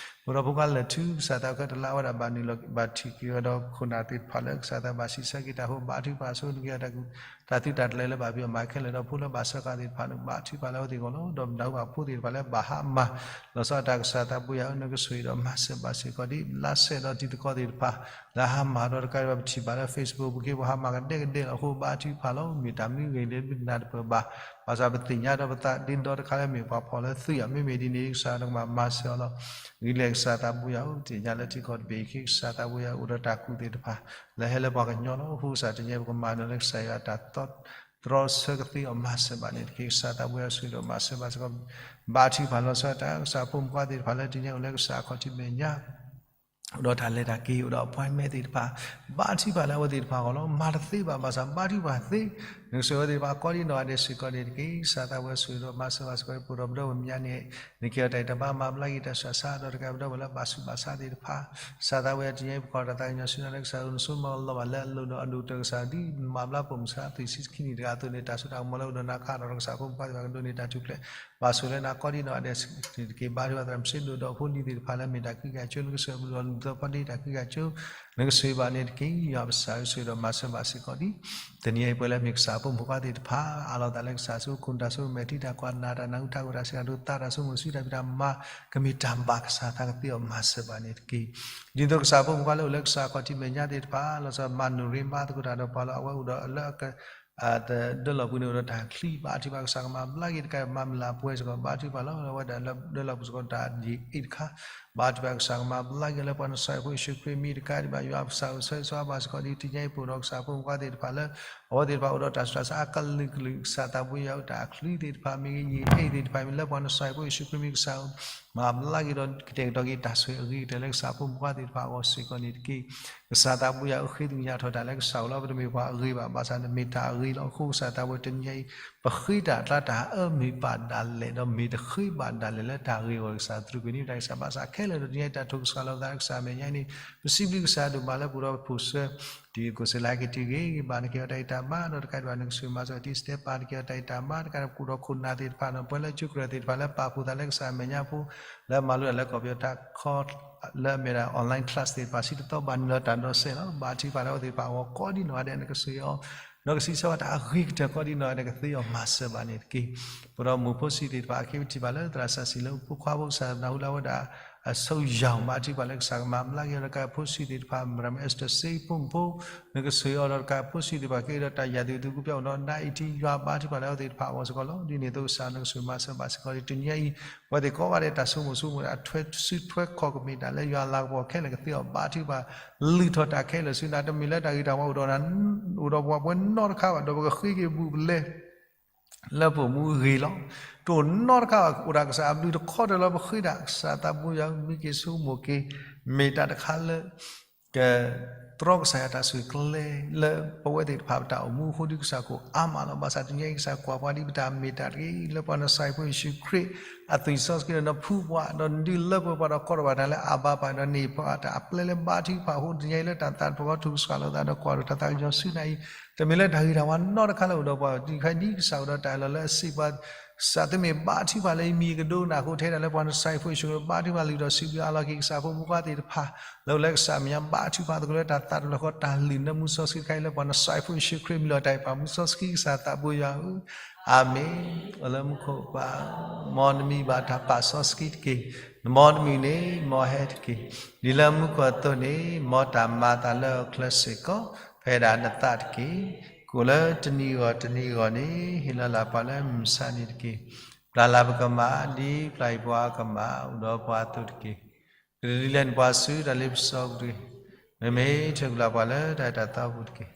အိၣ်ဒီးဖိခွါလၢာ်ထူ ကစၢ်သးခဲတလါဝဲဒၣ်ဘၣ်နုာ်လီၤဘၣ်ထံၣ်က့ၤဝဲဒီးခိၣ်နၢ်သ့ၣ်တဖၣ်လၢကစၢ်သးဘၣ်စံးဆၢက့ၤတၢ်အဃိ ဘါထုကဖၣ်ဆိနက့ၤတၢ်ကူၣ် တၢ်သုးတၢ်ကျဲၤလၢဘၣ်ဖံးအီၤမၤခဲလၢာ်ဒီးဖိလၢဘၣ်ဆှၢဃာ်သ့ၣ်တဖၣ်န့ၣ် ဘါထုကဖၣ်လၢအဝဲသ့ၣ်အဂီၢ်လီၤ. ဒီးမတၤဟူဘၣ်ဖိသ့ၣ်တဖၣ်လၢဘၣ်ဟါမၢ် လီၤဆီဒၣ်တၢ်ကစၢ်သးပူၤယၤအိၣ် နကဆိၣ်ဂ့ၤဒီးမၤစၢၤဘၣ်စ့ၢ်ကီးဒ် လါစဲးဒီးတံၤသကိးသ့ၣ်တဖၣ် လၢဟါမၢ်ဒီးတကးဒံးဘၣ်ပထံၣ်ဘၣ်လၢ Facebook ပူၤက့ၤ ပှၤဟါမၢ်ကဒဲကဒဲလီၤအဃိ ဘါထုကဖၣ်လီၤ. မ့ၢ်တၢ်မနုၤဂ့ၤဒ်ပနၢ်တပၢၢ်ဘၣ် ဘၣ်ဆၣ်ပသ့ၣ်ညါဒီးပသးဒ်ဒီတခါလၢမ့ၢ်ပှၤဖီၣ်လၢသုးယၤ မ့မ့ၢ်ဒ်န့ၣ် ကစၢ်နကဘၣ်မၤစၢၤအီၤလီၤ. ဂ့ၤလၢကစၢ်သးပူၤယၤအိၣ် သ့ၣ်ညါလၢထံကီၢ်တဘ့ၣ်အခံ ကစၢ်သးပူၤယၤအိၣ်ဒီးတၢ်ကူၣ်သ့ၣ်တဖၣ် လၢဟဲလၢပှၤကညီလီၤ. အဃိကစၢ်တနံၤအံၤပကမၤနၢၤလၢကစၢ်ယွၤတၢ်သီ တြီဆၢကသ့အီၤမၤစၢၤဘၣ်န့ၣ်တက့ၢ်. ကစၢ်သးပူၤယၤဆိၣ်ဂ့ၤဒီးမၤစၢၤဘၣ်စ့ၢ်ကီး ဘါထုကဖၣ်လီၤဆီဒၣ်တၢ် ကစၢ်ဖိမုၣ်ဖိခွါသ့ၣ်တဖၣ်လၢတနံၤအံၤအိၣ်လၢကစၢ်အခီၣ်ထံးမဲာ်ညါ အိၣ်ဒီးတၢ်လဲၤတၢ်က့ၤ အိၣ်ဒီး appointment သ့ၣ်တဖၣ် ဘါထုကဖၣ်လၢအဝဲသ့ၣ်တဖၣ်အဂီၢ်လီၤ. မၤတသ့ဘၣ် ဘၣ်ဆၣ်ဘါထုကဖၣ်သ့ နကဆိၣ်ဂ့ၤအဝဲသ့ၣ်တဖၣ်ကိးဒံနီၢ်ဂၤဒဲးစ့ၢ်ကီးန့ၣ်တက့ၢ်. ကစၢ်သးပူၤယၤဆိၣ်ဂ့ၤဒီးမၤစၢၤဘၣ်စ့ၢ်ကီး ပအိၣ်ဒီးပဒီပုၢ်ဝဲၢ်မ့ၢ်ညါန့ၣ် နကဟ့ၣ်အီၤတၢ်ဂံၢ်တၢ်ဘါမၤဘျါက့ၤတၢ်ဆူးတၢ်ဆါ ဒီးတကးပဒီပုၢ်ဝဲၢ်လၢဘၣ်ဆူးဘၣ်ဆါသ့ၣ်တဖၣ် ကစၢ်သးပူၤယၤတနံၤအံၤ ပကွၢ်တၢ်သးကညီၤဆူနၤလၢကစၢ်ဧၢ နဆိကမိၣ်လီၤဘၣ်လၢအလိၤဒီးအဒိၣ်ကတၢၢ်ကစၢ် ဒ်မၤဘျါပိာ်မုၣ်ကစၢ်သွံၣ်ဆံခံနံၣ်တဂၤအသိးန့ၣ် တၢ်စိတၢ်ကမီၤလၢအိၣ်ဒီးနၤခါဒီးကစၢ်ဖိမုၣ်ဖိခွါသ့ၣ်တဖၣ်ကဒိးန့ၢ်တၢ်ထူၣ်ဖျဲး ဘၣ်ဆိၣ်လၢနၤကိးဒံနီၢ်ဂၤဒဲးန့ၣ်တက့ၢ်. ဘါထုကဖၣ်သရၣ်မုၣ်စ့ဒိၣ်ဒီးဖိလံၤသ့ၣ်တဖၣ်လၢမ့ၢ်တၢ်ကံကၤဆိနကစၢ် လၢပှၤလၢအအိၣ်လၢကီၢ်ပူၤလၢကီၢ်ချၢဒီးကီၢ်ပူၤလၢကီၢ်ပူၤဒီးပှၤဒ့တၢ်ကူတၢ်ကၤကၠိ နကဆိၣ်ဂ့ၤဘၣ်န့ၣ်တက့ၢ်. ယွၤပစၢ်ဧၢ ဆိၣ်ဂ့ၤဒီးမၤစၢၤဘၣ်စ့ၢ်ကီးဒံး တနံၤအံၤပှၤလၢအမ့ၢ်ကစၢ်ဖိမုၣ်ဖိခွါသ့ၣ်တဖၣ် အးလီၤသးလၢကစၢ်ဆူ ခိၣ်နၢ်ဆူ မဲာ်ထံတၢ်ကွၢ် နၢ်တၢ်နၢဟူ တၢ်ကီတၢ်ခဲ တၢ်စံးတၢ်ကတိၤ သးတၢ်ဆိကမိၣ် စုတၢ်ဖံးတၢ်မၤ ကမ့ၢ်တၢ်ဘၣ်ကစၢ်သးကသ့အီၤ မၤစၢၤဘၣ်န့ၣ်တက့ၢ်. ဒ်သိးကစၢ်ဖိမုၣ်ဖိခွါလၢအိၣ်လၢကစၢ်ခီၣ်ထံးမဲာ်ညါသ့ၣ်တဖၣ် လီၤဆီ မၤနၢၤရ့မၤသကိးတၢ်ဒီးပှၤလၢအဝဲအိၣ်ဒီးလၢ တၢ်ဒၢလီၢ်ပူၤန့ၣ်အိၣ်ဒီးတၢ်ချံ ဘါထုကဖၣ်ကစၢ်ကမၤဘျါက့ၤတကး မၤမုၢ်လၢ်ပှဲၤစ့ၢ်ကီး ဘါထုကဖၣ်လီၤ အဝဲဒၣ်လၢဒၢလီၢ်ပူၤစ့ၢ်ကီးတၢ်ယံာ်အ့ၣ်တခါ ဘါထုကဖၣ်ကစၢ်ကမၤဘျါက့ၤလၢပှၤနစၢ်ဖိယ့ၣ်ၡူးခရံာ်မံၤတကးဒံးဘၣ် ယွၤပစၢ်ဧၢ ဆိၣ်ဂ့ၤဆိၣ်ဝါဘၣ်စ့ၢ်ကီးဒံး တနံၤအံၤပအိၣ်ဒီးကစၢ်ဖိမုၣ်ဖိခွါသ့ၣ်တဖၣ်လၢ အဝဲသ့ၣ်တဖၣ်အိၣ်ဒီးတၢ်ဆူးတၢ်ဆါအကလုာ်ကလုာ် ကစၢ်သးဘိယွၤဧၢ တၢ်အချံသ့ၣ်တဖၣ် မ့ၢ်ဂ့ၤယံာ်အ့ၣ်သ့ၣ်တဖၣ်မ့ၢ်ဂ့ၤ လၢပှၤနစၢ်ဖိယ့ၣ်ၡူးခရံာ်မံၤကစၢ်ဧၢ မၤဘျါက့ၤဒီးကတဲာ်ကတီၤက့ၤတၢ်ဆိၣ်ဂ့ၤအဂ့ၤကတၢၢ်လၢကစၢ်ဖိမုၣ်ဖိခွါသ့ၣ်တဖၣ်အဂီၢ်စ့ၢ်ကီးန့ၣ်တက့ၢ်. ကစၢ်သးဘိယွၤဧၢ ဃ့ကညးထီၣ်တၢ်လၢကစၢ်အိၣ်လီၤ ပတမ့ၢ်ပှၤအဂ့ၤဘၣ် ဘၣ်ဆၣ်နမ့ၢ်တၢ်အဂ့ၤလီၤ. အဃိကစၢ်သးဘိတနံၤအံၤ ပဃ့တၢ်အကျါ တၢ်အၢမ့ၢ်ပာ်ဒၣ်လဲာ် ဒီးမ့ၢ်တဃ့ဘၣ်ဒၣ်လဲာ်လၢတၢ်ဂ့ၤအဂီၢ် ကစၢ်သရူးကွံာ်န့ၢ်တၢ်ကစၢ် ဘၣ်ဆၣ်ခဲလၢာ်ဒီးတနံၤအံၤတၢ်ထိၣ်ကစၢ်လီၤသးလၢကစၢ်မဲာ်ညါအံၤန့ၣ် ပစံးဘျုးကစၢ်ဒိၣ်မးလၢပအိၣ်ဒီးပဖိၣ်ဆၢ တံၤသကိးစ့လးက့ၤတံၤဂ့ၤဂ့ၤဘၣ် နကဟ့ၣ်အီၤတၢ်ဂံၢ်တၢ်ဘါ ဒီးတကးဒံးဘၣ် နကဆိၣ်ဂ့ၤမၤစၢၤတံၤစတဲပၤ နကဟ့ၣ်အီၤတၢ်ဂံၢ်တၢ်ဘါ တကးဒံးဘၣ် ပအိၣ်ဒီးခိၣ်နၢ်သ့ၣ်တဖၣ်န့ၣ် ပှၤလၢကၠိကြၢးသ့ၣ်တဖၣ်လၢပာ်ဖှိၣ်သးလၢကစၢ်မဲာ်ညါဖိ လၢမၤလိတၢ်လၢကီၢ်ပယီၤတၢ်ခီ လၢအမ့ၢ်ဒၣ် online class သ့ၣ်တဖၣ် စံးတသီဘၣ်နုာ်လီၤတၢ်ဒီးစဲးလီၤ. ဘါထုကဖၣ်လၢအဝဲသ့ၣ်တဖၣ်အဂီၢ်ကိးဒံနီၢ်ဂၤဒဲး နကဆိၣ်ဂ့ၤအီၤ ဒီးကဆံးစၢ်ဝဲတၢ်အဂ့ၤကတၢၢ်ကိးဒံနီၢ်ဂၤဒဲး ကသ့အီၤမၤစၢၤဘၣ်န့ၣ်တက့ၢ်. ပအိၣ်ဒီးမိၢ်ဖိဆံးသ့ၣ်တဖၣ် အခ့အပထံၣ်ဘၣ်လၢသရၣ်စီဆှံလၢအဖိခွါဖိ ကစၢ်နၢ်ဟူလၢအဝဲဒၣ် အဆိယၢ် ဘါထုကဖၣ်လၢကစၢ်ကမၤဘျါက့ၤအီၤ တကးဖိဆံးသ့ၣ်တဖၣ် မ့ၢ်ဒၣ်မ့ၢ် Esther စ့ဖိမုၣ်ဖိ နကဆိၣ်ဂ့ၤအီၤဒီးတကးဖိဆံးသ့ၣ်တဖၣ် ကဲဒီးတၢ်ယၢ်သ့ၣ်သူကပျၢ်အိၣ်ဒီးနါအံၤထံ ယွၤဘါထုကဖၣ်လၢအဝဲသ့ၣ်တဖၣ်အဂီၢ်စ့ၢ်ကီးလီၤ. ဒ်န့ၣ်အသိးကစၢ်နကဆိၣ်ဂ့ၤမၤစၢၤဘၣ်စ့ၢ်ကီးလီၤ. တနံၤအံၤ အဝဲသ့ၣ်ကိးဂၤဒဲးတၢ်ဆိကမိၣ်ဆိကမိၣ် အထွဲစုထွဲခီၣ်ကမ့ၢ်တၢ်လၢယွၤလၤကပီၤခဲလၢာ်ကသ့အီၤ ဘါထုကဖၣ် လုၢ်ထီၣ်တၢ်ခဲလၢာ်ဆူနၤ တမ့ၢ်လၢတၢ်ဂ့ၤတၢ်ဝါအိၣ်ဒီး အိၣ်ဒီးပှၤပှဲၤနီတခါဘၣ် ဒီးပကဃ့က့ၤဘူးပလဲ လၢပအိၣ်မူအဂ့ၤလီၤ. တအိၣ်နီတခါဘၣ် အိၣ်ဒၣ်ကစၢ်အဘျုးတခီတၢၤလၢပဃ့ဒၣ် ကစၢ်သးဘိယွၤမံက့ၤဆိကမိၣ်က့ၤ မ့ၢ်တၢ်တခါလၢ က တြီကစၢ်ယွၤတၢ်ဆိၣ်ဂ့ၤကျဲ လၢပဝဲသ့ၣ်တဖၣ်ပတၢ်အိၣ်မူအဃိ ဒ်ကစၢ်ကအိၣ်အါမးလီၤ. ဘၣ်ဆၣ်တနံၤအံၤ ကစၢ်ကွၢ်ပှၤဒ်ပတၢ်မ့ၢ်တၢ်တဂ့ၤ လၢပှၤနစၢ်ဖိယ့ၣ်ၡူးခရံာ် အသွံၣ်စီဆှံဒီးနဖူပှၤ ဒီးနဒုးလၢပှဲၤပှၤဒီးကီထီၣ်ဘၣ်တၢ်လၢအဘၣ်ပၢ်ဒီးန့ၢ်ပှၤတၢ်အပျဲလၢဘါထုကဖၣ်အဃိ တနံၤအံၤလၢတၢ်သးတဖၣ်ထိၣ်ကစၢ်လိာ်သးဒီးကွၢ်ထီၣ်တၢ်သးကညီၤဆူနၤအံၤ တမ့ၢ်လၢတၢ်ဂ့ၤတၢ်ဝါနီတခါလၢအိၣ်ဒီးပှၤ တခါဒ်ကစၢ်အိၣ်ဒီးတၢ်အၢၣ်လီၤလၢအစံးပှၤ ကစၢ်သုမ့ၢ်ဘါထုကဖၣ်လၢယမံၤကဒိကနၣ်အဃိ ထဲဒၣ်လၢပှၤနစၢ်ဖိယ့ၣ်ၡူးခရံာ်ဘါထုကဖၣ်လုၢ်ထီၣ်စံးဘျုးအးလီၤက့ၤ ကစၢ်ဖိမုၣ်ခွါသ့ၣ်တဖၣ် လၢအိၣ်လၢကစၢ်မဲာ်ညါ ဘါထုကဖၣ်သကိးလၢတၢ်သးတဖၣ်လၢဃီ တၢ်လုၢ်နၢမူစီဆှံတခါအံၤ လၢပှၤနစၢ်ဖိယ့ၣ်ၡူးခရံာ်မံၤလီၤတၢ်အံၤ ပၢ်မူစီဆှံကစၢ်သးဘိယွၤဧၢ အၤမ့ၣ်. အိၣ်လၢမူခိၣ်ပၢ် မ်နမံၤဘၣ်တၢ်ပာ်စီဆှံတက့ၢ်. နမ်နမုၢ်န့ၣ် မ်ဟဲတက့ၢ်. ဒ်လၢမူခိၣ်အသိးန့ၣ် မ်တၢ်မၤအသးလၢအချၢစ့ၢ်ကီး ဖဲဒၣ်နသးတက့ၢ်. ကိၣ်လၢတနံၤဂီၢ်တနံၤဂီၢ်န့ၣ် ဟ့ၣ်လီၤလၢ်ပှၤလၢမုၢ်မဆါန့ၣ်တက့ၢ်. ပျၢ်လၢ်ပကမၣ် ဒ်ပျၢ်ယံၤပှၤအကမၣ် အိၣ်ဒီးပှၤအသိးတက့ၢ်. ကဒုးဒ်လဲၣ်နပှၤဆူတၢ်လ့ပစီကရံၢ်, မ့မ့ၢ်ထုးကလၢ်ပှၤလၢတၢ်အဲၣ်တၢ်သးအပူၤတက့ၢ်.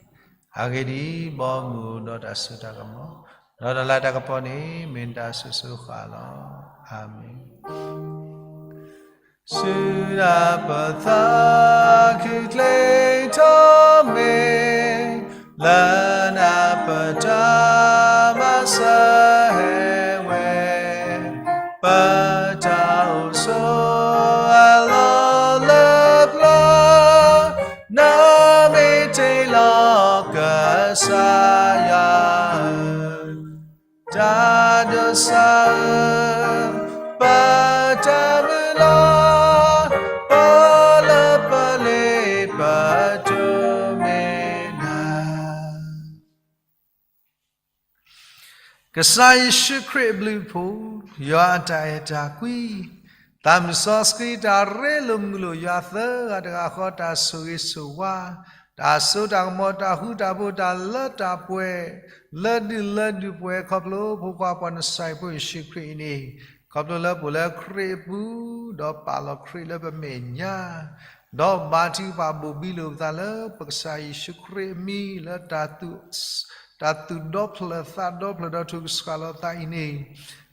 အဂ့ၢ်ဒ်အံၤ, ဘီမုၢ်အိၣ်ဒီးတၢ်စိတၢ်ကမီၤ, ဒီးတၢ်လၤတၢ်ကပီၤန့ၣ် မ့ၢ်နတၢ်ဆိၣ်ဂ့ၤဆိၣ်ဝါလီၤ. အၤမ့ၣ်. စူၢ်တၢ်ပသးခုၣ်ချ့ထီၣ်မ့ၢ် လၢနပတၢ်မၤစၢၤဟဲဝဲ, ပတၢ်အိၣ်ဆိးအလီၢ်လၢပျၢၤ, နမ့ၢ်တ့လီၤကစၢ်ယွၤဧၢ, တၢ်ဒိးစၢ်ဧၢ, ပတၢ်မုၢ်လၢ်, ပလၢပလ့ပတိၢ်မ့ၢ်နၤ ကစၢ်ယ့ၣ်ၡူးခရံာ်အဘျုးအဖှိၣ်, ယွၤအတၢ်အဲၣ်တၢ်ကွံ, သးမုၢ်စီဆှံတၢ်ရ့လိာ်မုာ်လိာ် ယွၤသၢဂၤတဂၤဃီ တၢ်ဆိၣ်ဂ့ၤဆိၣ်ဝါ, တၢ်စိတၢ်ကမီၤ တၢ်ဃူတၢ်ဖိး တၢ်လၢတၢ်ပှဲၤ, လၢဒုၣ်လၢဒုၣ်ပှဲၤ ခီဖျိဖိခွါပှၤနစၢ်ဖိယ့ၣ်ၡူးခရံာ်အံၤန့ၣ်, ခီဖျိလၢပအိၣ်လၢခရံာ်အပူၤ, ဒီးပာ်လီၤခရံာ်လၢပမဲာ်ညါ, ဒီးဘါထုကဖၣ်ဘိၣ်ဘံလိာ်ပသးလၢပကစၢ်ယ့ၣ်ၡူးခရံာ်အမံၤ လၢ တၢ်သူၣ်ဒီဖျၢၣ်သးဒီဖျၢၣ်ဒီးထုးကစၢ်လိာ်သးအံၤန့ၣ်,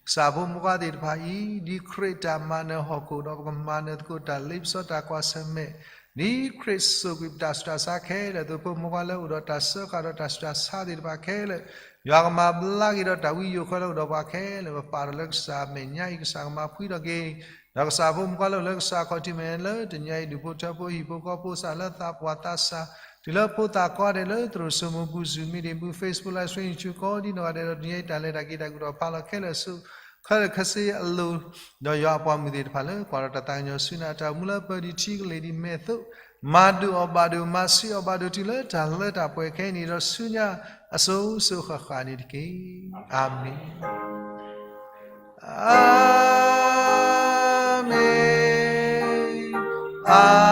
ကစၢ်ဖိမုၣ်ဖိခွါသ့ၣ်တဖၣ်အံၤ ဒ်ခရံာ်တၢ်မၤနၢၤဟီၣ်ခိၣ်ဒီး ပကမၤနၢၤသကိးတၢ်လ့ပစီတၢ်ကွၢ်ဆၢၣ်မဲာ်, ဒ်ခရံာ်စိာ်ကွံာ်ပတၢ်ဆူးတၢ်ဆါခဲလၢာ်အသိး ဖိမုၣ်ဖိခွါလၢအိၣ်ဒီးတၢ်စၢဃာ်ဒီးတၢ်ဆူးတၢ်ဆါသ့ၣ်တဖၣ်ခဲလၢာ်, ယွၤကမၤဘျါက့ၤဒီးတၢ်ဝံယိာ်ဃၢလၢအိၣ်ဒီးပှၤခဲလၢာ်, ပပာ်ထီၣ်လၢကစၢ်အမဲာ်ညါအံၤ ကစၢ်ကမၤဖှံထီၣ်က့ၤ ဒီးကစၢ်ဖိမုၣ်ဖိခွါလၢအိၣ်လၢကစၢ်ခီၣ်ထံးမဲာ်ညါလၢတနံၤအံၤ ဒူၣ်ဖိထၢဖိဟံၣ်ဖိဃီဖိ စးလၢသးပှၢ်သးစၢ် တုၤလၢဖိသၣ်ခွါဒဲးလၢသရိာ်စိမိၤ ဘူၣ်စူၣ်မံၤဒ့ၣ် ဘူၣ် Facebook live stream ဆူကိးဒံနီၢ်ဂၤဒဲးဒီး တနံၤအံၤတၢ်လဲၤတၢ်က့ၤတၢ်ကူၣ်ထီၣ်ဖးလီၤခဲလၢာ်ဆူခ ခဲလၢာ်ခဲဆ့အလိၤ, ဒီးယွၤအပှၤမုၢ်သ့ၣ်တဖၣ်လၢ ကွၢ်ဒီးတၢ်သးကညီၤဆူနၤ တၢ်အိၣ်မူလၢပၢၢ်ဒံးထံကလ့ၢ်ဒံးမဲာ်သိး, မၤဒုးအီၣ်ဘၣ်ဒိး မၤဆူၣ်အီၣ်ဘၣ်ဒိးတုၤလၢတၢ်လၢတၢ်ပှဲၤခဲအံၤန့ၣ်ဒီးဆူညါအစိၤစိၤဃၣ်ဃၣ်န့ၣ်တက့ၢ်. အၤမ့ၣ်, အၤမ့ၣ်, အၤ